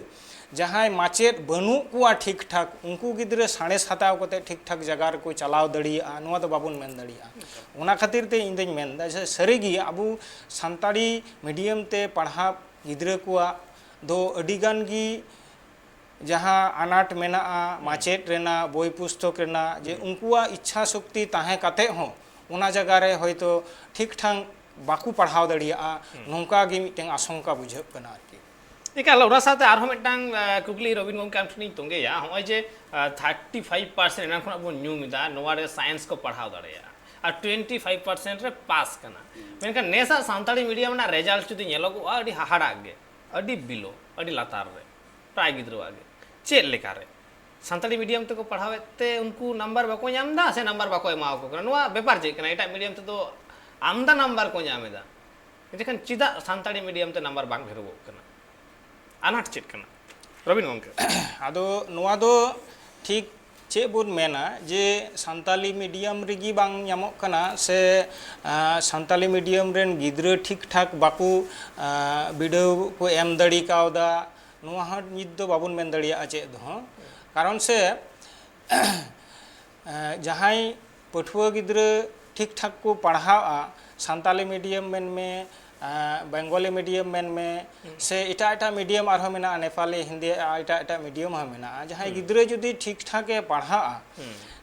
ᱡᱟᱦᱟᱸᱭ ᱢᱟᱪᱮᱫ ᱵᱟᱹᱱᱩᱜ ᱠᱚᱣᱟ ᱴᱷᱤᱠ ᱴᱷᱟᱠ, ᱩᱱᱠᱩ ᱜᱤᱫᱽᱨᱟᱹ ᱥᱟᱬᱮᱥ ᱦᱟᱛᱟᱣ ᱠᱟᱛᱮ ᱴᱷᱤᱠ ᱴᱷᱟᱠ ᱡᱟᱭᱜᱟ ᱨᱮᱠᱚ ᱪᱟᱞᱟᱣ ᱫᱟᱲᱮᱭᱟᱜᱼᱟ, ᱱᱚᱣᱟ ᱫᱚ ᱵᱟᱵᱚᱱ ᱢᱮᱱ ᱫᱟᱲᱮᱭᱟᱜᱼᱟ᱾ ᱮᱠᱟᱞ᱾ ᱚᱱᱟ ᱠᱷᱟᱹᱛᱤᱨ ᱛᱮ ᱤᱧ ᱫᱚᱧ ᱢᱮᱱᱫᱟ ᱡᱮ ᱥᱟᱹᱨᱤᱜᱮ ᱟᱵᱚ ᱥᱟᱱᱛᱟᱲᱤ ᱢᱤᱰᱤᱭᱟᱢ ᱛᱮ ᱯᱟᱲᱦᱟᱜ ᱜᱤᱫᱽᱨᱟᱹ ᱠᱚᱣᱟᱜ ᱫᱚ ᱟᱹᱰᱤ ᱜᱟᱱ ᱜᱮ ᱡᱟᱦᱟᱸ ᱟᱱᱟᱴ ᱢᱮᱱᱟᱜᱼᱟ, ᱦᱩᱸ᱾ ᱢᱟᱪᱮᱫ ᱨᱮᱱᱟᱜ, ᱵᱳᱭ ᱯᱩᱥᱛᱚᱠ ᱨᱮᱱᱟᱜ, ᱡᱮ ᱦᱩᱸ᱾ ᱩᱱᱠᱩᱣᱟᱜ ᱤᱪᱪᱷᱟ ᱥᱚᱠᱛᱤ ᱛᱟᱦᱮᱸ ᱠᱟᱛᱮ ᱦᱚᱸ ᱚᱱᱟ ᱡᱟᱭᱜᱟ ᱨᱮ ᱦᱚᱭᱛᱳ ᱴᱷᱤᱠ ᱴᱷᱟᱠ ᱵᱟᱠᱚ ᱯᱟᱲᱦᱟᱣ ᱫᱟᱲᱮᱭᱟᱜᱼᱟ, ᱦᱩᱸ᱾ ᱱᱚᱝᱠᱟ ᱜᱮ ᱢᱤᱫᱴᱮᱱ ᱟᱥᱚᱝᱠᱟ ᱵᱩᱡᱷᱟᱹᱜ ᱠᱟᱱᱟ ᱟᱨᱠᱤ᱾ ᱮᱠᱟᱞ, ᱚᱱᱟ ᱥᱟᱶᱛᱮ ᱟᱨᱦᱚᱸ ᱢᱤᱫᱴᱟᱝ, ᱟ, ᱠᱩᱠᱞᱤ ᱨᱚᱵᱤᱱ ᱜᱚᱢᱠᱮ ᱟᱢ ᱴᱷᱮᱱᱤᱧ ᱛᱚᱸᱜᱮᱭᱟ᱾ ᱱᱚᱜᱼᱚᱭ ᱡᱮ, ᱟ, thirty five percent ᱮᱱᱟᱝ ᱠᱷᱚᱱᱟᱜ ᱵᱚᱱ ᱧᱩᱢ ᱮᱫᱟ, ᱱᱚᱣᱟ ᱨᱮ ᱥᱟᱭᱮᱱᱥ ᱠᱚ ᱯᱟᱲᱦᱟᱣ ᱫᱟᱲᱮᱭᱟᱜᱼᱟ ᱟᱨ twenty five percent ᱨᱮ ᱯᱟᱥ ᱠᱟᱱᱟ, ᱢᱮᱱᱠᱷᱟᱱ ᱱᱮᱥᱟᱜ ᱥᱟᱱᱛᱟᱲᱤ ᱢᱤᱰᱤᱭᱟᱢ ᱨᱮᱱᱟᱜ ᱨᱮᱡᱟᱞᱴ ᱡᱩᱫᱤ ᱧᱮᱞᱚᱜᱚᱜᱼᱟ, ᱟᱹᱰᱤ ᱦᱟᱦᱟᱲᱟᱜ ᱜᱮ, ᱟᱹᱰᱤ ᱵᱤᱞᱳ, ᱟᱹᱰᱤ ᱞᱟᱛᱟᱨ ᱨᱮ ᱯᱨᱟᱭ ᱜᱤᱫᱽᱨᱟᱹᱣᱟᱜ ᱜᱮ᱾ ᱪᱮᱫ ᱞᱮᱠᱟᱨᱮ? ᱥᱟᱱᱛᱟᱲᱤ ᱢᱤᱰᱤᱭᱟᱢ ᱛᱮᱠᱚ ᱯᱟᱲᱦᱟᱣᱮᱫ ᱛᱮ ᱩᱱᱠᱩ ᱱᱟᱢᱵᱟᱨ ᱵᱟᱠᱚ ᱧᱟᱢ ᱮᱫᱟ ᱥᱮ ᱱᱟᱢᱵᱟᱨ ᱵᱟᱠᱚ ᱮᱢᱟᱣᱟᱠᱚ ᱠᱟᱱᱟ? ᱱᱚᱣᱟ ᱵᱮᱯᱟᱨ ᱪᱮᱫ ᱠᱟᱱᱟ? ᱮᱴᱟᱜ ᱢᱤᱰᱤᱭᱟᱢ ᱛᱮᱫᱚ ᱟᱢᱫᱟ ᱱᱟᱢᱵᱟᱨ ᱠᱚ ᱧᱟᱢ ᱮᱫᱟ, ᱮᱱᱠᱷᱟᱱ ᱪᱮᱫᱟᱜ ᱥᱟᱱᱛᱟᱲᱤ ᱢᱤᱰᱤᱭᱟᱢ ᱛᱮ ᱱᱟᱢᱵᱟᱨ ᱵᱟᱝ ᱰᱷᱮᱨᱚᱜᱚᱜ ᱠᱟᱱᱟ? ᱟᱱᱟᱴ ᱪᱮᱫ ᱠᱟᱱᱟ, ᱨᱚᱵᱤᱱ ᱜᱚᱢᱠᱮ? ᱟᱫᱚ ᱱᱚᱣᱟ ᱫᱚ ᱴᱷᱤᱠ ᱪᱮᱫ ᱵᱚᱱ ᱢᱮᱱᱟ ᱡᱮ ᱥᱟᱱᱛᱟᱞᱤ ᱢᱤᱰᱤᱭᱟᱢ ᱨᱮᱜᱮ ᱵᱟᱝ ᱧᱟᱢᱚᱜ ᱠᱟᱱᱟ ᱥᱮ, ᱟᱸ, ᱥᱟᱱᱛᱟᱞᱤ ᱢᱤᱰᱤᱭᱟᱢ ᱨᱮᱱ ᱜᱤᱫᱽᱨᱟᱹ ᱴᱷᱤᱠ ᱴᱷᱟᱠ ᱵᱟᱠᱚ, ᱟᱸ, ᱵᱤᱰᱟᱹᱣ ᱠᱚ ᱮᱢ ᱫᱟᱲᱮ ᱠᱟᱣᱫᱟ, ᱱᱚᱣᱟ ᱦᱚᱸ ᱱᱤᱛ ᱫᱚ ᱵᱟᱵᱚᱱ ᱢᱮᱱ ᱫᱟᱲᱮᱭᱟᱜᱼᱟ ᱪᱮᱫ ᱦᱚᱸ᱾ ᱠᱟᱨᱚᱱ ᱥᱮ, ᱮᱸ, ᱡᱟᱦᱟᱸᱭ ᱯᱟᱹᱴᱷᱩᱣᱟᱹ ᱜᱤᱫᱽᱨᱟᱹ ᱴᱷᱤᱠ ᱴᱷᱟᱠ ᱠᱚ ᱯᱟᱲᱦᱟᱣᱼᱟ, ᱥᱟᱱᱛᱟᱞᱤ ᱢᱤᱰᱤᱭᱟᱢ ᱢᱮᱱ ᱢᱮ, ᱵᱮᱝᱜᱚᱞᱤ ᱢᱤᱰᱤᱭᱟᱢ ᱢᱮᱱ ᱢᱮ, ᱥᱮ ᱮᱴᱟᱜ ᱮᱴᱟᱜ ᱢᱤᱰᱤᱭᱟᱢ ᱟᱨᱦᱚᱸ ᱢᱮᱱᱟᱜᱼᱟ, ᱱᱮᱯᱟᱞᱤ, ᱦᱤᱱᱫᱤ, ᱮᱴᱟᱜ ᱮᱴᱟᱜ ᱢᱤᱰᱤᱭᱟᱢ ᱦᱚᱸ ᱢᱮᱱᱟᱜᱼᱟ᱾ ᱡᱟᱦᱟᱸᱭ ᱜᱤᱫᱽᱨᱟᱹ ᱡᱩᱫᱤ ᱴᱷᱤᱠ ᱴᱷᱟᱠ ᱮ ᱯᱟᱲᱦᱟᱜᱼᱟ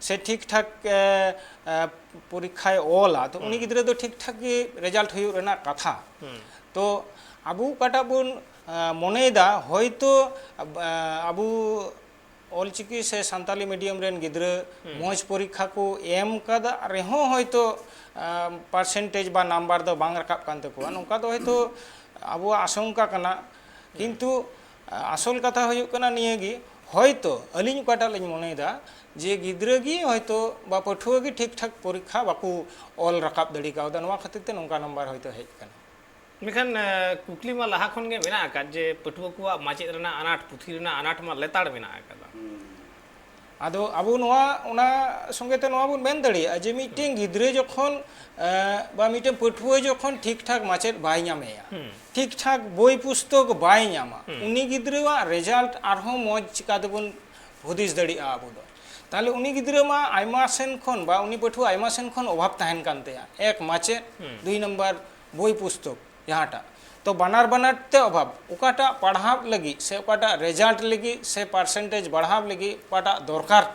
ᱥᱮ ᱴᱷᱤᱠ ᱴᱷᱟᱠ ᱮ, ᱮ, ᱯᱚᱨᱤᱠᱠᱷᱟᱭ ᱚᱞᱟ, ᱛᱚ ᱩᱱᱤ ᱜᱤᱫᱽᱨᱟᱹ ᱫᱚ ᱴᱷᱤᱠ ᱴᱷᱟᱠ ᱜᱮ ᱨᱮᱡᱟᱞᱴ ᱦᱩᱭᱩᱜ ᱨᱮᱱᱟᱜ ᱠᱟᱛᱷᱟ᱾ ᱛᱚ ᱟᱵᱚ ᱚᱠᱟᱴᱟᱜ ᱵᱚᱱ, ᱮ, ᱢᱚᱱᱮᱭᱮᱫᱟ, ᱦᱚᱭᱛᱳ, ᱮ, ᱟᱵᱚ ᱚᱞᱪᱤᱠᱤ ᱥᱮ ᱥᱟᱱᱛᱟᱞᱤ ᱢᱤᱰᱤᱭᱟᱢ ᱨᱮᱱ ᱜᱤᱫᱽᱨᱟᱹ ᱢᱚᱡᱽ ᱯᱚᱨᱤᱠᱠᱷᱟ ᱠᱚ ᱮᱢ ᱠᱟᱫᱟ ᱨᱮᱦᱚᱸ ᱦᱚᱭᱛᱳ, ᱟ, ᱯᱟᱨᱥᱮᱱᱴᱮᱡᱽ ᱵᱟ ᱱᱟᱢᱵᱟᱨ ᱫᱚ ᱵᱟᱝ ᱨᱟᱠᱟᱵ ᱠᱟᱱ ᱛᱟᱠᱚᱣᱟ, ᱱᱚᱝᱠᱟ ᱫᱚ ᱦᱚᱭᱛᱳ ᱟᱵᱚᱣᱟᱜ ᱟᱥᱚᱝᱠᱟ ᱠᱟᱱᱟ᱾ ᱠᱤᱱᱛᱩ, ᱟ, ᱟᱥᱚᱞ ᱠᱟᱛᱷᱟ ᱦᱩᱭᱩᱜ ᱠᱟᱱᱟ ᱱᱤᱭᱟᱹ ᱜᱮ, ᱦᱚᱭᱛᱳ ᱟᱹᱞᱤᱧ ᱚᱠᱟᱴᱟᱜ ᱞᱤᱧ ᱢᱚᱱᱮᱭᱮᱫᱟ ᱡᱮ ᱜᱤᱫᱽᱨᱟᱹ ᱜᱮ ᱦᱚᱭᱛᱳ ᱵᱟ ᱯᱟᱹᱴᱷᱩᱣᱟᱹ ᱜᱮ ᱴᱷᱤᱠ ᱴᱷᱟᱠ ᱯᱚᱨᱤᱠᱠᱷᱟ ᱵᱟᱠᱚ ᱚᱞ ᱨᱟᱠᱟᱵ ᱫᱟᱲᱮ ᱠᱟᱣᱫᱟ, ᱱᱚᱣᱟ ᱠᱷᱟᱹᱛᱤᱨ ᱛᱮ ᱱᱚᱝᱠᱟ ᱱᱟᱢᱵᱟᱨ ᱦᱚᱭᱛᱳ ᱦᱮᱡ ᱠᱟᱱᱟ᱾ ᱢᱮᱱᱠᱷᱟᱱ, ᱮ, ᱠᱩᱠᱞᱤ ᱢᱟ ᱞᱟᱦᱟ ᱠᱷᱚᱱ ᱜᱮ ᱢᱮᱱᱟᱜ ᱟᱠᱟᱫ ᱡᱮ ᱯᱟᱹᱴᱷᱩᱣᱟᱹ ᱠᱚᱣᱟᱜ ᱢᱟᱪᱮᱫ ᱨᱮᱱᱟᱜ ᱟᱱᱟᱴ, ᱯᱩᱛᱷᱤ ᱨᱮᱱᱟᱜ ᱟᱱᱟᱴ ᱢᱟ ᱞᱮᱛᱟᱲ ᱢᱮᱱᱟᱜ ᱟᱠᱟᱫᱟ᱾ ᱟᱫᱚ ᱟᱵᱚ ᱱᱚᱣᱟ, ᱚᱱᱟ ᱥᱚᱸᱜᱮ ᱛᱮ ᱱᱚᱣᱟ ᱵᱚᱱ ᱢᱮᱱ ᱫᱟᱲᱮᱭᱟᱜᱼᱟ ᱡᱮ ᱢᱤᱫᱴᱮᱱ ᱜᱤᱫᱽᱨᱟᱹ ᱡᱚᱠᱷᱚᱱ, ᱮ, ᱵᱟ ᱢᱤᱫᱴᱮᱱ ᱯᱟᱹᱴᱷᱩᱣᱟᱹ ᱡᱚᱠᱷᱚᱱ ᱴᱷᱤᱠ ᱴᱷᱟᱠ ᱢᱟᱪᱮᱫ ᱵᱟᱭ ᱧᱟᱢᱮᱭᱟ, ᱴᱷᱤᱠ ᱴᱷᱟᱠ ᱵᱳᱭ ᱯᱩᱥᱛᱚᱠ ᱵᱟᱭ ᱧᱟᱢᱟ, ᱩᱱᱤ ᱜᱤᱫᱽᱨᱟᱹᱣᱟᱜ ᱨᱮᱡᱟᱞᱴ ᱟᱨᱦᱚᱸ ᱢᱚᱡᱽ ᱪᱤᱠᱟ ᱛᱮᱵᱚᱱ ᱦᱩᱫᱤᱥ ᱫᱟᱲᱮᱭᱟᱜᱼᱟ ᱟᱵᱚ ᱫᱚ? ᱛᱟᱦᱚᱞᱮ ᱩᱱᱤ ᱜᱤᱫᱽᱨᱟᱹ ᱢᱟ ᱟᱭᱢᱟ ᱥᱮᱱ ᱠᱷᱚᱱ ᱵᱟ ᱩᱱᱤ ᱯᱟᱹᱴᱷᱩᱣᱟᱹ ᱟᱭᱢᱟ ᱥᱮᱱ ᱠᱷᱚᱱ ᱚᱵᱷᱟᱵᱽ ᱛᱟᱦᱮᱱ ᱠᱟᱱ ᱛᱟᱭᱟ, ᱮᱠ ᱢᱟᱪᱮᱫ, ᱫᱩᱭ ᱱᱟᱢᱵᱟᱨ ᱵᱳᱭ ᱯᱩᱥᱛᱚᱠ ᱡᱟᱦᱟᱸᱴᱟᱜ᱾ ᱛᱚ ᱵᱟᱱᱟᱨ ᱵᱟᱱᱟᱨ ᱛᱮ ᱚᱵᱷᱟᱵᱽ, ᱚᱠᱟᱴᱟᱜ ᱯᱟᱲᱦᱟᱣ ᱞᱟᱹᱜᱤᱫ ᱥᱮ ᱚᱠᱟᱴᱟᱜ ᱨᱮᱡᱟᱞᱴ ᱞᱟᱹᱜᱤᱫ ᱥᱮ ᱯᱟᱨᱥᱮᱱᱴᱮᱡᱽ ᱵᱟᱲᱦᱟᱣ ᱞᱟᱹᱜᱤᱫ ᱚᱠᱟᱴᱟᱜ ᱫᱚᱨᱠᱟᱨ,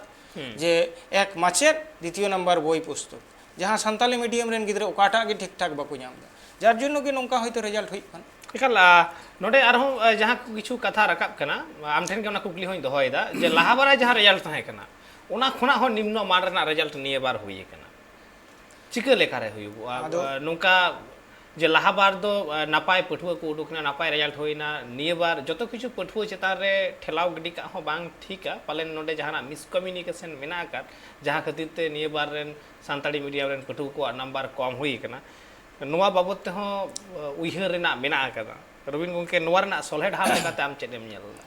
ᱡᱮ ᱮᱠ ᱢᱟᱪᱮᱫ, ᱫᱤᱛᱤᱭᱚ ᱱᱟᱢᱵᱟᱨ ᱵᱳᱭ ᱯᱩᱥᱛᱚᱠ, ᱡᱟᱦᱟᱸ ᱥᱟᱱᱛᱟᱞᱤ ᱢᱤᱰᱤᱭᱟᱢ ᱨᱮᱱ ᱜᱤᱫᱽᱨᱟᱹ ᱚᱠᱟᱴᱟᱜ ᱜᱮ ᱴᱷᱤᱠ ᱴᱷᱟᱠ ᱵᱟᱠᱚ ᱧᱟᱢ ᱮᱫᱟ, ᱡᱟᱨ ᱡᱚᱱᱱᱚ ᱜᱮ ᱱᱚᱝᱠᱟ ᱦᱚᱭᱛᱳ ᱨᱮᱡᱟᱞᱴ ᱦᱩᱭᱩᱜ ᱠᱟᱱᱟ᱾ ᱮᱠᱟᱞ, ᱟ, ᱱᱚᱰᱮ ᱟᱨᱦᱚᱸ, ᱟ, ᱡᱟᱦᱟᱸ ᱠᱤᱪᱷᱩ ᱠᱟᱛᱷᱟ ᱨᱟᱠᱟᱵ ᱠᱟᱱᱟ, ᱟᱢ ᱴᱷᱮᱱ ᱜᱮ ᱚᱱᱟ ᱠᱩᱠᱞᱤ ᱦᱚᱸᱧ ᱫᱚᱦᱚᱭᱮᱫᱟ ᱡᱮ ᱞᱟᱦᱟ ᱵᱟᱨᱟᱭ ᱡᱟᱦᱟᱸ ᱨᱮᱡᱟᱞᱴ ᱛᱟᱦᱮᱸ ᱠᱟᱱᱟ, ᱚᱱᱟ ᱠᱷᱚᱱᱟᱜ ᱦᱚᱸ ᱱᱤᱢᱱᱚ ᱢᱟᱱ ᱨᱮᱱᱟᱜ ᱨᱮᱡᱟᱞᱴ ᱱᱤᱭᱟᱹ ᱵᱟᱨ ᱦᱩᱭ ᱟᱠᱟᱱᱟ᱾ ᱪᱤᱠᱟᱹ ᱞᱮᱠᱟᱨᱮ ᱦᱩᱭᱩᱜᱚᱜᱼᱟ? ᱟᱫᱚ ᱟ, ᱱᱚᱝᱠᱟ ᱡᱮ ᱞᱟᱦᱟ ᱵᱟᱨ ᱫᱚ, ᱟ, ᱱᱟᱯᱟᱭ ᱯᱟᱹᱴᱷᱩᱣᱟᱹ ᱠᱚ ᱩᱰᱩᱠ ᱮᱱᱟ, ᱱᱟᱯᱟᱭ ᱨᱮᱡᱟᱞᱴ ᱦᱩᱭᱱᱟ, ᱱᱤᱭᱟᱹ ᱵᱟᱨ ᱡᱚᱛᱚ ᱠᱤᱪᱷᱩ ᱯᱟᱹᱴᱷᱩᱣᱟᱹ ᱪᱮᱛᱟᱱ ᱨᱮ ᱴᱷᱮᱞᱟᱣ ᱜᱤᱰᱤ ᱠᱟᱜ ᱦᱚᱸ ᱵᱟᱝ ᱴᱷᱤᱠᱟ, ᱯᱟᱞᱮᱱ ᱱᱚᱰᱮ ᱡᱟᱦᱟᱱᱟᱜ ᱢᱤᱥᱠᱚᱢᱤᱭᱩᱱᱤᱠᱮᱥᱚᱱ ᱢᱮᱱᱟᱜ ᱟᱠᱟᱫ, ᱡᱟᱦᱟᱸ ᱠᱷᱟᱹᱛᱤᱨ ᱛᱮ ᱱᱤᱭᱟᱹ ᱵᱟᱨ ᱨᱮᱱ ᱥᱟᱱᱛᱟᱲᱤ ᱢᱤᱰᱤᱭᱟᱢ ᱨᱮᱱ ᱯᱟᱹᱴᱷᱩᱣᱟᱹ ᱠᱚᱣᱟᱜ ᱱᱟᱢᱵᱟᱨ ᱠᱚᱢ ᱦᱩᱭ ᱟᱠᱟᱱᱟ᱾ ᱱᱚᱣᱟ ᱵᱟᱵᱚᱫ ᱛᱮᱦᱚᱸ, ᱟ, ᱩᱭᱦᱟᱹᱨ ᱨᱮᱱᱟᱜ ᱢᱮᱱᱟᱜ ᱟᱠᱟᱫᱟ᱾ ᱨᱚᱵᱤᱱ ᱜᱚᱢᱠᱮ, ᱱᱚᱣᱟ ᱨᱮᱱᱟᱜ ᱥᱚᱞᱦᱮ ᱰᱟᱦᱟᱨ ᱞᱮᱠᱟᱛᱮ ᱟᱢ ᱪᱮᱫ ᱮᱢ ᱧᱮᱞ ᱮᱫᱟ?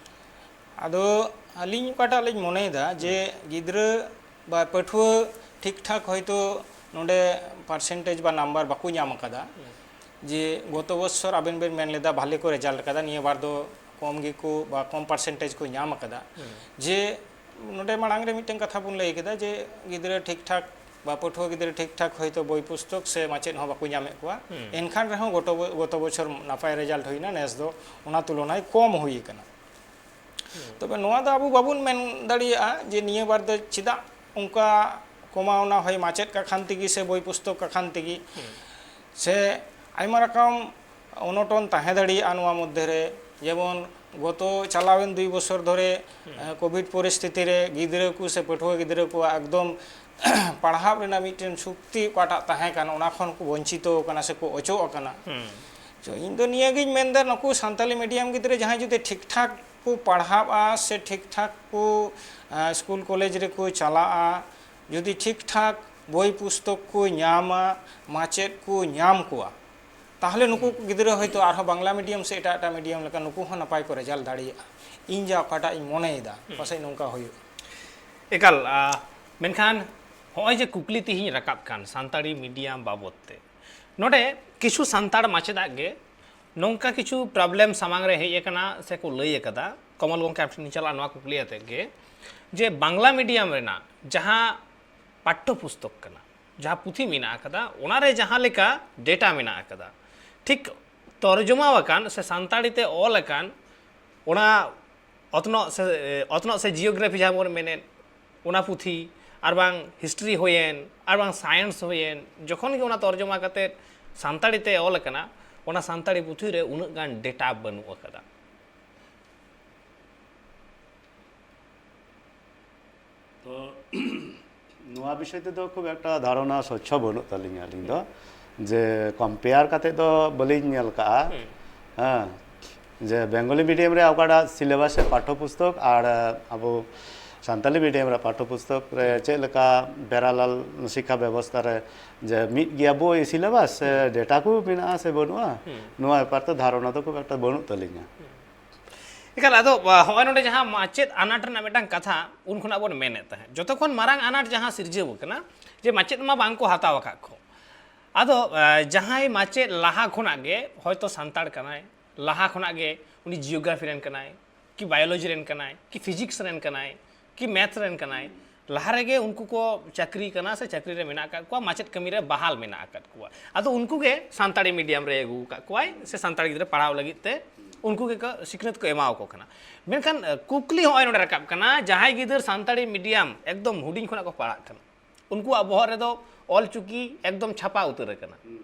ᱟᱫᱚ ᱟᱹᱞᱤᱧ ᱚᱠᱟᱴᱟᱜ ᱞᱤᱧ ᱢᱚᱱᱮᱭᱮᱫᱟ ᱡᱮ ᱜᱤᱫᱽᱨᱟᱹ ᱵᱟ ᱯᱟᱹᱴᱷᱩᱣᱟᱹ ᱴᱷᱤᱠ ᱴᱷᱟᱠ ᱦᱚᱭᱛᱳ ᱱᱚᱰᱮ ᱯᱟᱨᱥᱮᱱᱴᱮᱡᱽ ᱵᱟ ᱱᱟᱢᱵᱟᱨ ᱵᱟᱠᱚ ᱧᱟᱢ ᱟᱠᱟᱫᱟ᱾ ᱡᱮ ᱜᱚᱛᱚ ᱵᱚᱪᱷᱚᱨ ᱟᱵᱮᱱ ᱵᱮᱱ ᱢᱮᱱ ᱞᱮᱫᱟ ᱵᱷᱟᱞᱮ ᱠᱚ ᱨᱮᱡᱟᱞᱴ ᱟᱠᱟᱫᱟ, ᱱᱤᱭᱟᱹ ᱵᱟᱨ ᱫᱚ ᱠᱚᱢ ᱜᱮᱠᱚ ᱵᱟ ᱠᱚᱢ ᱯᱟᱨᱥᱮᱱᱴᱮᱡᱽ ᱠᱚ ᱧᱟᱢ ᱟᱠᱟᱫᱟ᱾ ᱡᱮ ᱱᱚᱰᱮ ᱢᱟᱲᱟᱝ ᱨᱮ ᱢᱤᱫᱴᱮᱱ ᱠᱟᱛᱷᱟ ᱵᱚᱱ ᱞᱟᱹᱭ ᱠᱮᱫᱟ ᱡᱮ ᱜᱤᱫᱽᱨᱟᱹ ᱴᱷᱤᱠ ᱴᱷᱟᱠ ᱵᱟ ᱯᱟᱹᱴᱷᱩᱣᱟᱹ ᱜᱤᱫᱽᱨᱟᱹ ᱴᱷᱤᱠ ᱴᱷᱟᱠ ᱦᱚᱭᱛᱳ ᱵᱳᱭ ᱯᱩᱥᱛᱚᱠ ᱥᱮ ᱢᱟᱪᱮᱫ ᱦᱚᱸ ᱵᱟᱠᱚ ᱧᱟᱢᱮᱫ ᱠᱚᱣᱟ᱾ ᱦᱩᱸ᱾ ᱮᱱᱠᱷᱟᱱ ᱨᱮᱦᱚᱸ ᱜᱚᱛᱚ ᱵᱚ-, ᱜᱚᱛᱚ ᱵᱚᱪᱷᱚᱨ ᱱᱟᱯᱟᱭ ᱨᱮᱡᱟᱞᱴ ᱦᱩᱭᱱᱟ, ᱱᱮᱥ ᱫᱚ ᱚᱱᱟ ᱛᱩᱞᱚᱱᱟᱭ ᱠᱚᱢ ᱦᱩᱭ ᱟᱠᱟᱱᱟ᱾ ᱦᱩᱸ᱾ ᱛᱚᱵᱮ ᱱᱚᱣᱟ ᱫᱚ ᱟᱵᱚ ᱵᱟᱵᱚᱱ ᱢᱮᱱ ᱫᱟᱲᱮᱭᱟᱜᱼᱟ ᱡᱮ ᱱᱤᱭᱟᱹ ᱵᱟᱨ ᱫᱚ ᱪᱮᱫᱟᱜ ᱚᱱᱠᱟ ᱠᱚᱢᱟᱣᱱᱟ, ᱦᱳᱭ ᱢᱟᱪᱮᱫ ᱠᱟᱠᱷᱟᱱ ᱛᱮᱜᱮ ᱥᱮ ᱵᱳᱭ ᱯᱩᱥᱛᱚᱠ ᱠᱟᱠᱷᱟᱱ ᱛᱮᱜᱮ, ᱦᱩᱸ᱾ ᱥᱮ ᱟᱭᱢᱟ ᱨᱚᱠᱚᱢ ᱚᱱᱚᱴᱚᱱ ᱛᱟᱦᱮᱸ ᱫᱟᱲᱮᱭᱟᱜᱼᱟ ᱱᱚᱣᱟ ᱢᱚᱫᱽᱫᱷᱮ ᱨᱮ᱾ ᱡᱮᱢᱚᱱ ᱜᱚᱛᱚ ᱪᱟᱞᱟᱣᱮᱱ ᱫᱩᱭ ᱵᱚᱪᱷᱚᱨ ᱫᱷᱚᱨᱮ, ᱦᱩᱸ᱾ ᱮ, ᱠᱳᱵᱷᱤᱰ ᱯᱚᱨᱤᱥᱛᱷᱤᱛᱤ ᱨᱮ ᱜᱤᱫᱽᱨᱟᱹ ᱠᱚ ᱥᱮ ᱯᱟᱹᱴᱷᱩᱣᱟᱹ ᱜᱤᱫᱽᱨᱟᱹ ᱠᱚᱣᱟᱜ ᱮᱠᱫᱚᱢ ᱯᱟᱲᱦᱟᱣ ᱨᱮᱱᱟᱜ ᱢᱤᱫᱴᱮᱱ ᱥᱚᱠᱛᱤ ᱚᱠᱟᱴᱟᱜ ᱛᱟᱦᱮᱸ ᱠᱟᱱ, ᱚᱱᱟ ᱠᱷᱚᱱ ᱠᱚ ᱵᱚᱧᱪᱤᱛᱚ ᱟᱠᱟᱱᱟ ᱥᱮ ᱠᱚ ᱚᱪᱚᱜ ᱟᱠᱟᱱᱟ᱾ ᱦᱩᱸ᱾ ᱛᱚ, ᱤᱧ ᱫᱚ ᱱᱤᱭᱟᱹᱜᱤᱧ ᱢᱮᱱᱫᱟ, ᱱᱩᱠᱩ ᱥᱟᱱᱛᱟᱞᱤ ᱢᱤᱰᱤᱭᱟᱢ ᱜᱤᱫᱽᱨᱟᱹ ᱡᱟᱦᱟᱸᱭ ᱡᱩᱫᱤ ᱴᱷᱤᱠ ᱴᱷᱟᱠ ᱠᱚ ᱯᱟᱲᱦᱟᱜᱼᱟ ᱥᱮ ᱴᱷᱤᱠ ᱴᱷᱟᱠ ᱠᱚ, ᱟ, ᱥᱠᱩᱞ ᱠᱚᱞᱮᱡᱽ ᱨᱮᱠᱚ ᱪᱟᱞᱟᱜᱼᱟ, ᱡᱩᱫᱤ ᱴᱷᱤᱠ ᱴᱷᱟᱠ ᱵᱳᱭ ᱯᱩᱥᱛᱚᱠ ᱠᱚ ᱧᱟᱢᱟ, ᱢᱟᱪᱮᱫ ᱠᱚ ᱧᱟᱢ ᱠᱚᱣᱟ, ᱛᱟᱦᱚᱞᱮ ᱱᱩᱠᱩ ᱦᱩᱸ᱾ ᱜᱤᱫᱽᱨᱟᱹ ᱦᱚᱭᱛᱳ ᱟᱨᱦᱚᱸ ᱵᱟᱝᱞᱟ ᱢᱤᱰᱤᱭᱟᱢ ᱥᱮ ᱮᱴᱟᱜ ᱮᱴᱟᱜ ᱢᱤᱰᱤᱭᱟᱢ ᱞᱮᱠᱟ ᱱᱩᱠᱩ ᱦᱚᱸ ᱱᱟᱯᱟᱭ ᱠᱚ ᱨᱮᱡᱟᱞᱴ ᱫᱟᱲᱮᱭᱟᱜᱼᱟ᱾ ᱤᱧ ᱡᱟ ᱚᱠᱟᱴᱟᱜ ᱤᱧ ᱢᱚᱱᱮᱭᱮᱫᱟ, ᱦᱩᱸ᱾ ᱯᱟᱥᱮᱡ ᱱᱚᱝᱠᱟ ᱦᱩᱭᱩᱜᱼᱟ᱾ ᱮᱠᱟᱞ, ᱟ, ᱢᱮᱱᱠᱷᱟᱱ ᱦᱚᱸᱜᱼᱚᱭ ᱡᱮ ᱠᱩᱠᱞᱤ ᱛᱤᱦᱤᱧ ᱨᱟᱠᱟᱵ ᱠᱟᱱ ᱥᱟᱱᱛᱟᱲᱤ ᱢᱤᱰᱤᱭᱟᱢ ᱵᱟᱵᱚᱫ ᱛᱮ, ᱱᱚᱰᱮ ᱠᱤᱪᱷᱩ ᱥᱟᱱᱛᱟᱲ ᱢᱟᱪᱮᱫᱟᱜ ᱜᱮ ᱱᱚᱝᱠᱟ ᱠᱤᱪᱷᱩ ᱯᱨᱚᱵᱞᱮᱢ ᱥᱟᱢᱟᱝ ᱨᱮ ᱦᱮᱡ ᱟᱠᱟᱱᱟ ᱥᱮᱠᱚ ᱞᱟᱹᱭ ᱟᱠᱟᱫᱟ, ᱠᱚᱢᱚᱞ ᱜᱚᱢᱠᱮ ᱟᱢ ᱴᱷᱮᱱ ᱤᱧ ᱪᱟᱞᱟᱜᱼᱟ ᱱᱚᱣᱟ ᱠᱩᱠᱞᱤ ᱟᱛᱮᱫ ᱜᱮ, ᱡᱮ ᱵᱟᱝᱞᱟ ᱢᱤᱰᱤᱭᱟᱢ ᱨᱮᱱᱟᱜ ᱡᱟᱦᱟᱸ ᱯᱟᱴᱴᱚ ᱯᱩᱥᱛᱚᱠ ᱠᱟᱱᱟ, ᱡᱟᱦᱟᱸ ᱯᱩᱛᱷᱤ ᱢᱮᱱᱟᱜ ᱟᱠᱟᱫᱟ, ᱚᱱᱟᱨᱮ ᱡᱟᱦᱟᱸ ᱞᱮᱠᱟ ᱰᱮᱴᱟ ᱢᱮᱱᱟᱜ ᱟᱠᱟᱫᱟ, ᱴᱷᱤᱠ ᱛᱚᱨᱡᱚᱢᱟ ᱟᱠᱟᱱ ᱥᱮ ᱥᱟᱱᱛᱟᱲᱤ ᱛᱮ ᱚᱞ ᱟᱠᱟᱱ ᱚᱱᱟ ᱚᱛᱱᱚᱜ ᱥᱮ, ᱚᱛᱱᱚᱜ ᱥᱮ ᱡᱤᱭᱳᱜᱨᱟᱯᱷᱤ ᱡᱟᱦᱟᱸ ᱵᱚᱱ ᱢᱮᱱᱮᱫ, ᱚᱱᱟ ᱯᱩᱛᱷᱤ, ᱟᱨ ᱵᱟᱝ ᱦᱤᱥᱴᱨᱤ ᱦᱩᱭᱮᱱ, ᱟᱨ ᱵᱟᱝ ᱥᱟᱭᱮᱱᱥ ᱦᱩᱭᱮᱱ, ᱡᱚᱠᱷᱚᱱ ᱜᱮ ᱚᱱᱟ ᱛᱚᱨᱡᱚᱢᱟ ᱠᱟᱛᱮᱫ ᱥᱟᱱᱛᱟᱲᱤ ᱛᱮ ᱚᱞ ᱟᱠᱟᱱᱟ, ᱚᱱᱟ ᱥᱟᱱᱛᱟᱲᱤ ᱯᱩᱛᱷᱤ ᱨᱮ ᱩᱱᱟᱹᱜ ᱜᱟᱱ ᱰᱮᱴᱟ ᱵᱟᱹᱱᱩᱜ ᱟᱠᱟᱫᱟ᱾ ᱛᱚ, ᱱᱚᱣᱟ ᱵᱤᱥᱚᱭ ᱛᱮᱫᱚ ᱠᱷᱩᱵ ᱮᱠᱴᱟ ᱫᱷᱟᱨᱚᱱᱟ ᱥᱚᱪᱪᱷᱚ ᱵᱟᱹᱱᱩᱜ ᱛᱟᱹᱞᱤᱧᱟ ᱟᱹᱞᱤᱧ ᱫᱚ, ᱡᱮ ᱠᱚᱢᱯᱮᱭᱟᱨ ᱠᱟᱛᱮ ᱫᱚ ᱵᱟᱹᱞᱤᱧ ᱧᱮᱞ ᱠᱟᱜᱼᱟ᱾ ᱦᱩᱸ᱾ ᱦᱮᱸ, ᱡᱮ ᱵᱮᱝᱜᱚᱞᱤ ᱢᱤᱰᱤᱭᱟᱢ ᱨᱮ ᱚᱠᱟᱴᱟᱜ ᱥᱤᱞᱮᱵᱟᱥ ᱥᱮ ᱯᱟᱴᱷᱚ ᱯᱩᱥᱛᱚᱠ ᱟᱨ ᱟᱵᱚ ᱥᱟᱱᱛᱟᱞᱤ ᱢᱤᱰᱤᱭᱟᱢ ᱨᱮ ᱯᱟᱴᱷᱚ ᱯᱩᱥᱛᱚᱠ ᱨᱮ ᱪᱮᱫ ᱞᱮᱠᱟ ᱯᱮᱨᱟᱞᱟᱞ ᱥᱤᱠᱠᱷᱟ ᱵᱮᱵᱚᱥᱛᱷᱟ ᱨᱮ ᱡᱮ ᱢᱤᱫ ᱜᱮᱭᱟ ᱵᱳᱭ ᱥᱤᱞᱮᱵᱟᱥ ᱥᱮ ᱰᱮᱴᱟ ᱠᱚ ᱢᱮᱱᱟᱜᱼᱟ ᱥᱮ ᱵᱟᱹᱱᱩᱜᱼᱟ, ᱦᱩᱸ᱾ ᱱᱚᱣᱟ ᱵᱮᱯᱟᱨ ᱛᱮ ᱫᱷᱟᱨᱚᱱᱟ ᱫᱚ ᱠᱷᱩᱵ ᱮᱠᱴᱟ ᱵᱟᱹᱱᱩᱜ ᱛᱟᱹᱞᱤᱧᱟ᱾ ᱮᱠᱟᱞ, ᱟᱫᱚ, ᱟ, ᱦᱚᱸᱜᱼᱚᱭ ᱱᱚᱰᱮ ᱡᱟᱦᱟᱸ ᱢᱟᱪᱮᱫ ᱟᱱᱟᱴ ᱨᱮᱱᱟᱜ ᱢᱤᱫᱴᱟᱝ ᱠᱟᱛᱷᱟ ᱩᱱ ᱠᱷᱚᱱᱟᱜ ᱵᱚᱱ ᱢᱮᱱᱮᱫ ᱛᱟᱦᱮᱸᱫ, ᱡᱚᱛᱚ ᱠᱷᱚᱱ ᱢᱟᱨᱟᱝ ᱟᱱᱟᱴ ᱡᱟᱦᱟᱸ ᱥᱤᱨᱡᱟᱹᱣ ᱟᱠᱟᱱᱟ, ᱡᱮ ᱢᱟᱪᱮᱫ ᱢᱟ ᱵᱟᱝ ᱠᱚ ᱦᱟᱛᱟᱣ ᱟᱠᱟᱫ ᱠᱚ᱾ ᱟᱫᱚ, ᱟ, ᱡᱟᱦᱟᱸᱭ ᱢᱟᱪᱮᱫ ᱞᱟᱦᱟ ᱠᱷᱚᱱᱟᱜ ᱜᱮ ᱦᱚᱭᱛᱳ ᱥᱟᱱᱛᱟᱲ ᱠᱟᱱᱟᱭ, ᱞᱟᱦᱟ ᱠᱷᱚᱱᱟᱜ ᱜᱮ ᱩᱱᱤ ᱡᱤᱭᱳᱜᱨᱟᱯᱷᱤ ᱨᱮᱱ ᱠᱟᱱᱟᱭ, ᱠᱤ ᱵᱟᱭᱳᱞᱚᱡᱤ ᱨᱮᱱ ᱠᱟᱱᱟᱭ, ᱠᱤ ᱯᱷᱤᱡᱤᱠᱥ ᱨᱮᱱ ᱠᱟᱱᱟᱭ, ᱠᱤ ᱢᱮᱛᱷ ᱨᱮᱱ ᱠᱟᱱᱟᱭ, ᱞᱟᱦᱟ ᱨᱮᱜᱮ ᱩᱱᱠᱩ ᱠᱚ ᱪᱟᱹᱠᱨᱤ ᱠᱟᱱᱟ ᱥᱮ ᱪᱟᱹᱠᱨᱤ ᱨᱮ ᱢᱮᱱᱟᱜ ᱟᱠᱟᱫ ᱠᱚᱣᱟ, ᱢᱟᱪᱮᱫ ᱠᱟᱹᱢᱤ ᱨᱮ ᱵᱟᱦᱟᱞ ᱢᱮᱱᱟᱜ ᱟᱠᱟᱫ ᱠᱚᱣᱟ᱾ ᱟᱫᱚ ᱩᱱᱠᱩ ᱜᱮ ᱥᱟᱱᱛᱟᱲᱤ ᱢᱤᱰᱤᱭᱟᱢ ᱨᱮ ᱟᱹᱜᱩ ᱟᱠᱟᱫ ᱠᱚᱣᱟᱭ ᱥᱮ ᱥᱟᱱᱛᱟᱲᱤ ᱜᱤᱫᱽᱨᱟᱹ ᱯᱟᱲᱦᱟᱣ ᱞᱟᱹᱜᱤᱫ ᱛᱮ ᱩᱱᱠᱩ ᱜᱮ ᱠᱚ ᱥᱤᱠᱷᱱᱟᱹᱛ ᱠᱚ ᱮᱢᱟᱣᱟᱠᱚ ᱠᱟᱱᱟ᱾ ᱢᱮᱱᱠᱷᱟᱱ ᱠᱩᱠᱞᱤ ᱦᱚᱸᱜᱼᱚᱭ ᱱᱚᱰᱮ ᱨᱟᱠᱟᱵ ᱠᱟᱱᱟ, ᱡᱟᱦᱟᱸᱭ ᱜᱤᱫᱟᱹᱨ ᱥᱟᱱᱛᱟᱲᱤ ᱢᱤᱰᱤᱭᱟᱢ ᱮᱠᱫᱚᱢ ᱦᱩᱰᱤᱧ ᱠᱷᱚᱱᱟᱜ ᱠᱚ ᱯᱟᱲᱦᱟᱜ ᱠᱟᱱᱟ, ᱩᱱᱠᱩᱣᱟᱜ ᱵᱚᱦᱚᱜ ᱨᱮᱫᱚ ᱚᱞ ᱪᱤᱠᱤ ᱮᱠᱫᱚᱢ ᱪᱷᱟᱯᱟ ᱩᱛᱟᱹᱨ ᱟᱠᱟᱱᱟ᱾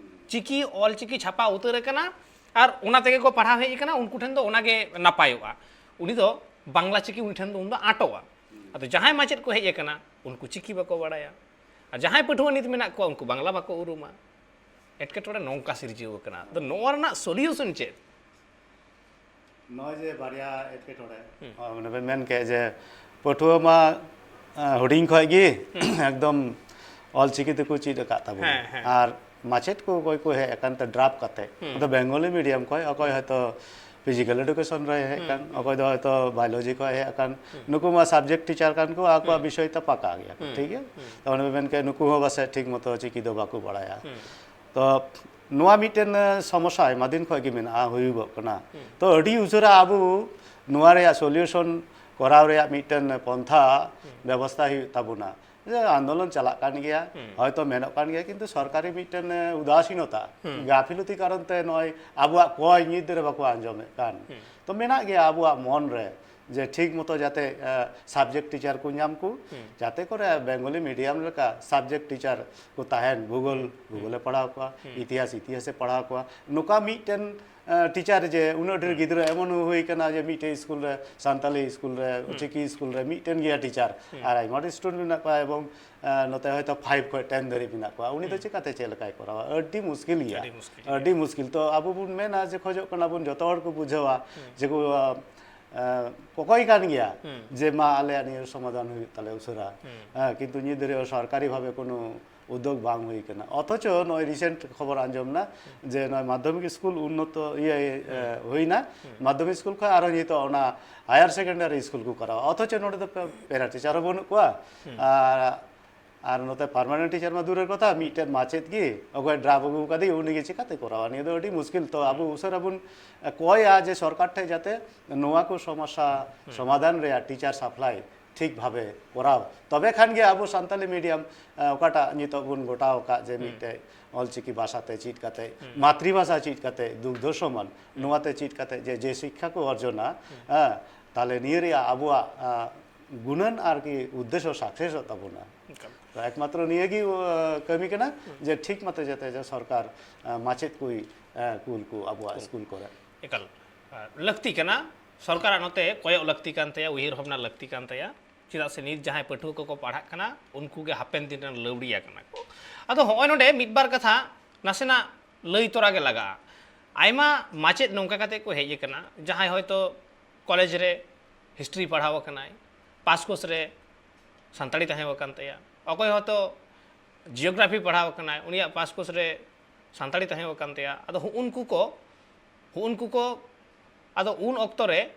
ᱪᱤᱠᱤ, ᱚᱞ ᱪᱤᱠᱤ ᱪᱷᱟᱯᱟ ᱩᱛᱟᱹᱨ ᱟᱠᱟᱱᱟ ᱟᱨ ᱚᱱᱟ ᱛᱮᱜᱮ ᱠᱚ ᱯᱟᱲᱦᱟᱣ ᱦᱮᱡ ᱟᱠᱟᱱᱟ, ᱩᱱᱠᱩ ᱴᱷᱮᱱ ᱫᱚ ᱚᱱᱟᱜᱮ ᱱᱟᱯᱟᱭᱚᱜᱼᱟ᱾ ᱩᱱᱤ ᱫᱚ ᱵᱟᱝᱞᱟ ᱪᱤᱠᱤ ᱩᱱᱤ ᱴᱷᱮᱱ ᱫᱚ ᱩᱱ ᱫᱚ ᱟᱸᱴᱚᱜᱼᱟ᱾ ᱟᱫᱚ ᱡᱟᱦᱟᱸᱭ ᱢᱟᱪᱮᱫ ᱠᱚ ᱦᱮᱡ ᱟᱠᱟᱱᱟ, ᱩᱱᱠᱩ ᱪᱤᱠᱤ ᱵᱟᱠᱚ ᱵᱟᱲᱟᱭᱟ᱾ ᱟᱨ ᱡᱟᱦᱟᱸᱭ ᱯᱟᱹᱴᱷᱩᱣᱟᱹ ᱱᱤᱛ ᱢᱮᱱᱟᱜ ᱠᱚᱣᱟ, ᱩᱱᱠᱩ ᱵᱟᱝᱞᱟ ᱵᱟᱠᱚ ᱩᱨᱩᱢᱟ᱾ ᱮᱴᱠᱮᱴᱚᱬᱮ ᱱᱚᱝᱠᱟ ᱥᱤᱨᱡᱟᱹᱣ ᱟᱠᱟᱱᱟ᱾ ᱟᱫᱚ ᱱᱚᱣᱟ ᱨᱮᱱᱟᱜ ᱥᱚᱞᱤᱭᱩᱥᱚᱱ ᱪᱮᱫ? ᱱᱚᱜᱼᱚᱭ ᱡᱮ ᱵᱟᱨᱭᱟ ᱮᱴᱠᱮᱴᱚᱬᱮ, ᱦᱩᱸ᱾ ᱚ, ᱢᱟᱱᱮ ᱵᱮᱱ ᱢᱮᱱ ᱠᱮᱫ ᱡᱮ ᱯᱟᱹᱴᱷᱩᱣᱟᱹ ᱢᱟ, ᱟ, ᱦᱩᱰᱤᱧ ᱠᱷᱚᱱ ᱜᱮ ᱮᱠᱫᱚᱢ ᱚᱞ ᱪᱤᱠᱤ ᱛᱮᱠᱚ ᱪᱮᱫ ᱟᱠᱟᱫ ᱛᱟᱵᱚᱱᱟ᱾ ᱦᱮᱸ, ᱦᱮᱸ᱾ ᱟᱨ ᱢᱟᱪᱮᱫ ᱠᱚ ᱚᱠᱚᱭ ᱠᱚ ᱦᱮᱡ ᱟᱠᱟᱱ ᱛᱮ ᱰᱨᱟᱯ ᱠᱟᱛᱮ, ᱦᱩᱸ᱾ ᱟᱫᱚ ᱵᱮᱝᱜᱚᱞᱤ ᱢᱤᱰᱤᱭᱟᱢ ᱠᱷᱚᱱ, ᱚᱠᱚᱭ ᱦᱚᱭᱛᱚ ᱯᱷᱤᱡᱤᱠᱮᱞ ᱮᱰᱩᱠᱮᱥᱚᱱ ᱨᱮ ᱦᱮᱡ ᱦᱩᱸ, ᱟᱠᱟᱱ, ᱦᱩᱸ᱾ ᱚᱠᱚᱭ ᱫᱚ ᱦᱚᱭᱛᱚ ᱵᱟᱭᱳᱞᱚᱡᱤ ᱠᱷᱚᱱ ᱦᱮᱡ ᱟᱠᱟᱱ, ᱦᱩᱸ᱾ ᱱᱩᱠᱩ ᱢᱟ ᱥᱟᱵᱡᱮᱠᱴ ᱴᱤᱪᱟᱨ ᱠᱟᱱ ᱠᱚ, ᱟᱠᱚᱣᱟᱜ ᱦᱩᱸ᱾ ᱵᱤᱥᱚᱭ ᱛᱚ ᱯᱟᱠᱟ ᱜᱮᱭᱟ ᱠᱚ, ᱦᱩᱸ, ᱴᱷᱤᱠ ᱜᱮᱭᱟ? ᱦᱩᱸ᱾ ᱛᱟᱨ ᱢᱟᱱᱮ ᱢᱮᱱ ᱠᱮᱫ ᱱᱩᱠᱩ ᱦᱚᱸ ᱯᱟᱥᱮᱡ ᱴᱷᱤᱠ ᱢᱚᱛᱚ ᱪᱤᱠᱤ ᱫᱚ ᱵᱟᱠᱚ ᱵᱟᱲᱟᱭᱟ᱾ ᱦᱩᱸ᱾ ᱛᱚ ᱱᱚᱣᱟ ᱢᱤᱫᱴᱮᱱ, ᱮ, ᱥᱚᱢᱚᱥᱥᱟ ᱟᱭᱢᱟ ᱫᱤᱱ ᱠᱷᱚᱱ ᱜᱮ ᱢᱮᱱᱟᱜᱼᱟ, ᱦᱩᱭᱩᱜᱚᱜ ᱠᱟᱱᱟ᱾ ᱦᱩᱸ᱾ ᱛᱚ ᱟᱹᱰᱤ ᱩᱥᱟᱹᱨᱟ ᱟᱵᱚ ᱱᱚᱣᱟ ᱨᱮᱭᱟᱜ ᱥᱚᱞᱤᱭᱩᱥᱚᱱ ᱠᱚᱨᱟᱣ ᱨᱮᱭᱟᱜ ᱢᱤᱫᱴᱮᱱ ᱯᱚᱱᱛᱷᱟ ᱦᱩᱸ᱾ ᱵᱮᱵᱚᱥᱛᱷᱟ ᱦᱩᱭᱩᱜ ᱛᱟᱵᱚᱱᱟ᱾ ᱡᱮ ᱟᱱᱫᱳᱞᱚᱱ ᱪᱟᱞᱟᱜ ᱠᱟᱱ ᱜᱮᱭᱟ, ᱦᱩᱸ᱾ ᱦᱚᱭᱛᱚ ᱢᱮᱱᱚᱜ ᱠᱟᱱ ᱜᱮᱭᱟ, ᱠᱤᱱᱛᱩ ᱥᱚᱨᱠᱟᱨᱤ ᱢᱤᱫᱴᱮᱱ, ᱮ, ᱩᱫᱟᱥᱤᱱᱚᱛᱟ, ᱦᱩᱸ᱾ ᱜᱟᱯᱷᱤᱞᱚᱛᱤ ᱠᱟᱨᱚᱱ ᱛᱮ ᱱᱚᱜᱼᱚᱭ ᱟᱵᱚᱣᱟᱜ ᱠᱚᱭ ᱧᱤᱫᱟᱹ ᱨᱮ ᱵᱟᱠᱚ ᱟᱸᱡᱚᱢᱮᱫ ᱠᱟᱱ᱾ ᱦᱩᱸ᱾ ᱛᱚ ᱢᱮᱱᱟᱜ ᱜᱮᱭᱟ ᱟᱵᱚᱣᱟᱜ ᱢᱚᱱ ᱨᱮ ᱡᱮ ᱴᱷᱤᱠ ᱢᱚᱛᱚ ᱡᱟᱛᱮ, ᱮ, ᱥᱟᱵᱡᱮᱠᱴ ᱴᱤᱪᱟᱨ ᱠᱚ ᱧᱟᱢ ᱠᱚ, ᱦᱩᱸ᱾ ᱡᱟᱛᱮ ᱠᱚᱨᱮ ᱵᱮᱝᱜᱚᱞᱤ ᱢᱤᱰᱤᱭᱟᱢ ᱞᱮᱠᱟ ᱥᱟᱵᱡᱮᱠᱴ ᱴᱤᱪᱟᱨ ᱠᱚ ᱛᱟᱦᱮᱱ, ᱵᱷᱩᱜᱳᱞ, ᱦᱩᱸ᱾ ᱵᱷᱩᱜᱳᱞᱮ ᱯᱟᱲᱦᱟᱣ ᱠᱚᱣᱟ, ᱦᱩᱸ᱾ ᱤᱛᱤᱦᱟᱥ, ᱤᱛᱤᱦᱟᱥᱮ ᱯᱟᱲᱦᱟᱣ ᱠᱚᱣᱟ, ᱱᱚᱝᱠᱟ ᱢᱤᱫᱴᱮᱱ, ᱮ, ᱴᱤᱪᱟᱨ ᱡᱮ ᱩᱱᱟᱹᱜ ᱰᱷᱮᱨ ᱦᱩᱸ᱾ ᱜᱤᱫᱽᱨᱟᱹ ᱮᱢᱚᱱ ᱦᱩᱭ ᱠᱟᱱᱟ ᱡᱮ ᱢᱤᱫᱴᱮᱱ ᱥᱠᱩᱞ ᱨᱮ, ᱥᱟᱱᱛᱟᱞᱤ ᱥᱠᱩᱞ ᱨᱮ, ᱦᱩᱸ᱾ ᱪᱤᱠᱤ ᱥᱠᱩᱞ ᱨᱮ ᱢᱤᱫᱴᱮᱱ ᱜᱮᱭᱟ ᱴᱤᱪᱟᱨ, ᱦᱩᱸ᱾ ᱟᱨ ᱟᱭᱢᱟ ᱰᱷᱮᱨ ᱥᱴᱩᱰᱮᱱᱴ ᱢᱮᱱᱟᱜ ᱠᱚᱣᱟ, ᱮᱵᱚᱝ, ᱮ, ᱱᱚᱛᱮ ᱦᱚᱭᱛᱚ ᱯᱷᱟᱭᱤᱵᱷ ᱠᱷᱚᱱ ᱴᱮᱱ ᱫᱷᱟᱹᱨᱤᱡ ᱢᱮᱱᱟᱜ ᱠᱚᱣᱟ, ᱩᱱᱤ ᱫᱚ ᱦᱩᱸ᱾ ᱪᱤᱠᱟᱛᱮ ᱪᱮᱫ ᱞᱮᱠᱟᱭ ᱠᱚᱨᱟᱣᱟ? ᱟᱹᱰᱤ ᱢᱩᱥᱠᱤᱞ ᱜᱮᱭᱟ᱾ ᱟᱹᱰᱤ ᱢᱩᱥᱠᱤᱞ ᱜᱮᱭᱟ᱾ ᱟᱹᱰᱤ ᱢᱩᱥᱠᱤᱞ᱾ ᱛᱚ ᱟᱵᱚ ᱵᱚᱱ ᱢᱮᱱᱟ ᱡᱮ ᱠᱷᱚᱡᱚᱜ ᱠᱟᱱᱟ ᱵᱚᱱ ᱡᱚᱛᱚ ᱦᱚᱲ ᱠᱚ ᱵᱩᱡᱷᱟᱹᱣᱟ ᱦᱩᱸ᱾ ᱡᱮ ᱠᱚ, ᱮ, ᱠᱚᱠᱚᱭ ᱠᱟᱱ ᱜᱮᱭᱟ, ᱦᱩᱸ᱾ ᱡᱮ ᱢᱟ ᱟᱞᱮᱭᱟᱜ ᱱᱤᱭᱟᱹ ᱥᱚᱢᱟᱫᱷᱟᱱ ᱦᱩᱭᱩᱜ ᱛᱟᱞᱮ ᱩᱥᱟᱹᱨᱟ᱾ ᱦᱩᱸ᱾ ᱦᱮᱸ, ᱠᱤᱱᱛᱩ ᱱᱤᱛ ᱫᱷᱟᱹᱨᱤᱡ ᱦᱚᱸ ᱥᱚᱨᱠᱟᱨᱤ ᱵᱷᱟᱵᱮ ᱠᱳᱱᱳ ᱩᱫᱽᱫᱳᱜᱽ ᱵᱟᱝ ᱦᱩᱭ ᱠᱟᱱᱟ᱾ ᱚᱛᱷᱚᱪᱚ ᱱᱚᱜᱼᱚᱭ ᱨᱤᱥᱮᱱᱴ ᱠᱷᱚᱵᱚᱨ ᱟᱸᱡᱚᱢ ᱱᱟ ᱦᱩᱸ᱾ ᱡᱮ ᱱᱚᱜᱼᱚᱭ ᱢᱟᱫᱽᱫᱷᱚᱢᱤᱠ ᱥᱠᱩᱞ ᱩᱱᱱᱚᱛᱚ, ᱤᱭᱟᱹ, ᱮ, ᱦᱩᱸ᱾ ᱦᱩᱭᱱᱟ, ᱦᱩᱸ᱾ ᱢᱟᱫᱽᱫᱷᱚᱢᱤᱠ ᱥᱠᱩᱞ ᱠᱷᱚᱱ ᱟᱨᱦᱚᱸ ᱱᱤᱛᱚᱜ ᱚᱱᱟ ᱦᱟᱭᱟᱨ ᱥᱮᱠᱮᱱᱰᱟᱨᱤ ᱥᱠᱩᱞ ᱠᱚ ᱠᱚᱨᱟᱣᱟ, ᱚᱛᱷᱚᱪᱚ ᱱᱚᱰᱮ ᱫᱚ ᱯᱮ-, ᱯᱮᱨᱟ ᱴᱤᱪᱟᱨ ᱦᱚᱸ ᱵᱟᱹᱱᱩᱜ ᱠᱚᱣᱟ᱾ ᱦᱩᱸ᱾ ᱟᱨ, ᱟᱨ ᱱᱚᱛᱮ ᱯᱟᱨᱢᱟᱱᱮᱱᱴ ᱴᱤᱪᱟᱨ ᱢᱟ ᱫᱩᱨᱮᱨ ᱠᱚᱛᱷᱟ, ᱢᱤᱫᱴᱮᱱ ᱢᱟᱪᱮᱫ ᱜᱮ ᱚᱠᱚᱭ ᱰᱨᱟᱯ ᱟᱹᱜᱩ ᱠᱟᱫᱮ, ᱩᱱᱤ ᱜᱮ ᱪᱤᱠᱟᱛᱮ ᱠᱚᱨᱟᱣᱟ? ᱱᱤᱭᱟᱹ ᱫᱚ ᱟᱹᱰᱤ ᱢᱩᱥᱠᱤᱞ᱾ ᱛᱚ ᱟᱵᱚ ᱩᱥᱟᱹᱨᱟ ᱵᱚᱱ, ᱮ, ᱠᱚᱭᱟ ᱡᱮ ᱥᱚᱨᱠᱟᱨ ᱴᱷᱮᱱ ᱡᱟᱛᱮ ᱱᱚᱣᱟ ᱠᱚ ᱥᱚᱢᱚᱥᱥᱟ ᱦᱩᱸ᱾ ᱥᱚᱢᱟᱫᱷᱟᱱ ᱨᱮᱭᱟᱜ ᱴᱤᱪᱟᱨ ᱥᱟᱯᱞᱟᱭ ᱴᱷᱤᱠ ᱵᱷᱟᱵᱮ ᱠᱚᱨᱟᱣ, ᱛᱚᱵᱮ ᱠᱷᱟᱱ ᱜᱮ ᱟᱵᱚ ᱥᱟᱱᱛᱟᱞᱤ ᱢᱤᱰᱤᱭᱟᱢ ᱚᱠᱟᱴᱟᱜ ᱱᱤᱛᱚᱜ ᱵᱚᱱ ᱜᱚᱴᱟᱣ ᱟᱠᱟᱫ ᱡᱮ ᱢᱤᱫᱴᱮᱡ ᱚᱞᱪᱤᱠᱤ ᱵᱷᱟᱥᱟ ᱛᱮ ᱪᱮᱫ ᱠᱟᱛᱮ, ᱢᱟᱛᱨᱤ ᱵᱷᱟᱥᱟ ᱪᱮᱫ ᱠᱟᱛᱮ, ᱫᱩᱜᱽᱫᱷᱚ ᱥᱚᱢᱟᱱ ᱱᱚᱣᱟ ᱛᱮ ᱪᱮᱫ ᱠᱟᱛᱮ ᱡᱮ ᱡᱮ ᱥᱤᱠᱠᱷᱟ ᱠᱚ ᱚᱨᱡᱚᱱᱟ, ᱦᱮᱸ, ᱛᱟᱦᱞᱮ ᱱᱤᱭᱟᱹ ᱨᱮᱭᱟᱜ ᱟᱵᱚᱣᱟᱜ ᱜᱩᱱᱟᱹᱱ ᱟᱨᱠᱤ ᱩᱫᱽᱫᱮᱥᱥᱚ ᱥᱟᱠᱥᱮᱥᱚᱜ ᱛᱟᱵᱚᱱᱟ᱾ ᱛᱚ ᱮᱠᱢᱟᱛᱨᱚ ᱱᱤᱭᱟᱹ ᱜᱮ ᱠᱟᱹᱢᱤ ᱠᱟᱱᱟ ᱡᱮ ᱴᱷᱤᱠ ᱢᱚᱛᱚ ᱡᱟᱛᱮ ᱡᱮ ᱥᱚᱨᱠᱟᱨ ᱢᱟᱪᱮᱫ ᱠᱚᱭ ᱠᱩᱞ ᱠᱚ ᱟᱵᱚᱣᱟᱜ ᱥᱠᱩᱞ ᱠᱚᱨᱮ᱾ ᱮᱠᱟᱞ ᱞᱟᱹᱠᱛᱤ ᱠᱟᱱᱟ᱾ ᱥᱚᱨᱠᱟᱨᱟᱜ ᱱᱚᱛᱮ ᱠᱚᱭᱚᱜ ᱞᱟᱹᱠᱛᱤ ᱠᱟᱱ ᱛᱟᱭᱟ, ᱩᱭᱦᱟᱹᱨ ᱵᱷᱟᱵᱽᱱᱟ ᱞᱟᱹᱠᱛᱤ ᱠᱟᱱ ᱛᱟᱭᱟ᱾ ᱪᱮᱫᱟᱜ ᱥᱮ ᱱᱤᱛ ᱡᱟᱦᱟᱸᱭ ᱯᱟᱹᱴᱷᱩᱣᱟᱹ ᱠᱚᱠᱚ ᱯᱟᱲᱦᱟᱜ ᱠᱟᱱᱟ, ᱩᱱᱠᱩ ᱜᱮ ᱦᱟᱯᱮᱱ ᱫᱤᱱ ᱨᱮᱱ ᱞᱟᱹᱣᱲᱤᱭᱟᱹ ᱠᱟᱱᱟ ᱠᱚ᱾ ᱟᱫᱚ ᱦᱚᱸᱜᱼᱚᱭ ᱱᱚᱰᱮ ᱢᱤᱫ ᱵᱟᱨ ᱠᱟᱛᱷᱟ ᱱᱟᱥᱮᱱᱟᱜ ᱞᱟᱹᱭ ᱛᱚᱨᱟ ᱜᱮ ᱞᱟᱜᱟᱜᱼᱟ᱾ ᱟᱭᱢᱟ ᱢᱟᱪᱮᱫ ᱱᱚᱝᱠᱟ ᱠᱟᱛᱮ ᱠᱚ ᱦᱮᱡ ᱟᱠᱟᱱᱟ, ᱡᱟᱦᱟᱸᱭ ᱦᱚᱭᱛᱳ ᱠᱚᱞᱮᱡᱽ ᱨᱮ ᱦᱤᱥᱴᱨᱤ ᱯᱟᱲᱦᱟᱣ ᱟᱠᱟᱱᱟᱭ, ᱯᱟᱥ ᱠᱳᱨᱥ ᱨᱮ ᱥᱟᱱᱛᱟᱲᱤ ᱛᱟᱦᱮᱸ ᱟᱠᱟᱱ ᱛᱟᱭᱟ, ᱚᱠᱚᱭ ᱦᱚᱭᱛᱳ ᱡᱤᱭᱳᱜᱨᱟᱯᱷᱤ ᱯᱟᱲᱦᱟᱣ ᱟᱠᱟᱱᱟᱭ, ᱩᱱᱤᱭᱟᱜ ᱯᱟᱥ ᱠᱳᱨᱥ ᱨᱮ ᱥᱟᱱᱛᱟᱲᱤ ᱛᱟᱦᱮᱸ ᱟᱠᱟᱱ ᱛᱟᱭᱟ᱾ ᱟᱫᱚ ᱦᱩᱜᱼᱩᱱᱠᱩ ᱠᱚ, ᱦᱩᱜᱼᱩᱱᱠᱩ ᱠᱚ ᱟᱫᱚ ᱩᱱ ᱚᱠᱛᱚ ᱨᱮ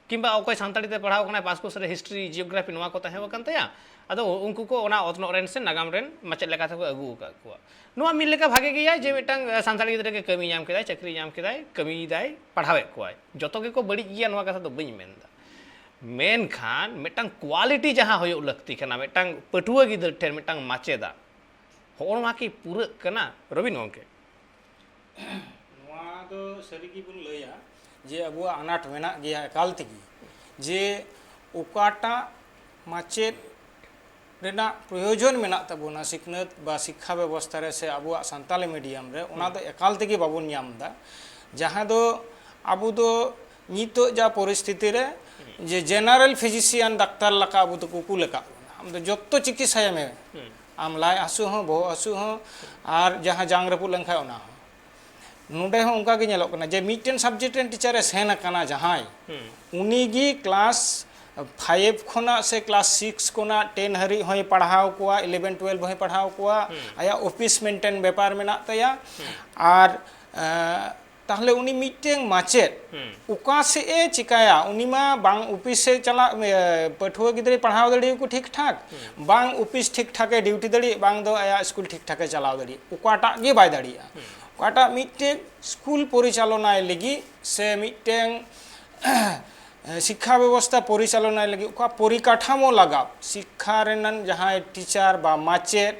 ᱠᱤᱝᱵᱟ ᱚᱠᱚᱭ ᱥᱟᱱᱛᱟᱲᱤ ᱛᱮ ᱯᱟᱲᱦᱟᱣ ᱟᱠᱟᱱᱟᱭ, ᱯᱟᱥ ᱠᱳᱨᱥ ᱨᱮ ᱦᱤᱥᱴᱨᱤ, ᱡᱤᱭᱳᱜᱨᱟᱯᱷᱤ ᱱᱚᱣᱟ ᱠᱚ ᱛᱟᱦᱮᱸ ᱟᱠᱟᱱ ᱛᱟᱭᱟ᱾ ᱟᱫᱚ ᱩᱱᱠᱩ ᱠᱚ ᱚᱱᱟ ᱚᱛᱱᱚᱜ ᱨᱮᱱ ᱥᱮ ᱱᱟᱜᱟᱢ ᱨᱮᱱ ᱢᱟᱪᱮᱫ ᱞᱮᱠᱟ ᱛᱮᱠᱚ ᱟᱹᱜᱩ ᱟᱠᱟᱫ ᱠᱚᱣᱟ᱾ ᱱᱚᱣᱟ ᱢᱤᱫ ᱞᱮᱠᱟ ᱵᱷᱟᱜᱮ ᱜᱮᱭᱟ ᱡᱮ ᱢᱤᱫᱴᱟᱝ ᱥᱟᱱᱛᱟᱲᱤ ᱜᱤᱫᱽᱨᱟᱹ ᱜᱮ ᱠᱟᱹᱢᱤ ᱧᱟᱢ ᱠᱮᱫᱟᱭ, ᱪᱟᱹᱠᱨᱤ ᱧᱟᱢ ᱠᱮᱫᱟᱭ, ᱠᱟᱹᱢᱤᱭᱮᱫᱟᱭ, ᱯᱟᱲᱦᱟᱣᱮᱫ ᱠᱚᱣᱟᱭ᱾ ᱡᱚᱛᱚ ᱜᱮᱠᱚ ᱵᱟᱹᱲᱤᱡ ᱜᱮᱭᱟ, ᱱᱚᱣᱟ ᱠᱟᱛᱷᱟ ᱫᱚ ᱵᱟᱹᱧ ᱢᱮᱱᱫᱟ᱾ ᱢᱮᱱᱠᱷᱟᱱ ᱢᱤᱫᱴᱟᱝ ᱠᱳᱣᱟᱞᱤᱴᱤ ᱡᱟᱦᱟᱸ ᱦᱩᱭᱩᱜ ᱞᱟᱹᱠᱛᱤ ᱠᱟᱱᱟ ᱢᱤᱫᱴᱟᱝ ᱯᱟᱹᱴᱷᱩᱣᱟᱹ ᱜᱤᱫᱟᱹᱨ ᱴᱷᱮᱱ, ᱢᱤᱫᱴᱟᱝ ᱢᱟᱪᱮᱫᱟᱜ, ᱦᱚᱸᱜᱼᱚ ᱱᱚᱣᱟ ᱠᱤ ᱯᱩᱨᱟᱹᱜ ᱠᱟᱱᱟ, ᱨᱚᱵᱤᱱ ᱜᱚᱢᱠᱮ? ᱱᱚᱣᱟ ᱫᱚ ᱥᱟᱹᱨᱤ ᱜᱮᱵᱚᱱ ᱞᱟᱹᱭᱟ ᱡᱮ ᱟᱵᱚᱣᱟᱜ ᱟᱱᱟᱴ ᱢᱮᱱᱟᱜ ᱜᱮᱭᱟ ᱮᱠᱟᱞ ᱛᱮᱜᱮ, ᱡᱮ ᱚᱠᱟᱴᱟᱜ ᱢᱟᱪᱮᱫ ᱨᱮᱱᱟᱜ ᱯᱨᱚᱭᱳᱡᱚᱱ ᱢᱮᱱᱟᱜ ᱛᱟᱵᱚᱱᱟ ᱥᱤᱠᱷᱱᱟᱹᱛ ᱵᱟ ᱥᱤᱠᱠᱷᱟ ᱵᱮᱵᱚᱥᱛᱷᱟ ᱨᱮ ᱥᱮ ᱟᱵᱚᱣᱟᱜ ᱥᱟᱱᱛᱟᱞᱤ ᱢᱤᱰᱤᱭᱟᱢ ᱨᱮ, ᱚᱱᱟ ᱫᱚ ᱮᱠᱟᱞ ᱛᱮᱜᱮ ᱵᱟᱵᱚᱱ ᱧᱟᱢ ᱮᱫᱟ᱾ ᱡᱟᱦᱟᱸ ᱫᱚ ᱟᱵᱚ ᱫᱚ ᱱᱤᱛᱚᱜ ᱡᱟ ᱯᱚᱨᱤᱥᱛᱷᱤᱛᱤ ᱨᱮ ᱡᱮ ᱡᱮᱱᱟᱨᱮᱞ ᱯᱷᱤᱡᱤᱥᱤᱭᱟᱱ ᱰᱟᱠᱛᱟᱨ ᱞᱮᱠᱟ ᱟᱵᱚ ᱫᱚᱠᱚ ᱠᱩᱞ ᱟᱠᱟᱫ ᱵᱚᱱᱟ, ᱟᱢ ᱫᱚ ᱡᱚᱛᱚ ᱪᱤᱠᱤᱛᱥᱟᱭ ᱢᱮ, ᱟᱢ ᱞᱟᱡ ᱦᱟᱹᱥᱩ ᱦᱚᱸ, ᱵᱚᱦᱚᱜ ᱦᱟᱹᱥᱩ ᱦᱚᱸ, ᱟᱨ ᱡᱟᱦᱟᱸ ᱡᱟᱝ ᱨᱟᱹᱯᱩᱫ ᱞᱮᱱᱠᱷᱟᱱ ᱚᱱᱟ ᱦᱚᱸ᱾ ᱱᱚᱰᱮ ᱦᱚᱸ ᱚᱱᱠᱟ ᱜᱮ ᱧᱮᱞᱚᱜ ᱠᱟᱱᱟ ᱡᱮ ᱢᱤᱫᱴᱮᱱ ᱥᱟᱵᱡᱮᱠᱴ ᱨᱮᱱ ᱴᱤᱪᱟᱨᱮ ᱥᱮᱱ ᱟᱠᱟᱱᱟ ᱡᱟᱦᱟᱸᱭ, ᱩᱱᱤ ᱜᱮ ᱠᱞᱟᱥ ᱯᱷᱟᱭᱤᱵᱷ ᱠᱷᱚᱱᱟᱜ ᱥᱮ ᱠᱞᱟᱥ ᱥᱤᱠᱥ ᱠᱷᱚᱱᱟᱜ ᱴᱮᱱ ᱦᱟᱹᱨᱤᱡ ᱦᱚᱸᱭ ᱯᱟᱲᱦᱟᱣ ᱠᱚᱣᱟ, ᱤᱞᱮᱵᱷᱮᱱ ᱴᱩᱭᱮᱞᱵᱷ ᱦᱚᱸᱭ ᱯᱟᱲᱦᱟᱣ ᱠᱚᱣᱟ, ᱟᱭᱟᱜ ᱚᱯᱷᱤᱥ ᱢᱮᱱᱴᱮᱱ ᱵᱮᱯᱟᱨ ᱢᱮᱱᱟᱜ ᱛᱟᱭᱟ᱾ ᱟᱨ ᱮᱸ, ᱛᱟᱦᱞᱮ ᱩᱱᱤ ᱢᱤᱫᱴᱮᱱ ᱢᱟᱪᱮᱫ ᱚᱠᱟ ᱥᱮᱫ ᱮ ᱪᱤᱠᱟᱹᱭᱟ? ᱩᱱᱤ ᱢᱟ ᱵᱟᱝ ᱚᱯᱷᱤᱥ ᱮ ᱪᱟᱞᱟᱜ, ᱮ, ᱯᱟᱹᱴᱷᱩᱣᱟᱹ ᱜᱤᱫᱽᱨᱟᱹᱭ ᱯᱟᱲᱦᱟᱣ ᱫᱟᱲᱮᱭᱟᱠᱚ ᱴᱷᱤᱠ ᱴᱷᱟᱠ, ᱵᱟᱝ ᱚᱯᱷᱤᱥ ᱴᱷᱤᱠ ᱴᱷᱟᱠ ᱮ ᱰᱤᱭᱩᱴᱤ ᱫᱟᱲᱮᱭᱟᱜ, ᱵᱟᱝ ᱫᱚ ᱟᱭᱟᱜ ᱥᱠᱩᱞ ᱴᱷᱤᱠ ᱴᱷᱟᱠ ᱮ ᱪᱟᱞᱟᱣ ᱫᱟᱲᱮᱭᱟᱜ, ᱚᱠᱟᱴᱟᱜ ᱜᱮ ᱵᱟᱭ ᱫᱟᱲᱮᱭᱟᱜᱼᱟ᱾ ᱚᱠᱟᱴᱟᱜ ᱢᱤᱫᱴᱮᱱ ᱥᱠᱩᱞ ᱯᱚᱨᱤᱪᱟᱞᱚᱱᱟᱭ ᱞᱟᱹᱜᱤᱫ ᱥᱮ ᱢᱤᱫᱴᱮᱱ ᱮ, ᱥᱤᱠᱠᱷᱟ ᱵᱮᱵᱚᱥᱛᱷᱟ ᱯᱚᱨᱤᱪᱟᱞᱚᱱᱟᱭ ᱞᱟᱹᱜᱤᱫ ᱚᱠᱟ ᱯᱚᱨᱤᱠᱟᱴᱷᱟᱢᱳ ᱞᱟᱜᱟᱣ, ᱥᱤᱠᱠᱷᱟ ᱨᱮᱱᱟᱜ ᱡᱟᱦᱟᱸᱭ ᱴᱤᱪᱟᱨ ᱵᱟ ᱢᱟᱪᱮᱫ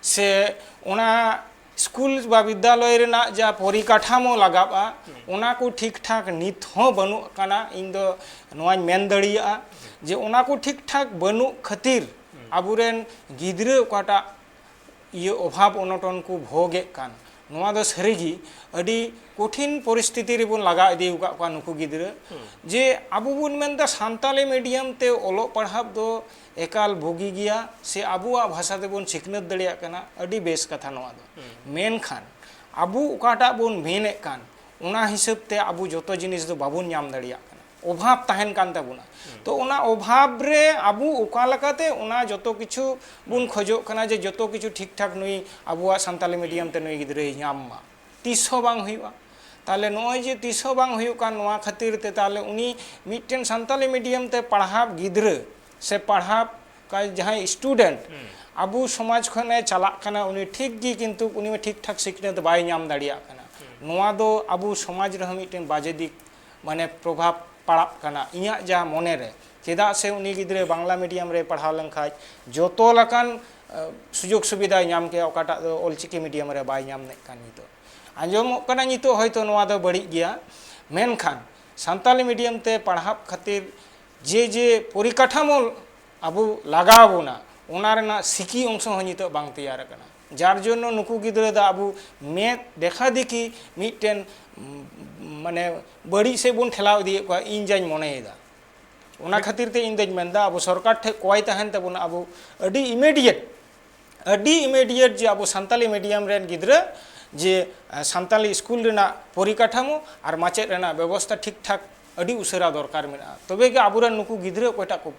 ᱥᱮ ᱚᱱᱟ ᱥᱠᱩᱞ ᱵᱟ ᱵᱤᱫᱽᱫᱟᱞᱚᱭ ᱨᱮᱱᱟᱜ ᱡᱟ ᱯᱚᱨᱤᱠᱟᱴᱷᱟᱢᱳ ᱞᱟᱜᱟᱜᱼᱟ, ᱚᱱᱟ ᱠᱚ ᱴᱷᱤᱠ ᱴᱷᱟᱠ ᱱᱤᱛ ᱦᱚᱸ ᱵᱟᱹᱱᱩᱜ ᱟᱠᱟᱱᱟ᱾ ᱤᱧ ᱫᱚ ᱱᱚᱣᱟᱧ ᱢᱮᱱ ᱫᱟᱲᱮᱭᱟᱜᱼᱟ ᱡᱮ ᱚᱱᱟ ᱠᱚ ᱴᱷᱤᱠ ᱴᱷᱟᱠ ᱵᱟᱹᱱᱩᱜ ᱠᱷᱟᱹᱛᱤᱨ ᱟᱵᱚᱨᱮᱱ ᱜᱤᱫᱽᱨᱟᱹ ᱚᱠᱟᱴᱟᱜ ᱤᱭᱟᱹ ᱚᱵᱷᱟᱵᱽ ᱚᱱᱚᱴᱚᱱ ᱠᱚ ᱵᱷᱳᱜᱮᱫ ᱠᱟᱱ, ᱱᱚᱣᱟ ᱫᱚ ᱥᱟᱹᱨᱤᱜᱮ ᱟᱹᱰᱤ ᱠᱚᱴᱷᱤᱱ ᱯᱚᱨᱤᱥᱛᱷᱤᱛᱤ ᱨᱮᱵᱚᱱ ᱞᱟᱜᱟ ᱤᱫᱤ ᱟᱠᱟᱫ ᱠᱚᱣᱟ ᱱᱩᱠᱩ ᱜᱤᱫᱽᱨᱟᱹ᱾ ᱡᱮ ᱟᱵᱚ ᱵᱚᱱ ᱢᱮᱱᱫᱟ ᱥᱟᱱᱛᱟᱞᱤ ᱢᱤᱰᱤᱭᱟᱢ ᱛᱮ ᱚᱞᱚᱜ ᱯᱟᱲᱦᱟᱜ ᱫᱚ ᱮᱠᱟᱞ ᱵᱩᱜᱤ ᱜᱮᱭᱟ ᱥᱮ ᱟᱵᱚᱣᱟᱜ ᱵᱷᱟᱥᱟ ᱛᱮᱵᱚᱱ ᱥᱤᱠᱷᱱᱟᱹᱛ ᱫᱟᱲᱮᱭᱟᱜ ᱠᱟᱱᱟ, ᱟᱹᱰᱤ ᱵᱮᱥ ᱠᱟᱛᱷᱟ ᱱᱚᱣᱟ ᱫᱚ᱾ ᱢᱮᱱᱠᱷᱟᱱ ᱟᱵᱚ ᱚᱠᱟᱴᱟᱜ ᱵᱚᱱ ᱢᱮᱱᱮᱫ ᱠᱟᱱ, ᱚᱱᱟ ᱦᱤᱥᱟᱹᱵ ᱛᱮ ᱟᱵᱚ ᱡᱚᱛᱚ ᱡᱤᱱᱤᱥ ᱫᱚ ᱵᱟᱵᱚᱱ ᱧᱟᱢ ᱫᱟᱲᱮᱭᱟᱜ ᱠᱟᱱᱟ, ᱚᱵᱷᱟᱵᱽ ᱛᱟᱦᱮᱱ ᱠᱟᱱ ᱛᱟᱵᱚᱱᱟ᱾ ᱛᱚ ᱚᱱᱟ ᱚᱵᱷᱟᱵᱽ ᱨᱮ ᱟᱵᱚ ᱚᱠᱟ ᱞᱮᱠᱟᱛᱮ ᱚᱱᱟ ᱡᱚᱛᱚ ᱠᱤᱪᱷᱩ ᱵᱚᱱ ᱠᱷᱚᱡᱚᱜ ᱠᱟᱱᱟ ᱡᱮ ᱡᱚᱛᱚ ᱠᱤᱪᱷᱩ ᱴᱷᱤᱠ ᱴᱷᱟᱠ ᱱᱩᱭ ᱟᱵᱚᱣᱟᱜ ᱥᱟᱱᱛᱟᱞᱤ ᱢᱤᱰᱤᱭᱟᱢ ᱛᱮ ᱱᱩᱭ ᱜᱤᱫᱽᱨᱟᱹᱭ ᱧᱟᱢ ᱢᱟ, ᱛᱤᱥ ᱦᱚᱸ ᱵᱟᱝ ᱦᱩᱭᱩᱜᱼᱟ᱾ ᱛᱟᱦᱚᱞᱮ ᱱᱚᱜᱼᱚᱭ ᱡᱮ ᱛᱤᱥ ᱦᱚᱸ ᱵᱟᱝ ᱦᱩᱭᱩᱜ ᱠᱟᱱ, ᱱᱚᱣᱟ ᱠᱷᱟᱹᱛᱤᱨ ᱛᱮ ᱛᱟᱦᱚᱞᱮ ᱩᱱᱤ ᱢᱤᱫᱴᱮᱱ ᱥᱟᱱᱛᱟᱞᱤ ᱢᱤᱰᱤᱭᱟᱢ ᱛᱮ ᱯᱟᱲᱦᱟᱣ ᱜᱤᱫᱽᱨᱟᱹ ᱥᱮ ᱯᱟᱲᱦᱟᱣ ᱠᱟᱭ ᱡᱟᱦᱟᱸᱭ ᱥᱴᱩᱰᱮᱱᱴ ᱟᱵᱚ ᱥᱚᱢᱟᱡᱽ ᱠᱷᱚᱱᱮ ᱪᱟᱞᱟᱜ ᱠᱟᱱᱟ, ᱩᱱᱤ ᱴᱷᱤᱠ ᱜᱮ, ᱠᱤᱱᱛᱩ ᱩᱱᱤ ᱢᱟ ᱴᱷᱤᱠ ᱴᱷᱟᱠ ᱥᱤᱠᱷᱱᱟᱹᱛ ᱵᱟᱭ ᱧᱟᱢ ᱫᱟᱲᱮᱭᱟᱜ ᱠᱟᱱᱟ᱾ ᱱᱚᱣᱟ ᱫᱚ ᱟᱵᱚ ᱥᱚᱢᱟᱡᱽ ᱨᱮᱦᱚᱸ ᱢᱤᱫᱴᱮᱱ ᱵᱟᱡᱮ ᱫᱤᱠ, ᱢᱟᱱᱮ, ᱯᱨᱚᱵᱷᱟᱵᱽ ᱯᱟᱲᱟᱜ ᱠᱟᱱᱟ ᱤᱧᱟᱹᱜ ᱡᱟᱦᱟᱸ ᱢᱚᱱᱮ ᱨᱮ᱾ ᱪᱮᱫᱟᱜ ᱥᱮ ᱩᱱᱤ ᱜᱤᱫᱽᱨᱟᱹ ᱵᱟᱝᱞᱟ ᱢᱤᱰᱤᱭᱟᱢ ᱨᱮ ᱯᱟᱲᱦᱟᱣ ᱞᱮᱱᱠᱷᱟᱡ ᱡᱚᱛᱚ ᱞᱮᱠᱟᱱ, ᱮ, ᱥᱩᱡᱳᱜᱽ ᱥᱩᱵᱤᱫᱷᱟᱭ ᱧᱟᱢ ᱠᱮᱭᱟ, ᱚᱠᱟᱴᱟᱜ ᱫᱚ ᱚᱞᱪᱤᱠᱤ ᱢᱤᱰᱤᱭᱟᱢ ᱨᱮ ᱵᱟᱭ ᱧᱟᱢ ᱞᱮᱫ ᱠᱟᱱ᱾ ᱱᱤᱛᱚᱜ ᱟᱸᱡᱚᱢᱚᱜ ᱠᱟᱱᱟ ᱱᱤᱛᱚᱜ ᱦᱚᱭᱛᱳ ᱱᱚᱣᱟ ᱫᱚ ᱵᱟᱹᱲᱤᱡ ᱜᱮᱭᱟ, ᱢᱮᱱᱠᱷᱟᱱ ᱥᱟᱱᱛᱟᱞᱤ ᱢᱤᱰᱤᱭᱟᱢ ᱛᱮ ᱯᱟᱲᱦᱟᱜ ᱠᱷᱟᱹᱛᱤᱨ ᱡᱮ ᱡᱮ ᱯᱚᱨᱤᱠᱟᱴᱷᱟᱢᱳ ᱟᱵᱚ ᱞᱟᱜᱟᱣ ᱵᱚᱱᱟ, ᱚᱱᱟ ᱨᱮᱱᱟᱜ ᱥᱤᱠᱤ ᱚᱝᱥᱚ ᱦᱚᱸ ᱱᱤᱛᱚᱜ ᱵᱟᱝ ᱛᱮᱭᱟᱨ ᱟᱠᱟᱱᱟ᱾ ᱡᱟᱨ ᱡᱚᱱᱱᱚ ᱱᱩᱠᱩ ᱜᱤᱫᱽᱨᱟᱹ ᱫᱚ ᱟᱵᱚ ᱢᱮᱫ ᱫᱮᱠᱷᱟ ᱫᱮᱠᱷᱤ ᱢᱤᱫᱴᱮᱱ, ᱩᱢ, ᱢᱟᱱᱮ, ᱵᱟᱹᱲᱤᱡ ᱥᱮᱫ ᱵᱚᱱ ᱴᱷᱮᱞᱟᱣ ᱤᱫᱤᱭᱮᱫ ᱠᱚᱣᱟ, ᱤᱧ ᱡᱟᱧ ᱢᱚᱱᱮᱭᱮᱫᱟ᱾ ᱚᱱᱟ ᱠᱷᱟᱹᱛᱤᱨ ᱛᱮ ᱤᱧ ᱫᱚᱧ ᱢᱮᱱᱫᱟ, ᱟᱵᱚ ᱥᱚᱨᱠᱟᱨ ᱴᱷᱮᱱ ᱠᱚᱭ ᱛᱟᱦᱮᱱ ᱛᱟᱵᱚᱱᱟ, ᱟᱵᱚ ᱟᱹᱰᱤ ᱤᱢᱤᱰᱤᱭᱮᱴ, ᱟᱹᱰᱤ ᱤᱢᱤᱰᱤᱭᱮᱴ ᱡᱮ ᱟᱵᱚ ᱥᱟᱱᱛᱟᱞᱤ ᱢᱤᱰᱤᱭᱟᱢ ᱨᱮᱱ ᱜᱤᱫᱽᱨᱟᱹ ᱡᱮ, ᱮ, ᱥᱟᱱᱛᱟᱞᱤ ᱥᱠᱩᱞ ᱨᱮᱱᱟᱜ ᱯᱚᱨᱤᱠᱟᱴᱷᱟᱢᱳ ᱟᱨ ᱢᱟᱪᱮᱫ ᱨᱮᱱᱟᱜ ᱵᱮᱵᱚᱥᱛᱷᱟ ᱴᱷᱤᱠ ᱴᱷᱟᱠ ᱟᱹᱰᱤ ᱩᱥᱟᱹᱨᱟ ᱫᱚᱨᱠᱟᱨ ᱢᱮᱱᱟᱜᱼᱟ, ᱛᱚᱵᱮ ᱜᱮ ᱟᱵᱚᱨᱮᱱ ᱱᱩᱠᱩ ᱜᱤᱫᱽᱨᱟᱹ ᱚᱠᱚᱭᱴᱟᱜ ᱠᱚ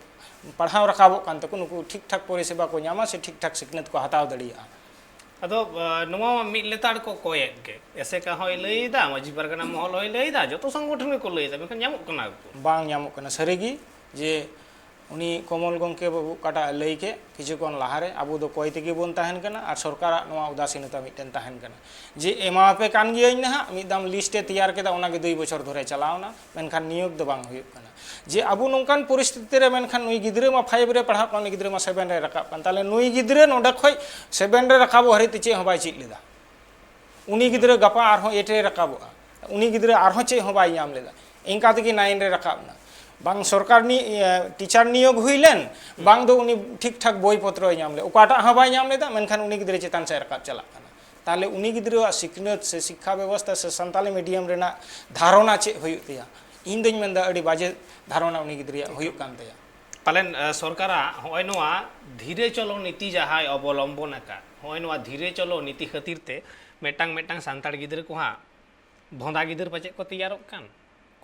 ᱯᱟᱲᱦᱟᱣ ᱨᱟᱠᱟᱵᱚᱜ ᱠᱟᱱ ᱛᱟᱠᱚ, ᱱᱩᱠᱩ ᱴᱷᱤᱠ ᱴᱷᱟᱠ ᱯᱚᱨᱤᱥᱮᱵᱟ ᱠᱚ ᱧᱟᱢᱟ ᱥᱮ ᱴᱷᱤᱠ ᱴᱷᱟᱠ ᱥᱤᱠᱷᱱᱟᱹᱛ ᱠᱚ ᱦᱟᱛᱟᱣ ᱫᱟᱲᱮᱭᱟᱜᱼᱟ᱾ ᱟᱫᱚ, ᱟ, ᱱᱚᱣᱟ ᱢᱟ ᱢᱤᱫ ᱞᱮᱛᱟᱲ ᱠᱚ ᱠᱚᱭᱮᱫ ᱜᱮ, ᱮᱥᱮᱠᱟ ᱦᱚᱸᱭ ᱞᱟᱹᱭᱮᱫᱟ, ᱢᱟᱹᱡᱷᱤ ᱯᱟᱨᱜᱟᱱᱟ ᱢᱚᱦᱚᱞ ᱦᱚᱸᱭ ᱞᱟᱹᱭᱮᱫᱟ, ᱡᱚᱛᱚ ᱥᱚᱝᱜᱚᱴᱷᱚᱱ ᱜᱮᱠᱚ ᱞᱟᱹᱭᱮᱫᱟ, ᱢᱮᱱᱠᱷᱟᱱ ᱧᱟᱢᱚᱜ ᱠᱟᱱᱟ ᱩᱠᱩᱨ? ᱵᱟᱝ ᱧᱟᱢᱚᱜ ᱠᱟᱱᱟ᱾ ᱥᱟᱹᱨᱤᱜᱮ ᱡᱮ ᱩᱱᱤ ᱠᱚᱢᱚᱞ ᱜᱚᱢᱠᱮ ᱵᱟᱹᱵᱩ ᱚᱠᱟᱴᱟᱜ ᱮ ᱞᱟᱹᱭ ᱠᱮᱫ ᱠᱤᱪᱷᱩ ᱠᱷᱚᱱ ᱞᱟᱦᱟᱨᱮ, ᱟᱵᱚ ᱫᱚ ᱠᱚᱭ ᱛᱮᱜᱮ ᱵᱚᱱ ᱛᱟᱦᱮᱱ ᱠᱟᱱᱟ ᱟᱨ ᱥᱚᱨᱠᱟᱨᱟᱜ ᱱᱚᱣᱟ ᱩᱫᱟᱥᱤᱱᱚᱛᱟ ᱢᱤᱫᱴᱮᱱ ᱛᱟᱦᱮᱱ ᱠᱟᱱᱟ ᱡᱮ ᱮᱢᱟᱣᱟᱯᱮ ᱠᱟᱱ ᱜᱤᱭᱟᱹᱧ ᱱᱟᱦᱟᱜ, ᱢᱤᱫ ᱫᱟᱢ ᱞᱤᱥᱴ ᱮ ᱛᱮᱭᱟᱨ ᱠᱮᱫᱟ, ᱚᱱᱟᱜᱮ ᱫᱩᱭ ᱵᱚᱪᱷᱚᱨ ᱫᱷᱚᱨᱮ ᱪᱟᱞᱟᱣᱱᱟ, ᱢᱮᱱᱠᱷᱟᱱ ᱱᱤᱭᱳᱜᱽ ᱫᱚ ᱵᱟᱝ ᱦᱩᱭᱩᱜ ᱠᱟᱱᱟ᱾ ᱡᱮ ᱟᱵᱚ ᱱᱚᱝᱠᱟᱱ ᱯᱚᱨᱤᱥᱛᱷᱤᱛᱤ ᱨᱮ ᱢᱮᱱᱠᱷᱟᱱ ᱱᱩᱭ ᱜᱤᱫᱽᱨᱟᱹ ᱢᱟ ᱯᱷᱟᱭᱤᱵᱷ ᱨᱮ ᱯᱟᱲᱦᱟᱜ ᱠᱟᱱ, ᱩᱱᱤ ᱜᱤᱫᱽᱨᱟᱹ ᱢᱟ ᱥᱮᱵᱷᱮᱱ ᱨᱮ ᱨᱟᱠᱟᱵ ᱠᱟᱱ, ᱛᱟᱦᱚᱞᱮ ᱱᱩᱭ ᱜᱤᱫᱽᱨᱟᱹ ᱱᱚᱰᱮ ᱠᱷᱚᱡ ᱥᱮᱵᱷᱮᱱ ᱨᱮ ᱨᱟᱠᱟᱵᱚᱜ ᱦᱟᱹᱨᱤᱡ ᱛᱮ ᱪᱮᱫ ᱦᱚᱸ ᱵᱟᱭ ᱪᱮᱫ ᱞᱮᱫᱟ᱾ ᱩᱱᱤ ᱜᱤᱫᱽᱨᱟᱹ ᱜᱟᱯᱟ ᱟᱨᱦᱚᱸ ᱮᱭᱤᱴ ᱨᱮ ᱨᱟᱠᱟᱵᱚᱜᱼᱟ, ᱩᱱᱤ ᱜᱤᱫᱽᱨᱟᱹ ᱟᱨᱦᱚᱸ ᱪᱮᱫ ᱦᱚᱸ ᱵᱟᱭ ᱧᱟᱢ ᱞᱮᱫᱟ, ᱤᱱᱠᱟ ᱛᱮᱜᱮ ᱱᱟᱭᱤᱱ ᱨᱮ ᱨᱟᱠᱟᱵ ᱮᱱᱟ᱾ ᱵᱟᱝ ᱥᱚᱨᱠᱟᱨ ᱱᱤ-, ᱤᱭᱟᱹ, ᱴᱤᱪᱟᱨ ᱱᱤᱭᱳᱜᱽ ᱦᱩᱭ ᱞᱮᱱ, ᱵᱟᱝ ᱫᱚ ᱩᱱᱤ ᱴᱷᱤᱠ ᱴᱷᱟᱠ ᱵᱳᱭ ᱯᱚᱛᱨᱚᱭ ᱧᱟᱢ ᱞᱮᱫ, ᱚᱠᱟᱴᱟᱜ ᱦᱚᱸ ᱵᱟᱭ ᱧᱟᱢ ᱞᱮᱫᱟ, ᱢᱮᱱᱠᱷᱟᱱ ᱩᱱᱤ ᱜᱤᱫᱽᱨᱟᱹ ᱪᱮᱛᱟᱱ ᱥᱮᱫ ᱨᱟᱠᱟᱵ ᱪᱟᱞᱟᱜ ᱠᱟᱱᱟ᱾ ᱛᱟᱦᱚᱞᱮ ᱩᱱᱤ ᱜᱤᱫᱽᱨᱟᱹᱣᱟᱜ ᱥᱤᱠᱷᱱᱟᱹᱛ ᱥᱮ ᱥᱤᱠᱠᱷᱟ ᱵᱮᱵᱚᱥᱛᱷᱟ ᱥᱮ ᱥᱟᱱᱛᱟᱞᱤ ᱢᱤᱰᱤᱭᱟᱢ ᱨᱮᱱᱟᱜ ᱫᱷᱟᱨᱚᱱᱟ ᱪᱮᱫ ᱦᱩᱭᱩᱜ ᱛᱟᱭᱟ? ᱤᱧ ᱫᱚᱧ ᱢᱮᱱᱫᱟ ᱟᱹᱰᱤ ᱵᱟᱡᱮ ᱫᱷᱟᱨᱚᱱᱟ ᱩᱱᱤ ᱜᱤᱫᱽᱨᱟᱹᱭᱟᱜ ᱦᱩᱭᱩᱜ ᱠᱟᱱ ᱛᱟᱭᱟ᱾ ᱯᱟᱞᱮᱱ, ᱟ, ᱥᱚᱨᱠᱟᱨᱟᱜ ᱦᱚᱸᱜᱼᱚᱭ ᱱᱚᱣᱟ ᱫᱷᱤᱨᱮ ᱪᱚᱞᱚ ᱱᱤᱛᱤ ᱡᱟᱦᱟᱸᱭ ᱚᱵᱚᱞᱚᱢᱵᱚᱱ ᱟᱠᱟᱫ, ᱦᱚᱸᱜᱼᱚᱭ ᱱᱚᱣᱟ ᱫᱷᱤᱨᱮ ᱪᱚᱞᱚ ᱱᱤᱛᱤ ᱠᱷᱟᱹᱛᱤᱨ ᱛᱮ ᱢᱤᱫᱴᱟᱝ ᱢᱤᱫᱴᱟᱝ ᱥᱟᱱᱛᱟᱲ ᱜᱤᱫᱽᱨᱟᱹ ᱠᱚ ᱦᱟᱸᱜ ᱵᱷᱚᱸᱫᱟ ᱜᱤᱫᱟᱹᱨ ᱯᱟᱪᱮᱫ ᱠᱚ ᱛᱮᱭᱟᱨᱚᱜ ᱠᱟᱱ?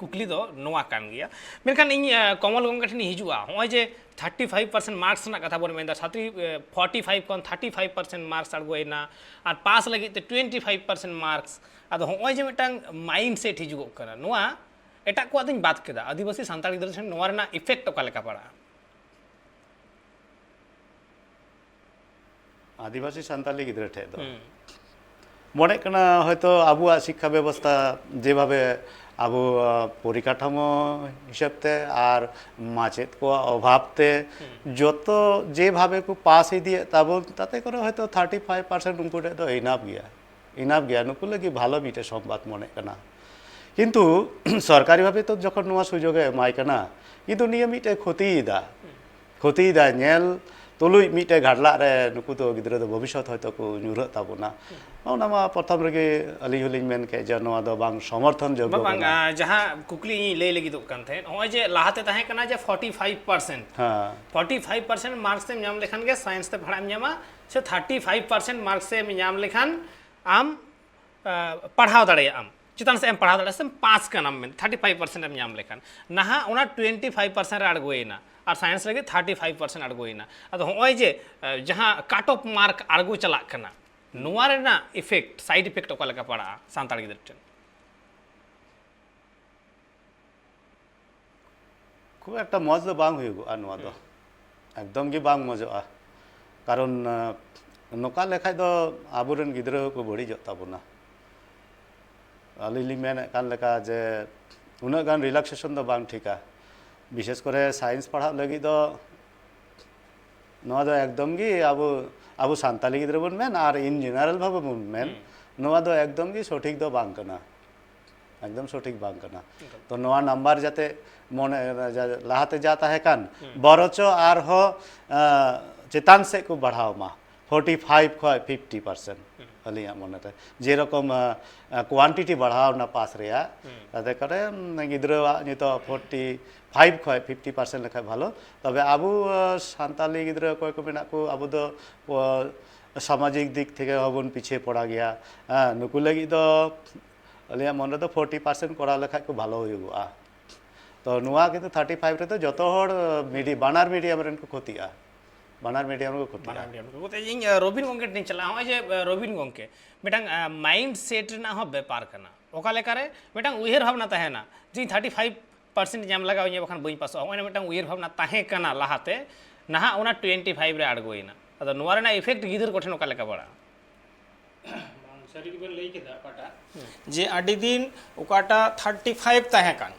ᱠᱩᱠᱞᱤ ᱫᱚ ᱱᱚᱣᱟ ᱠᱟᱱ ᱜᱮᱭᱟ᱾ ᱢᱮᱱᱠᱷᱟᱱ ᱤᱧ, ᱟ, ᱠᱚᱢᱚᱞ ᱜᱚᱢᱠᱮ ᱴᱷᱮᱱᱤᱧ ᱦᱤᱡᱩᱜᱼᱟ᱾ ᱦᱚᱸᱜᱼᱚᱭ ᱡᱮ ᱛᱷᱟᱨᱴᱤ ᱯᱷᱟᱭᱤᱵᱷ ᱯᱟᱨᱥᱮᱱᱴ ᱢᱟᱨᱠᱥ ᱨᱮᱱᱟᱜ ᱠᱟᱛᱷᱟ ᱵᱚᱱ ᱢᱮᱱᱫᱟ, ᱛᱷᱟᱨᱴᱤ, ᱮ, ᱯᱷᱳᱨᱴᱤ ᱯᱷᱟᱭᱤᱵᱷ ᱠᱷᱚᱱ ᱛᱷᱟᱨᱴᱤ ᱯᱷᱟᱭᱤᱵᱷ ᱯᱟᱨᱥᱮᱱᱴ ᱢᱟᱨᱠᱥ ᱟᱬᱜᱚᱭᱮᱱᱟ, ᱟᱨ ᱯᱟᱥ ᱞᱟᱹᱜᱤᱫ ᱛᱮ ᱴᱩᱭᱮᱱᱴᱤ ᱯᱷᱟᱭᱤᱵᱷ ᱯᱟᱨᱥᱮᱱᱴ ᱢᱟᱨᱠᱥ, ᱟᱫᱚ ᱦᱚᱸᱜᱼᱚᱭ ᱡᱮ ᱢᱤᱫᱴᱟᱝ ᱢᱟᱭᱤᱱᱰ ᱥᱮᱴ ᱦᱤᱡᱩᱜᱚᱜ ᱠᱟᱱᱟ, ᱱᱚᱣᱟ ᱮᱴᱟᱜ ᱠᱚᱣᱟᱜ ᱫᱚᱧ ᱵᱟᱫ ᱠᱮᱫᱟ, ᱟᱹᱫᱤᱵᱟᱹᱥᱤ ᱥᱟᱱᱛᱟᱲ ᱜᱤᱫᱽᱨᱟᱹ ᱴᱷᱮᱱ ᱱᱚᱣᱟ ᱨᱮᱱᱟᱜ ᱤᱯᱷᱮᱠᱴ ᱚᱠᱟ ᱞᱮᱠᱟ ᱯᱟᱲᱟᱜᱼᱟ? ᱟᱹᱫᱤᱵᱟᱹᱥᱤ ᱥᱟᱱᱛᱟᱞᱤ ᱜᱤᱫᱽᱨᱟᱹ ᱴᱷᱮᱱ ᱫᱚ ᱦᱩᱸ᱾ ᱢᱚᱱᱮᱜ ᱠᱟᱱᱟ ᱦᱚᱭᱛᱳ ᱟᱵᱚᱣᱟᱜ ᱥᱤᱠᱠᱷᱟ ᱵᱮᱵᱚᱥᱛᱷᱟ ᱡᱮᱵᱷᱟᱵᱮ ᱟᱵᱚ, ᱟ, ᱯᱚᱨᱤᱠᱟᱴᱷᱟᱢᱳ ᱦᱤᱥᱟᱹᱵ ᱛᱮ ᱟᱨ ᱢᱟᱪᱮᱫ ᱠᱚᱣᱟᱜ ᱚᱵᱷᱟᱵ ᱛᱮ ᱦᱩᱸ᱾ ᱡᱚᱛᱚ ᱡᱮᱵᱷᱟᱵᱮ ᱠᱚ ᱯᱟᱥ ᱤᱫᱤᱭᱮᱫ ᱛᱟᱵᱚᱱ, ᱛᱟᱛᱮ ᱠᱚᱨᱮ ᱦᱚᱭᱛᱳ ᱛᱷᱟᱨᱴᱤ ᱯᱷᱟᱭᱤᱵᱷ ᱯᱟᱨᱥᱮᱱᱴ ᱩᱱᱠᱩ ᱴᱷᱮᱱ ᱫᱚ ᱤᱱᱟᱯ ᱜᱮᱭᱟ, ᱤᱱᱟᱯ ᱜᱮᱭᱟ, ᱱᱩᱠᱩ ᱞᱟᱹᱜᱤᱫ ᱵᱷᱟᱞᱚ ᱢᱤᱫᱴᱮᱡ ᱥᱚᱢᱵᱟᱫ ᱢᱚᱱᱮᱜ ᱠᱟᱱᱟ᱾ ᱠᱤᱱᱛᱩ ᱥᱚᱨᱠᱟᱨᱤ ᱵᱷᱟᱵᱮ ᱛᱚ ᱡᱚᱠᱷᱚᱱ ᱱᱚᱣᱟ ᱥᱩᱡᱳᱜᱽ ᱮ ᱮᱢᱟᱭ ᱠᱟᱱᱟ, ᱠᱤᱱᱛᱩ ᱱᱤᱭᱟᱹ ᱢᱤᱫᱴᱮᱡ ᱠᱷᱚᱛᱤᱭᱮᱫᱟ, ᱠᱷᱚᱛᱤᱭᱮᱫᱟ᱾ ᱧᱮᱞ ᱛᱩᱞᱩᱡ ᱢᱤᱫᱴᱮᱡ ᱜᱷᱟᱰᱞᱟᱜ ᱨᱮ ᱱᱩᱠᱩ ᱫᱚ ᱜᱤᱫᱽᱨᱟᱹ ᱫᱚ ᱵᱷᱚᱵᱤᱥᱥᱚᱛ ᱦᱚᱭᱛᱳ ᱠᱚ ᱧᱩᱨᱦᱟᱹᱜ ᱛᱟᱵᱚᱱᱟ᱾ ᱚᱱᱟ ᱢᱟ ᱯᱨᱚᱛᱷᱚᱢ ᱨᱮᱜᱮ ᱟᱹᱞᱤᱧ ᱦᱚᱸᱞᱤᱧ ᱢᱮᱱ ᱠᱮᱫ ᱡᱮ ᱱᱚᱣᱟ ᱫᱚ ᱵᱟᱝ ᱥᱚᱢᱚᱨᱛᱷᱚᱱ ᱡᱳᱜᱽᱜᱚ ᱵᱟᱝ, ᱵᱟᱝ, ᱠᱟᱱᱟ᱾ ᱟ, ᱡᱟᱦᱟᱸ ᱠᱩᱠᱞᱤ ᱤᱧ ᱞᱟᱹᱭ ᱞᱟᱹᱜᱤᱫᱚᱜ ᱠᱟᱱ ᱛᱟᱦᱮᱸᱫ, ᱱᱚᱜᱼᱚᱭ ᱡᱮ ᱞᱟᱦᱟᱛᱮ ᱛᱟᱦᱮᱸ ᱠᱟᱱᱟ ᱡᱮ ᱯᱷᱳᱨᱴᱤ ᱯᱷᱟᱭᱤᱵᱷ ᱯᱟᱨᱥᱮᱱᱴ, ᱦᱮᱸ᱾ ᱯᱷᱳᱨᱴᱤ ᱯᱷᱟᱭᱤᱵᱷ ᱯᱟᱨᱥᱮᱱᱴ ᱢᱟᱨᱠᱥ ᱮᱢ ᱧᱟᱢ ᱞᱮᱠᱷᱟᱱ ᱜᱮ ᱥᱟᱭᱮᱱᱥ ᱛᱮ ᱯᱟᱲᱦᱟᱜ ᱮᱢ ᱧᱟᱢᱟ, ᱥᱮ ᱛᱷᱟᱨᱴᱤ ᱯᱷᱟᱭᱤᱵᱷ ᱯᱟᱨᱥᱮᱱᱴ ᱢᱟᱨᱠᱥ ᱮᱢ ᱧᱟᱢ ᱞᱮᱠᱷᱟᱱ ᱟᱢ ᱟ, ᱯᱟᱲᱦᱟᱣ ᱫᱟᱲᱮᱭᱟᱜ ᱟᱢ, ᱪᱮᱛᱟᱱ ᱥᱮᱫ ᱮᱢ ᱯᱟᱲᱦᱟᱣ ᱫᱟᱲᱮᱭᱟᱜᱼᱟ, ᱥᱮᱢ ᱯᱟᱥ ᱠᱟᱱᱟᱢ ᱢᱮᱱᱛᱮ ᱛᱷᱟᱨᱴᱤ ᱯᱷᱟᱭᱤᱵᱷ ᱯᱟᱨᱥᱮᱱᱴ ᱮᱢ ᱧᱟᱢ ᱞᱮᱠᱷᱟᱱ᱾ ᱱᱟᱦᱟᱜ ᱚᱱᱟ ᱴᱩᱭᱮᱱᱴᱤ ᱯᱷᱟᱭᱤᱵᱷ ᱯᱟᱨᱥᱮᱱᱴ ᱨᱮ ᱟᱬᱜᱚᱭᱮᱱᱟ ᱟᱨ ᱥᱟᱭᱮᱱᱥ ᱞᱟᱹᱜᱤᱫ ᱛᱷᱟᱨᱴᱤ ᱯᱷᱟᱭᱤᱵᱷ ᱯᱟᱨᱥᱮᱱᱴ ᱟᱬᱜᱚᱭᱮᱱᱟ᱾ ᱟᱫᱚ ᱦᱚᱸᱜᱼᱚᱭ ᱡᱮ, ᱟ, ᱡᱟᱦᱟᱸ ᱠᱟᱴ ᱚᱯᱷ ᱢᱟᱨᱠ ᱟᱬᱜᱚ ᱪᱟᱞᱟᱜ ᱠᱟᱱᱟ, ᱱᱚᱣᱟ ᱨᱮᱱᱟᱜ ᱤᱯᱷᱮᱠᱴ, ᱥᱟᱭᱤᱰ ᱤᱯᱷᱮᱠᱴ ᱚᱠᱟ ᱞᱮᱠᱟ ᱯᱟᱲᱟᱜᱼᱟ ᱥᱟᱱᱛᱟᱲ ᱜᱤᱫᱽᱨᱟᱹ ᱴᱷᱮᱱ? ᱠᱷᱩᱵ ᱮᱠᱴᱟ ᱢᱚᱡᱽ ᱫᱚ ᱵᱟᱝ ᱦᱩᱭᱩᱜᱚᱜᱼᱟ ᱱᱚᱣᱟ ᱫᱚ᱾ ᱮᱠᱫᱚᱢ ᱜᱮ ᱵᱟᱝ ᱢᱚᱡᱚᱜᱼᱟ᱾ ᱠᱟᱨᱚᱱ ᱱᱚᱝᱠᱟ ᱞᱮᱠᱷᱟᱡ ᱫᱚ ᱟᱵᱚᱨᱮᱱ ᱜᱤᱫᱽᱨᱟᱹ ᱦᱚᱸᱠᱚ ᱵᱟᱹᱲᱤᱡᱚᱜ ᱛᱟᱵᱚᱱᱟ᱾ ᱟᱹᱞᱤᱧ ᱞᱤᱧ ᱢᱮᱱᱮᱫ ᱠᱟᱱ ᱞᱮᱠᱟ ᱡᱮ ᱩᱱᱟᱹᱜ ᱜᱟᱱ ᱨᱤᱞᱟᱠᱥᱮᱥᱚᱱ ᱫᱚ ᱵᱟᱝ ᱴᱷᱤᱠᱟ᱾ ᱵᱤᱥᱮᱥ ᱠᱚᱨᱮ ᱥᱟᱭᱮᱱᱥ ᱯᱟᱲᱦᱟᱜ ᱞᱟᱹᱜᱤᱫ ᱫᱚ ᱱᱚᱣᱟ ᱫᱚ ᱮᱠᱫᱚᱢ ᱜᱮ ᱟᱵᱚ, ᱟᱵᱚ ᱥᱟᱱᱛᱟᱞᱤ ᱜᱤᱫᱽᱨᱟᱹ ᱵᱚᱱ ᱢᱮᱱ ᱟᱨ in general ᱵᱷᱟᱵᱮ ᱵᱚᱱ ᱢᱮᱱ, ᱱᱚᱣᱟ ᱫᱚ ᱮᱠᱫᱚᱢ ᱜᱮ ᱥᱚᱴᱷᱤᱠ ᱫᱚ ᱵᱟᱝ ᱠᱟᱱᱟ᱾ ᱮᱠᱫᱚᱢ ᱥᱚᱴᱷᱤᱠ ᱵᱟᱝ ᱠᱟᱱᱟ᱾ ᱛᱚ ᱱᱚᱣᱟ ᱱᱟᱢᱵᱟᱨ ᱡᱟᱛᱮ ᱢᱚᱱᱮ, ᱞᱟᱦᱟᱛᱮ ᱡᱟ ᱛᱟᱦᱮᱸ ᱠᱟᱱ, ᱵᱚᱨᱚᱪᱚ ᱟᱨᱦᱚᱸ ᱪᱮᱛᱟᱱ ᱥᱮᱫ ᱠᱚ ᱵᱟᱲᱦᱟᱣ ᱢᱟ, forty five ᱠᱷᱚᱱ fifty percent᱾ ᱟᱹᱞᱤᱧᱟᱜ ᱢᱚᱱᱮᱛᱮ ᱡᱮᱨᱚᱠᱚᱢ ᱠᱳᱣᱟᱱᱴᱤᱴᱤ ᱵᱟᱲᱦᱟᱣ ᱮᱱᱟ ᱯᱟᱥ ᱨᱮᱭᱟᱜ, ᱛᱟᱛᱮ ᱠᱚᱨᱮ ᱜᱤᱫᱽᱨᱟᱹᱣᱟᱜ ᱱᱤᱛᱚᱜ forty five ᱠᱷᱚᱱ fifty percent ᱞᱮᱠᱷᱟᱡ ᱵᱷᱟᱞᱚ᱾ ᱛᱚᱵᱮ ᱟᱵᱚ ᱥᱟᱱᱛᱟᱞᱤ ᱜᱤᱫᱽᱨᱟᱹ ᱚᱠᱚᱭ ᱠᱚ ᱢᱮᱱᱟᱜ ᱠᱚ, ᱟᱵᱚ ᱫᱚ ᱥᱟᱢᱟᱡᱤᱠ ᱫᱤᱠ ᱛᱷᱮᱠᱮ ᱦᱚᱸᱵᱚᱱ ᱯᱤᱪᱷᱮ ᱯᱚᱲᱟ ᱜᱮᱭᱟ᱾ ᱦᱮᱸ, ᱱᱩᱠᱩ ᱞᱟᱹᱜᱤᱫ ᱫᱚ ᱟᱹᱞᱤᱧᱟᱜ ᱢᱚᱱᱮ ᱫᱚ forty percent ᱠᱚᱨᱟᱣ ᱞᱮᱠᱷᱟᱡ ᱠᱚ ᱵᱷᱟᱞᱚ ᱦᱩᱭᱩᱜᱚᱜᱼᱟ᱾ ᱛᱚ ᱱᱚᱣᱟ ᱠᱤᱱᱛᱩ thirty five ᱨᱮᱫᱚ ᱡᱚᱛᱚ ᱦᱚᱲ ᱢᱤᱰᱤ-, ᱵᱟᱱᱟᱨ ᱢᱤᱰᱤᱭᱟᱢ ᱨᱮᱱ ᱠᱚ ᱠᱷᱚᱛᱤᱜᱼᱟ᱾ ᱵᱟᱱᱟᱨ ᱢᱤᱰᱤᱭᱟᱢ ᱨᱮᱠᱚ ᱠᱷᱚᱛᱤᱜᱼᱟ᱾ ᱵᱟᱱᱟᱨ ᱢᱤᱰᱤᱭᱟᱢ ᱨᱮᱠᱚ ᱠᱷᱚᱛᱤᱜᱼᱟ᱾ ᱤᱧ ᱨᱚᱵᱤᱱ ᱜᱚᱢᱠᱮ ᱴᱷᱮᱱ ᱪᱟᱞᱟᱜᱼᱟ᱾ ᱱᱚᱜᱼᱚᱭ ᱡᱮ ᱨᱚᱵᱤᱱ ᱜᱚᱢᱠᱮ, ᱢᱤᱫᱴᱟᱝ ᱢᱟᱭᱤᱱᱰ ᱥᱮᱴ ᱨᱮᱱᱟᱜ ᱦᱚᱸ ᱵᱮᱯᱟᱨ ᱠᱟᱱᱟ᱾ ᱚᱠᱟ ᱞᱮᱠᱟᱨᱮ ᱢᱤᱫᱴᱟᱝ ᱩᱭᱦᱟᱹᱨ ᱵᱷᱟᱵᱽᱱᱟ ᱛᱟᱦᱮᱱᱟ ᱡᱮ ᱤᱧ thirty five percent ᱧᱟᱢ ᱞᱟᱜᱟᱣ ᱤᱧᱟᱹ, ᱵᱟᱠᱷᱟᱱ ᱵᱟᱹᱧ ᱯᱟᱥᱚᱜᱼᱟ᱾ ᱱᱚᱜᱼᱚᱭ ᱢᱤᱫᱴᱟᱝ ᱩᱭᱦᱟᱹᱨ ᱵᱷᱟᱵᱽᱱᱟ ᱛᱟᱦᱮᱸ ᱠᱟᱱᱟ ᱞᱟᱦᱟᱛᱮ, ᱱᱟᱦᱟᱜ ᱚᱱᱟ twenty five ᱨᱮ ᱟᱬᱜᱚᱭᱮᱱᱟ᱾ ᱟᱫᱚ ᱱᱚᱣᱟ ᱨᱮᱱᱟᱜ ᱤᱯᱷᱮᱠᱴ ᱜᱤᱫᱟᱹᱨ ᱠᱚᱴᱷᱮᱱ ᱚᱠᱟ ᱞᱮᱠᱟ ᱯᱟᱲᱟᱜᱼᱟ? ᱵᱟᱝ, ᱥᱟᱹᱨᱤ ᱜᱮᱵᱮᱱ ᱞᱟᱹᱭ ᱠᱮᱫᱟ ᱚᱠᱟᱴᱟᱜ, ᱡᱮ ᱟᱹᱰᱤ ᱫᱤᱱ ᱚᱠᱟᱴᱟᱜ thirty five ᱛᱟᱦᱮᱸ ᱠᱟᱱ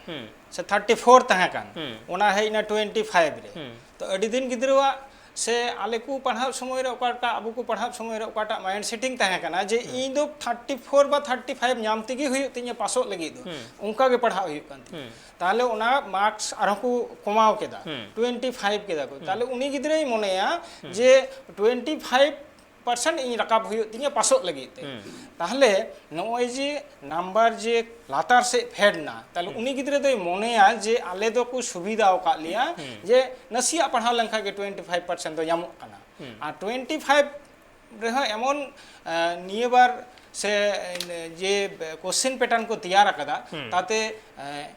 ᱥᱮ thirty four ᱛᱟᱦᱮᱸ ᱠᱟᱱ, ᱚᱱᱟ ᱦᱮᱡ ᱮᱱᱟ twenty five ᱨᱮ᱾ ᱛᱚ ᱟᱹᱰᱤ ᱫᱤᱱ ᱜᱤᱫᱽᱨᱟᱹᱣᱟᱜ ᱥᱮ ᱟᱞᱮ ᱠᱚ ᱯᱟᱲᱦᱟᱜ ᱥᱚᱢᱚᱭ ᱨᱮ ᱚᱠᱟᱴᱟᱜ, ᱟᱵᱚ ᱠᱚ ᱯᱟᱲᱦᱟᱜ ᱥᱚᱢᱚᱭ ᱨᱮ ᱚᱠᱟᱴᱟᱜ ᱢᱟᱭᱤᱱᱰ ᱥᱮᱴᱤᱝ ᱛᱟᱦᱮᱸ ᱠᱟᱱᱟ ᱡᱮ ᱤᱧ ᱫᱚ thirty four ᱵᱟ thirty five ᱧᱟᱢ ᱛᱮᱜᱮ ᱦᱩᱭᱩᱜ ᱛᱤᱧᱟ ᱯᱟᱥᱚᱜ ᱞᱟᱹᱜᱤᱫ ᱫᱚ, ᱚᱱᱠᱟ ᱜᱮ ᱯᱟᱲᱦᱟᱜ ᱦᱩᱭᱩᱜ ᱠᱟᱱ ᱛᱤᱧᱟ᱾ ᱛᱟᱦᱚᱞᱮ ᱚᱱᱟ ᱢᱟᱨᱠᱥ ᱟᱨᱦᱚᱸ ᱠᱚ ᱠᱚᱢᱟᱣ ᱠᱮᱫᱟ, twenty five ᱠᱮᱫᱟ ᱠᱚ᱾ ᱛᱟᱦᱚᱞᱮ ᱩᱱᱤ ᱜᱤᱫᱽᱨᱟᱹᱭ ᱢᱚᱱᱮᱭᱟ ᱡᱮ twenty five percent ᱤᱧ ᱨᱟᱠᱟᱵ ᱦᱩᱭᱩᱜ ᱛᱤᱧᱟᱹ ᱯᱟᱥᱚᱜ ᱞᱟᱹᱜᱤᱫ ᱛᱮ᱾ ᱛᱟᱦᱚᱞᱮ ᱱᱚᱜᱼᱚᱭ ᱡᱮ ᱱᱟᱢᱵᱟᱨ ᱡᱮ ᱞᱟᱛᱟᱨ ᱥᱮᱫ ᱯᱷᱮᱰ ᱮᱱᱟ, ᱛᱟᱦᱚᱞᱮ ᱩᱱᱤ ᱜᱤᱫᱽᱨᱟᱹ ᱫᱚᱭ ᱢᱚᱱᱮᱭᱟ ᱡᱮ ᱟᱞᱮ ᱫᱚᱠᱚ ᱥᱩᱵᱤᱫᱷᱟ ᱟᱠᱟᱫ ᱞᱮᱭᱟ, ᱡᱮ ᱱᱟᱥᱮᱭᱟᱜ ᱯᱟᱲᱦᱟᱣ ᱞᱮᱱᱠᱷᱟᱱ ᱜᱮ twenty five percent ᱫᱚ ᱧᱟᱢᱚᱜ ᱠᱟᱱᱟ᱾ ᱟᱨ twenty five ᱨᱮᱦᱚᱸ ᱮᱢᱚᱱ, ᱮ, ᱱᱤᱭᱟᱹ ᱵᱟᱨ ᱥᱮ ᱡᱮ question pattern ᱠᱚ ᱛᱮᱭᱟᱨ ᱟᱠᱟᱫᱟ, ᱛᱟᱛᱮ, ᱮ,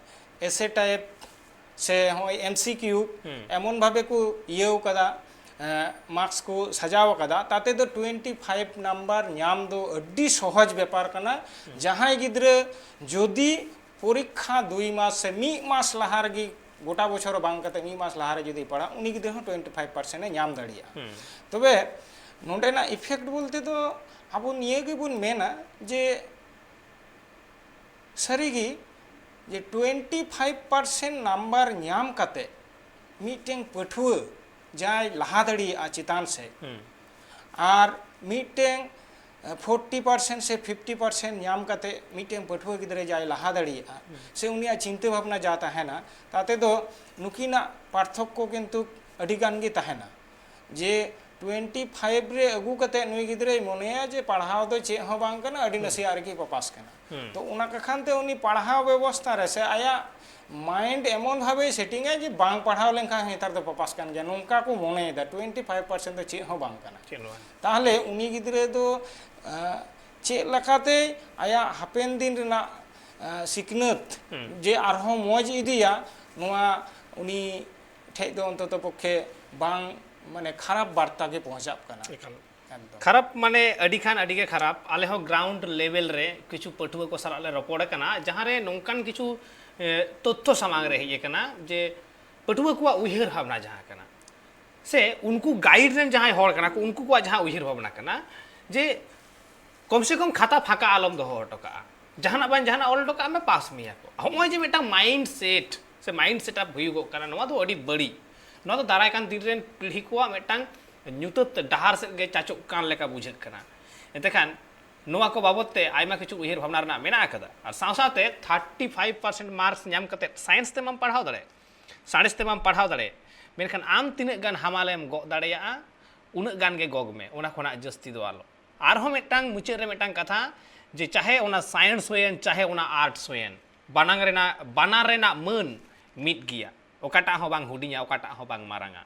essay type ᱥᱮ ᱦᱚᱸᱜᱼᱚᱭ M C Q ᱮᱢᱚᱱ ᱵᱷᱟᱵᱮ ᱠᱚ ᱤᱭᱟᱹᱣ ᱠᱟᱫᱟ, ᱮ, ᱢᱟᱨᱠᱥ ᱠᱚ ᱥᱟᱡᱟᱣ ᱟᱠᱟᱫᱟ, ᱛᱟᱛᱮ ᱫᱚ twenty five number ᱧᱟᱢ ᱫᱚ ᱟᱹᱰᱤ ᱥᱚᱦᱚᱡᱽ ᱵᱮᱯᱟᱨ ᱠᱟᱱᱟ᱾ ᱡᱟᱦᱟᱸᱭ ᱜᱤᱫᱽᱨᱟᱹ ᱡᱩᱫᱤ ᱯᱚᱨᱤᱠᱠᱷᱟ ᱫᱩᱭ ᱢᱟᱥ ᱥᱮ ᱢᱤᱫ ᱢᱟᱥ ᱞᱟᱦᱟ ᱨᱮᱜᱮ ᱜᱚᱴᱟ ᱵᱚᱪᱷᱚᱨ ᱵᱟᱝ ᱠᱟᱛᱮ ᱢᱤᱫ ᱢᱟᱥ ᱞᱟᱦᱟ ᱨᱮ ᱡᱩᱫᱤ ᱯᱟᱲᱟᱜ, ᱩᱱᱤ ᱜᱤᱫᱽᱨᱟᱹ ᱦᱚᱸ ᱴᱩᱭᱮᱱᱴᱤ ᱯᱷᱟᱭᱤᱵᱷ ᱯᱟᱨᱥᱮᱱᱴ ᱮ ᱧᱟᱢ ᱫᱟᱲᱮᱭᱟᱜᱼᱟ᱾ ᱛᱚᱵᱮ ᱱᱚᱰᱮᱱᱟᱜ ᱤᱯᱷᱮᱠᱴ ᱵᱚᱞᱛᱮ ᱫᱚ ᱟᱵᱚ ᱱᱤᱭᱟᱹ ᱜᱮᱵᱚᱱ ᱢᱮᱱᱟ ᱡᱮ ᱥᱟᱹᱨᱤᱜᱮ ᱡᱮ ᱴᱩᱭᱮᱱᱴᱤ ᱯᱷᱟᱭᱤᱵᱷ ᱯᱟᱨᱥᱮᱱᱴ ᱱᱟᱢᱵᱟᱨ ᱧᱟᱢ ᱠᱟᱛᱮ ᱢᱤᱫᱴᱮᱱ ᱯᱟᱹᱴᱷᱩᱣᱟᱹ ᱡᱟᱭ ᱞᱟᱦᱟ ᱫᱟᱲᱮᱭᱟᱜᱼᱟ ᱪᱮᱛᱟᱱ ᱥᱮᱫ, ᱟᱨ ᱢᱤᱫᱴᱮᱱ ᱯᱷᱳᱨᱴᱤ ᱯᱟᱨᱥᱮᱱᱴ ᱥᱮ ᱯᱷᱤᱯᱴᱤ ᱯᱟᱨᱥᱮᱱᱴ ᱧᱟᱢ ᱠᱟᱛᱮ ᱢᱤᱫᱴᱮᱱ ᱯᱟᱹᱴᱷᱩᱣᱟᱹ ᱜᱤᱫᱽᱨᱟᱹ ᱡᱟᱭ ᱞᱟᱦᱟ ᱫᱟᱲᱮᱭᱟᱜᱼᱟ, ᱥᱮ ᱩᱱᱤᱭᱟᱜ ᱪᱤᱱᱛᱟᱹ ᱵᱷᱟᱵᱽᱱᱟ ᱡᱟ ᱛᱟᱦᱮᱱᱟ, ᱛᱟᱛᱮ ᱫᱚ ᱱᱩᱠᱤᱱᱟᱜ ᱯᱟᱨᱛᱷᱚᱠᱠᱚ ᱠᱤᱱᱛᱩ ᱟᱹᱰᱤ ᱜᱟᱱ ᱜᱮ ᱛᱟᱦᱮᱱᱟ᱾ ᱡᱮ ᱴᱩᱭᱮᱱᱴᱤ ᱯᱷᱟᱭᱤᱵᱷ ᱨᱮ ᱟᱹᱜᱩ ᱠᱟᱛᱮ ᱱᱩᱭ ᱜᱤᱫᱽᱨᱟᱹᱭ ᱢᱚᱱᱮᱭᱟ ᱡᱮ ᱯᱟᱲᱦᱟᱣ ᱫᱚ ᱪᱮᱫ ᱦᱚᱸ ᱵᱟᱝ ᱠᱟᱱᱟ, ᱟᱹᱰᱤ ᱱᱟᱥᱮᱭᱟᱜ ᱨᱮᱜᱮ ᱯᱟᱯᱟᱥ ᱠᱟᱱᱟ᱾ ᱛᱚ ᱚᱱᱟ ᱠᱟᱠᱷᱟᱱ ᱛᱮ ᱩᱱᱤ ᱯᱟᱲᱦᱟᱣ ᱵᱮᱵᱚᱥᱛᱷᱟ ᱨᱮ ᱥᱮ ᱟᱭᱟᱜ ᱢᱟᱭᱤᱱᱰ ᱮᱢᱚᱱ ᱵᱷᱟᱵᱮ ᱥᱮᱴᱤᱝ ᱟᱭ ᱡᱮ ᱵᱟᱝ ᱯᱟᱲᱦᱟᱣ ᱞᱮᱱᱠᱷᱟᱱ ᱦᱚᱸ ᱱᱮᱛᱟᱨ ᱫᱚ ᱯᱟᱯᱟᱥ ᱠᱟᱱ ᱜᱮᱭᱟ, ᱱᱚᱝᱠᱟ ᱠᱚ ᱢᱚᱱᱮᱭᱮᱫᱟ᱾ ᱴᱩᱭᱮᱱᱴᱤ ᱯᱷᱟᱭᱤᱵᱷ ᱯᱟᱨᱥᱮᱱᱴ ᱫᱚ ᱪᱮᱫ ᱦᱚᱸ ᱵᱟᱝ ᱠᱟᱱᱟ᱾ ᱪᱮᱫ ᱦᱚᱸ ᱵᱟᱝ᱾ ᱛᱟᱦᱚᱞᱮ ᱩᱱᱤ ᱜᱤᱫᱽᱨᱟᱹ ᱫᱚ ᱟᱸ, ᱪᱮᱫ ᱞᱮᱠᱟᱛᱮ ᱟᱭᱟᱜ ᱦᱟᱯᱮᱱ ᱫᱤᱱ ᱨᱮᱱᱟᱜ ᱟᱸ, ᱥᱤᱠᱷᱱᱟᱹᱛ ᱡᱮ ᱟᱨᱦᱚᱸ ᱢᱚᱡᱽ ᱤᱫᱤᱭᱟ, ᱱᱚᱣᱟ ᱩᱱᱤ ᱴᱷᱮᱡ ᱫᱚ ᱚᱱᱛᱚᱛᱚ ᱯᱚᱠᱠᱷᱮ ᱵᱟᱝ, ᱢᱟᱱᱮ, ᱠᱷᱟᱨᱟᱯ ᱵᱟᱨᱛᱟ ᱜᱮ ᱯᱚᱦᱚᱸᱪᱟᱜ ᱠᱟᱱᱟ᱾ ᱮᱠᱟᱞ᱾ ᱮᱠᱫᱚᱢ᱾ ᱠᱷᱟᱨᱟᱯ ᱢᱟᱱᱮ ᱟᱹᱰᱤ ᱠᱷᱟᱱ ᱟᱹᱰᱤ ᱜᱮ ᱠᱷᱟᱨᱟᱯ᱾ ᱟᱞᱮ ᱦᱚᱸ ᱜᱨᱟᱣᱩᱱᱰ ᱞᱮᱵᱮᱞ ᱨᱮ ᱠᱤᱪᱷᱩ ᱯᱟᱹᱴᱷᱩᱣᱟᱹ ᱠᱚ ᱥᱟᱞᱟᱜ ᱞᱮ ᱨᱚᱯᱚᱲ ᱟᱠᱟᱱᱟ, ᱡᱟᱦᱟᱸ ᱨᱮ ᱱᱚᱝᱠᱟᱱ ᱠᱤᱪᱷᱩ, ᱮ, ᱛᱚᱛᱛᱷᱚ ᱥᱟᱢᱟᱝ ᱨᱮ ᱦᱮᱡ ᱟᱠᱟᱱᱟ ᱡᱮ ᱯᱟᱹᱴᱷᱩᱣᱟᱹ ᱠᱚᱣᱟᱜ ᱩᱭᱦᱟᱹᱨ ᱵᱷᱟᱵᱽᱱᱟ ᱡᱟᱦᱟᱸ ᱠᱟᱱᱟ, ᱥᱮ ᱩᱱᱠᱩ ᱜᱟᱭᱤᱰ ᱨᱮᱱ ᱡᱟᱦᱟᱸᱭ ᱦᱚᱲ ᱠᱟᱱᱟ ᱠᱚ, ᱩᱱᱠᱩ ᱠᱚᱣᱟᱜ ᱡᱟᱦᱟᱸ ᱩᱭᱦᱟᱹᱨ ᱵᱷᱟᱵᱽᱱᱟ ᱠᱟᱱᱟ ᱡᱮ ᱠᱚᱢ ᱥᱮ ᱠᱚᱢ ᱠᱷᱟᱛᱟ ᱯᱷᱟᱸᱠᱟ ᱟᱞᱚᱢ ᱫᱚᱦᱚ ᱦᱚᱴᱚ ᱠᱟᱜᱼᱟ, ᱡᱟᱦᱟᱱᱟᱜ ᱵᱟᱝ ᱡᱟᱦᱟᱱᱟᱜ ᱚᱞ ᱦᱚᱴᱚ ᱠᱟᱜ ᱢᱮ, ᱯᱟᱥ ᱢᱮᱭᱟ ᱠᱚ᱾ ᱦᱚᱸᱜᱼᱚᱭ ᱡᱮ ᱢᱤᱫᱴᱟᱝ ᱢᱟᱭᱤᱱᱰ ᱥᱮᱴ ᱥᱮ ᱢᱟᱭᱤᱱᱰ ᱥᱮᱴᱟᱯ ᱦᱩᱭᱩᱜᱚᱜ ᱠᱟᱱᱟ, ᱱᱚᱣᱟ ᱫᱚ ᱟᱹᱰᱤ ᱵᱟᱹᱲᱤᱡ᱾ ᱱᱚᱣᱟ ᱫᱚ ᱫᱟᱨᱟᱭ ᱠᱟᱱ ᱫᱤᱱ ᱨᱮᱱ ᱯᱤᱲᱦᱤ ᱠᱚᱣᱟᱜ ᱢᱤᱫᱴᱟᱝ ᱧᱩᱛᱟᱹᱛ ᱰᱟᱦᱟᱨ ᱥᱮᱫ ᱜᱮ ᱪᱟᱪᱚᱜ ᱠᱟᱱ ᱞᱮᱠᱟ ᱵᱩᱡᱷᱟᱹᱜ ᱠᱟᱱᱟ᱾ ᱮᱱᱛᱮ ᱠᱷᱟᱱ ᱱᱚᱣᱟ ᱠᱚ ᱵᱟᱵᱚᱛ ᱛᱮ ᱟᱭᱢᱟ ᱠᱤᱪᱷᱩ ᱩᱭᱦᱟᱹᱨ ᱵᱷᱟᱵᱽᱱᱟ ᱨᱮᱱᱟᱜ ᱢᱮᱱᱟᱜ ᱟᱠᱟᱫᱟ᱾ ᱟᱨ ᱥᱟᱶ ᱥᱟᱶᱛᱮ ᱛᱷᱟᱨᱴᱤ ᱯᱷᱟᱭᱤᱵᱷ ᱯᱟᱨᱥᱮᱱᱴ ᱢᱟᱨᱠᱥ ᱧᱟᱢ ᱠᱟᱛᱮ ᱥᱟᱭᱮᱱᱥ ᱛᱮᱢᱟᱢ ᱯᱟᱲᱦᱟᱣ ᱫᱟᱲᱮᱭᱟᱜ, ᱥᱟᱬᱮᱥ ᱛᱮᱢᱟᱢ ᱯᱟᱲᱦᱟᱣ ᱫᱟᱲᱮᱭᱟᱜ, ᱢᱮᱱᱠᱷᱟᱱ ᱟᱢ ᱛᱤᱱᱟᱹᱜ ᱜᱟᱱ ᱦᱟᱢᱟᱞᱮᱢ ᱜᱚᱜ ᱫᱟᱲᱮᱭᱟᱜᱼᱟ, ᱩᱱᱟᱹᱜ ᱜᱟᱱ ᱜᱮ ᱜᱚᱜᱽ ᱢᱮ, ᱚᱱᱟ ᱠᱷᱚᱱᱟᱜ ᱡᱟᱹᱥᱛᱤ ᱫᱚ ᱟᱞᱚ᱾ ᱟᱨᱦᱚᱸ ᱢᱤᱫᱴᱟᱝ ᱢᱩᱪᱟᱹᱫ ᱨᱮ ᱢᱤᱫᱴᱟᱝ ᱠᱟᱛᱷᱟ, ᱡᱮ ᱪᱟᱦᱮ ᱚᱱᱟ ᱥᱟᱭᱮᱱᱥ ᱦᱩᱭᱮᱱ, ᱪᱟᱦᱮ ᱚᱱᱟ ᱟᱨᱴᱥ ᱦᱩᱭᱮᱱ, ᱵᱟᱱᱟᱨ ᱨᱮᱱᱟᱜ, ᱵᱟᱱᱟᱨ ᱨᱮᱱᱟᱜ ᱢᱟᱹᱱ ᱢᱤᱫ ᱜᱮᱭᱟ, ᱚᱠᱟᱴᱟᱜ ᱦᱚᱸ ᱵᱟᱝ ᱦᱩᱰᱤᱧᱟ, ᱚᱠᱟᱴᱟᱜ ᱦᱚᱸ ᱵᱟᱝ ᱢᱟᱨᱟᱝᱟ᱾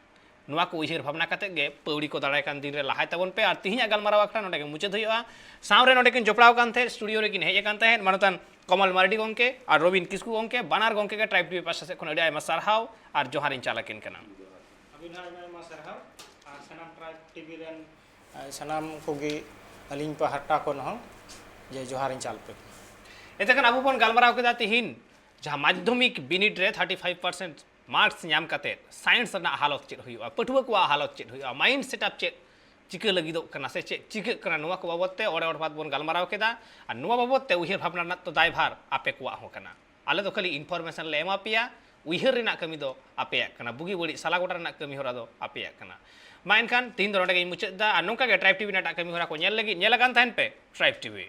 ᱱᱚᱣᱟ ᱠᱚ ᱩᱭᱦᱟᱹᱨ ᱵᱷᱟᱵᱽᱱᱟ ᱠᱟᱛᱮ ᱜᱮ ᱯᱟᱹᱣᱲᱤ ᱠᱚ ᱫᱟᱨᱟᱭ ᱠᱟᱱ ᱫᱤᱱ ᱨᱮ ᱞᱟᱦᱟᱭ ᱛᱟᱵᱚᱱ ᱯᱮ᱾ ᱟᱨ ᱛᱤᱦᱤᱧᱟᱜ ᱜᱟᱞᱢᱟᱨᱟᱣ ᱟᱠᱷᱲᱟ ᱱᱚᱰᱮ ᱜᱮ ᱢᱩᱪᱟᱹᱫ ᱦᱩᱭᱩᱜᱼᱟ᱾ ᱥᱟᱶ ᱨᱮ ᱱᱚᱰᱮ ᱠᱤᱱ ᱡᱚᱯᱲᱟᱣ ᱠᱟᱱ ᱛᱟᱦᱮᱸᱫ, ᱥᱴᱩᱰᱤᱭᱳ ᱨᱮᱠᱤᱱ ᱦᱮᱡ ᱟᱠᱟᱱ ᱛᱟᱦᱮᱸᱫ ᱢᱟᱱᱚᱛᱟᱱ ᱠᱚᱢᱚᱞ ᱢᱟᱨᱰᱤ ᱜᱚᱢᱠᱮ ᱟᱨ ᱨᱚᱵᱤᱱ ᱠᱤᱥᱠᱩ ᱜᱚᱢᱠᱮ, ᱵᱟᱱᱟᱨ ᱜᱚᱢᱠᱮ ᱜᱮ ᱴᱨᱟᱭᱤᱵᱽ ᱴᱤᱵᱷᱤ ᱯᱟᱦᱴᱟ ᱥᱮᱫ ᱠᱷᱚᱱ ᱟᱹᱰᱤ ᱟᱭᱢᱟ ᱥᱟᱨᱦᱟᱣ ᱟᱨ ᱡᱚᱦᱟᱨ ᱤᱧ ᱪᱟᱞ ᱟᱹᱠᱤᱱ ᱠᱟᱱᱟ᱾ ᱟᱹᱵᱤᱱ ᱦᱚᱸ ᱟᱭᱢᱟ ᱟᱭᱢᱟ ᱥᱟᱨᱦᱟᱣ ᱟᱨ ᱥᱟᱱᱟᱢ ᱴᱨᱟᱭᱤᱵᱽ ᱴᱤᱵᱷᱤ ᱨᱮᱱ, ᱟᱨ ᱥᱟᱱᱟᱢ ᱠᱚᱜᱮ ᱟᱹᱞᱤᱧ ᱯᱟᱦᱴᱟ ᱠᱷᱚᱱ ᱦᱚᱸ ᱡᱮ ᱡᱚᱦᱟᱨ ᱤᱧ ᱪᱟᱞ ᱟᱯᱮ ᱠᱟᱱᱟ᱾ ᱮᱱᱛᱮ ᱠᱷᱟᱱ ᱟᱵᱚ ᱵᱚᱱ ᱜᱟᱞᱢᱟᱨᱟᱣ ᱠᱮᱫᱟ ᱛᱤᱦᱤᱧ ᱡᱟᱦᱟᱸ ᱢᱟᱫᱽᱫᱷᱚᱢᱤᱠ ᱵᱤᱱᱤᱰ ᱨᱮ thirty five percent marks ᱧᱟᱢ ᱠᱟᱛᱮ ᱥᱟᱭᱮᱱᱥ ᱨᱮᱱᱟᱜ ᱦᱟᱞᱚᱛ ᱪᱮᱫ ᱦᱩᱭᱩᱜᱼᱟ, ᱯᱟᱹᱴᱷᱩᱣᱟᱹ ᱠᱚᱣᱟᱜ ᱦᱟᱞᱚᱛ ᱪᱮᱫ ᱦᱩᱭᱩᱜᱼᱟ, ᱢᱟᱭᱤᱱᱰ ᱥᱮᱴᱟᱯ ᱪᱮᱫ ᱪᱤᱠᱟᱹ ᱞᱟᱹᱜᱤᱫᱚᱜ ᱠᱟᱱᱟ ᱥᱮ ᱪᱮᱫ ᱪᱤᱠᱟᱹᱜ ᱠᱟᱱᱟ, ᱱᱚᱣᱟ ᱠᱚ ᱵᱟᱵᱚᱛ ᱛᱮ ᱚᱲᱮ ᱚᱲᱯᱟᱛ ᱵᱚᱱ ᱜᱟᱞᱢᱟᱨᱟᱣ ᱠᱮᱫᱟ᱾ ᱟᱨ ᱱᱚᱣᱟ ᱵᱟᱵᱚᱛ ᱛᱮ ᱩᱭᱦᱟᱹᱨ ᱵᱷᱟᱵᱽᱱᱟ ᱨᱮᱱᱟᱜ ᱫᱚ ᱫᱟᱭᱵᱷᱟᱨ ᱟᱯᱮ ᱠᱚᱣᱟᱜ ᱦᱚᱸ ᱠᱟᱱᱟ᱾ ᱟᱞᱮ ᱫᱚ ᱠᱷᱟᱹᱞᱤ ᱤᱱᱯᱷᱚᱨᱢᱮᱥᱚᱱ ᱞᱮ ᱮᱢᱟ ᱯᱮᱭᱟ, ᱩᱭᱦᱟᱹᱨ ᱨᱮᱱᱟᱜ ᱠᱟᱹᱢᱤ ᱫᱚ ᱟᱯᱮᱭᱟᱜ ᱠᱟᱱᱟ, ᱵᱩᱜᱤ ᱵᱟᱹᱲᱤᱡ ᱥᱟᱞᱟ ᱜᱚᱴᱟ ᱨᱮᱱᱟᱜ ᱠᱟᱹᱢᱤ ᱦᱚᱨᱟ ᱫᱚ ᱟᱯᱮᱭᱟᱜ ᱠᱟᱱᱟ᱾ ᱢᱟ ᱮᱱᱠᱷᱟᱱ ᱛᱤᱦᱤᱧ ᱫᱚ ᱱᱚᱰᱮ ᱜᱮᱧ ᱢᱩᱪᱟᱹᱫ ᱮᱫᱟ᱾ ᱟᱨ ᱱᱚᱝᱠᱟ ᱜᱮ ᱴᱨᱟᱭᱤᱵᱽ ᱴᱤᱵᱷᱤ ᱨᱮᱱᱟᱜ ᱮᱴᱟᱜ ᱠᱟᱹᱢᱤ ᱦᱚᱨᱟ ᱠᱚ ᱧᱮᱞ ᱞᱟᱹᱜᱤᱫ ᱧᱮᱞ ᱟᱠᱟᱱ ᱛᱟᱦᱮᱱ ᱯᱮ ᱴᱨᱟᱭᱤᱵᱽ ᱴᱤᱵᱷᱤ᱾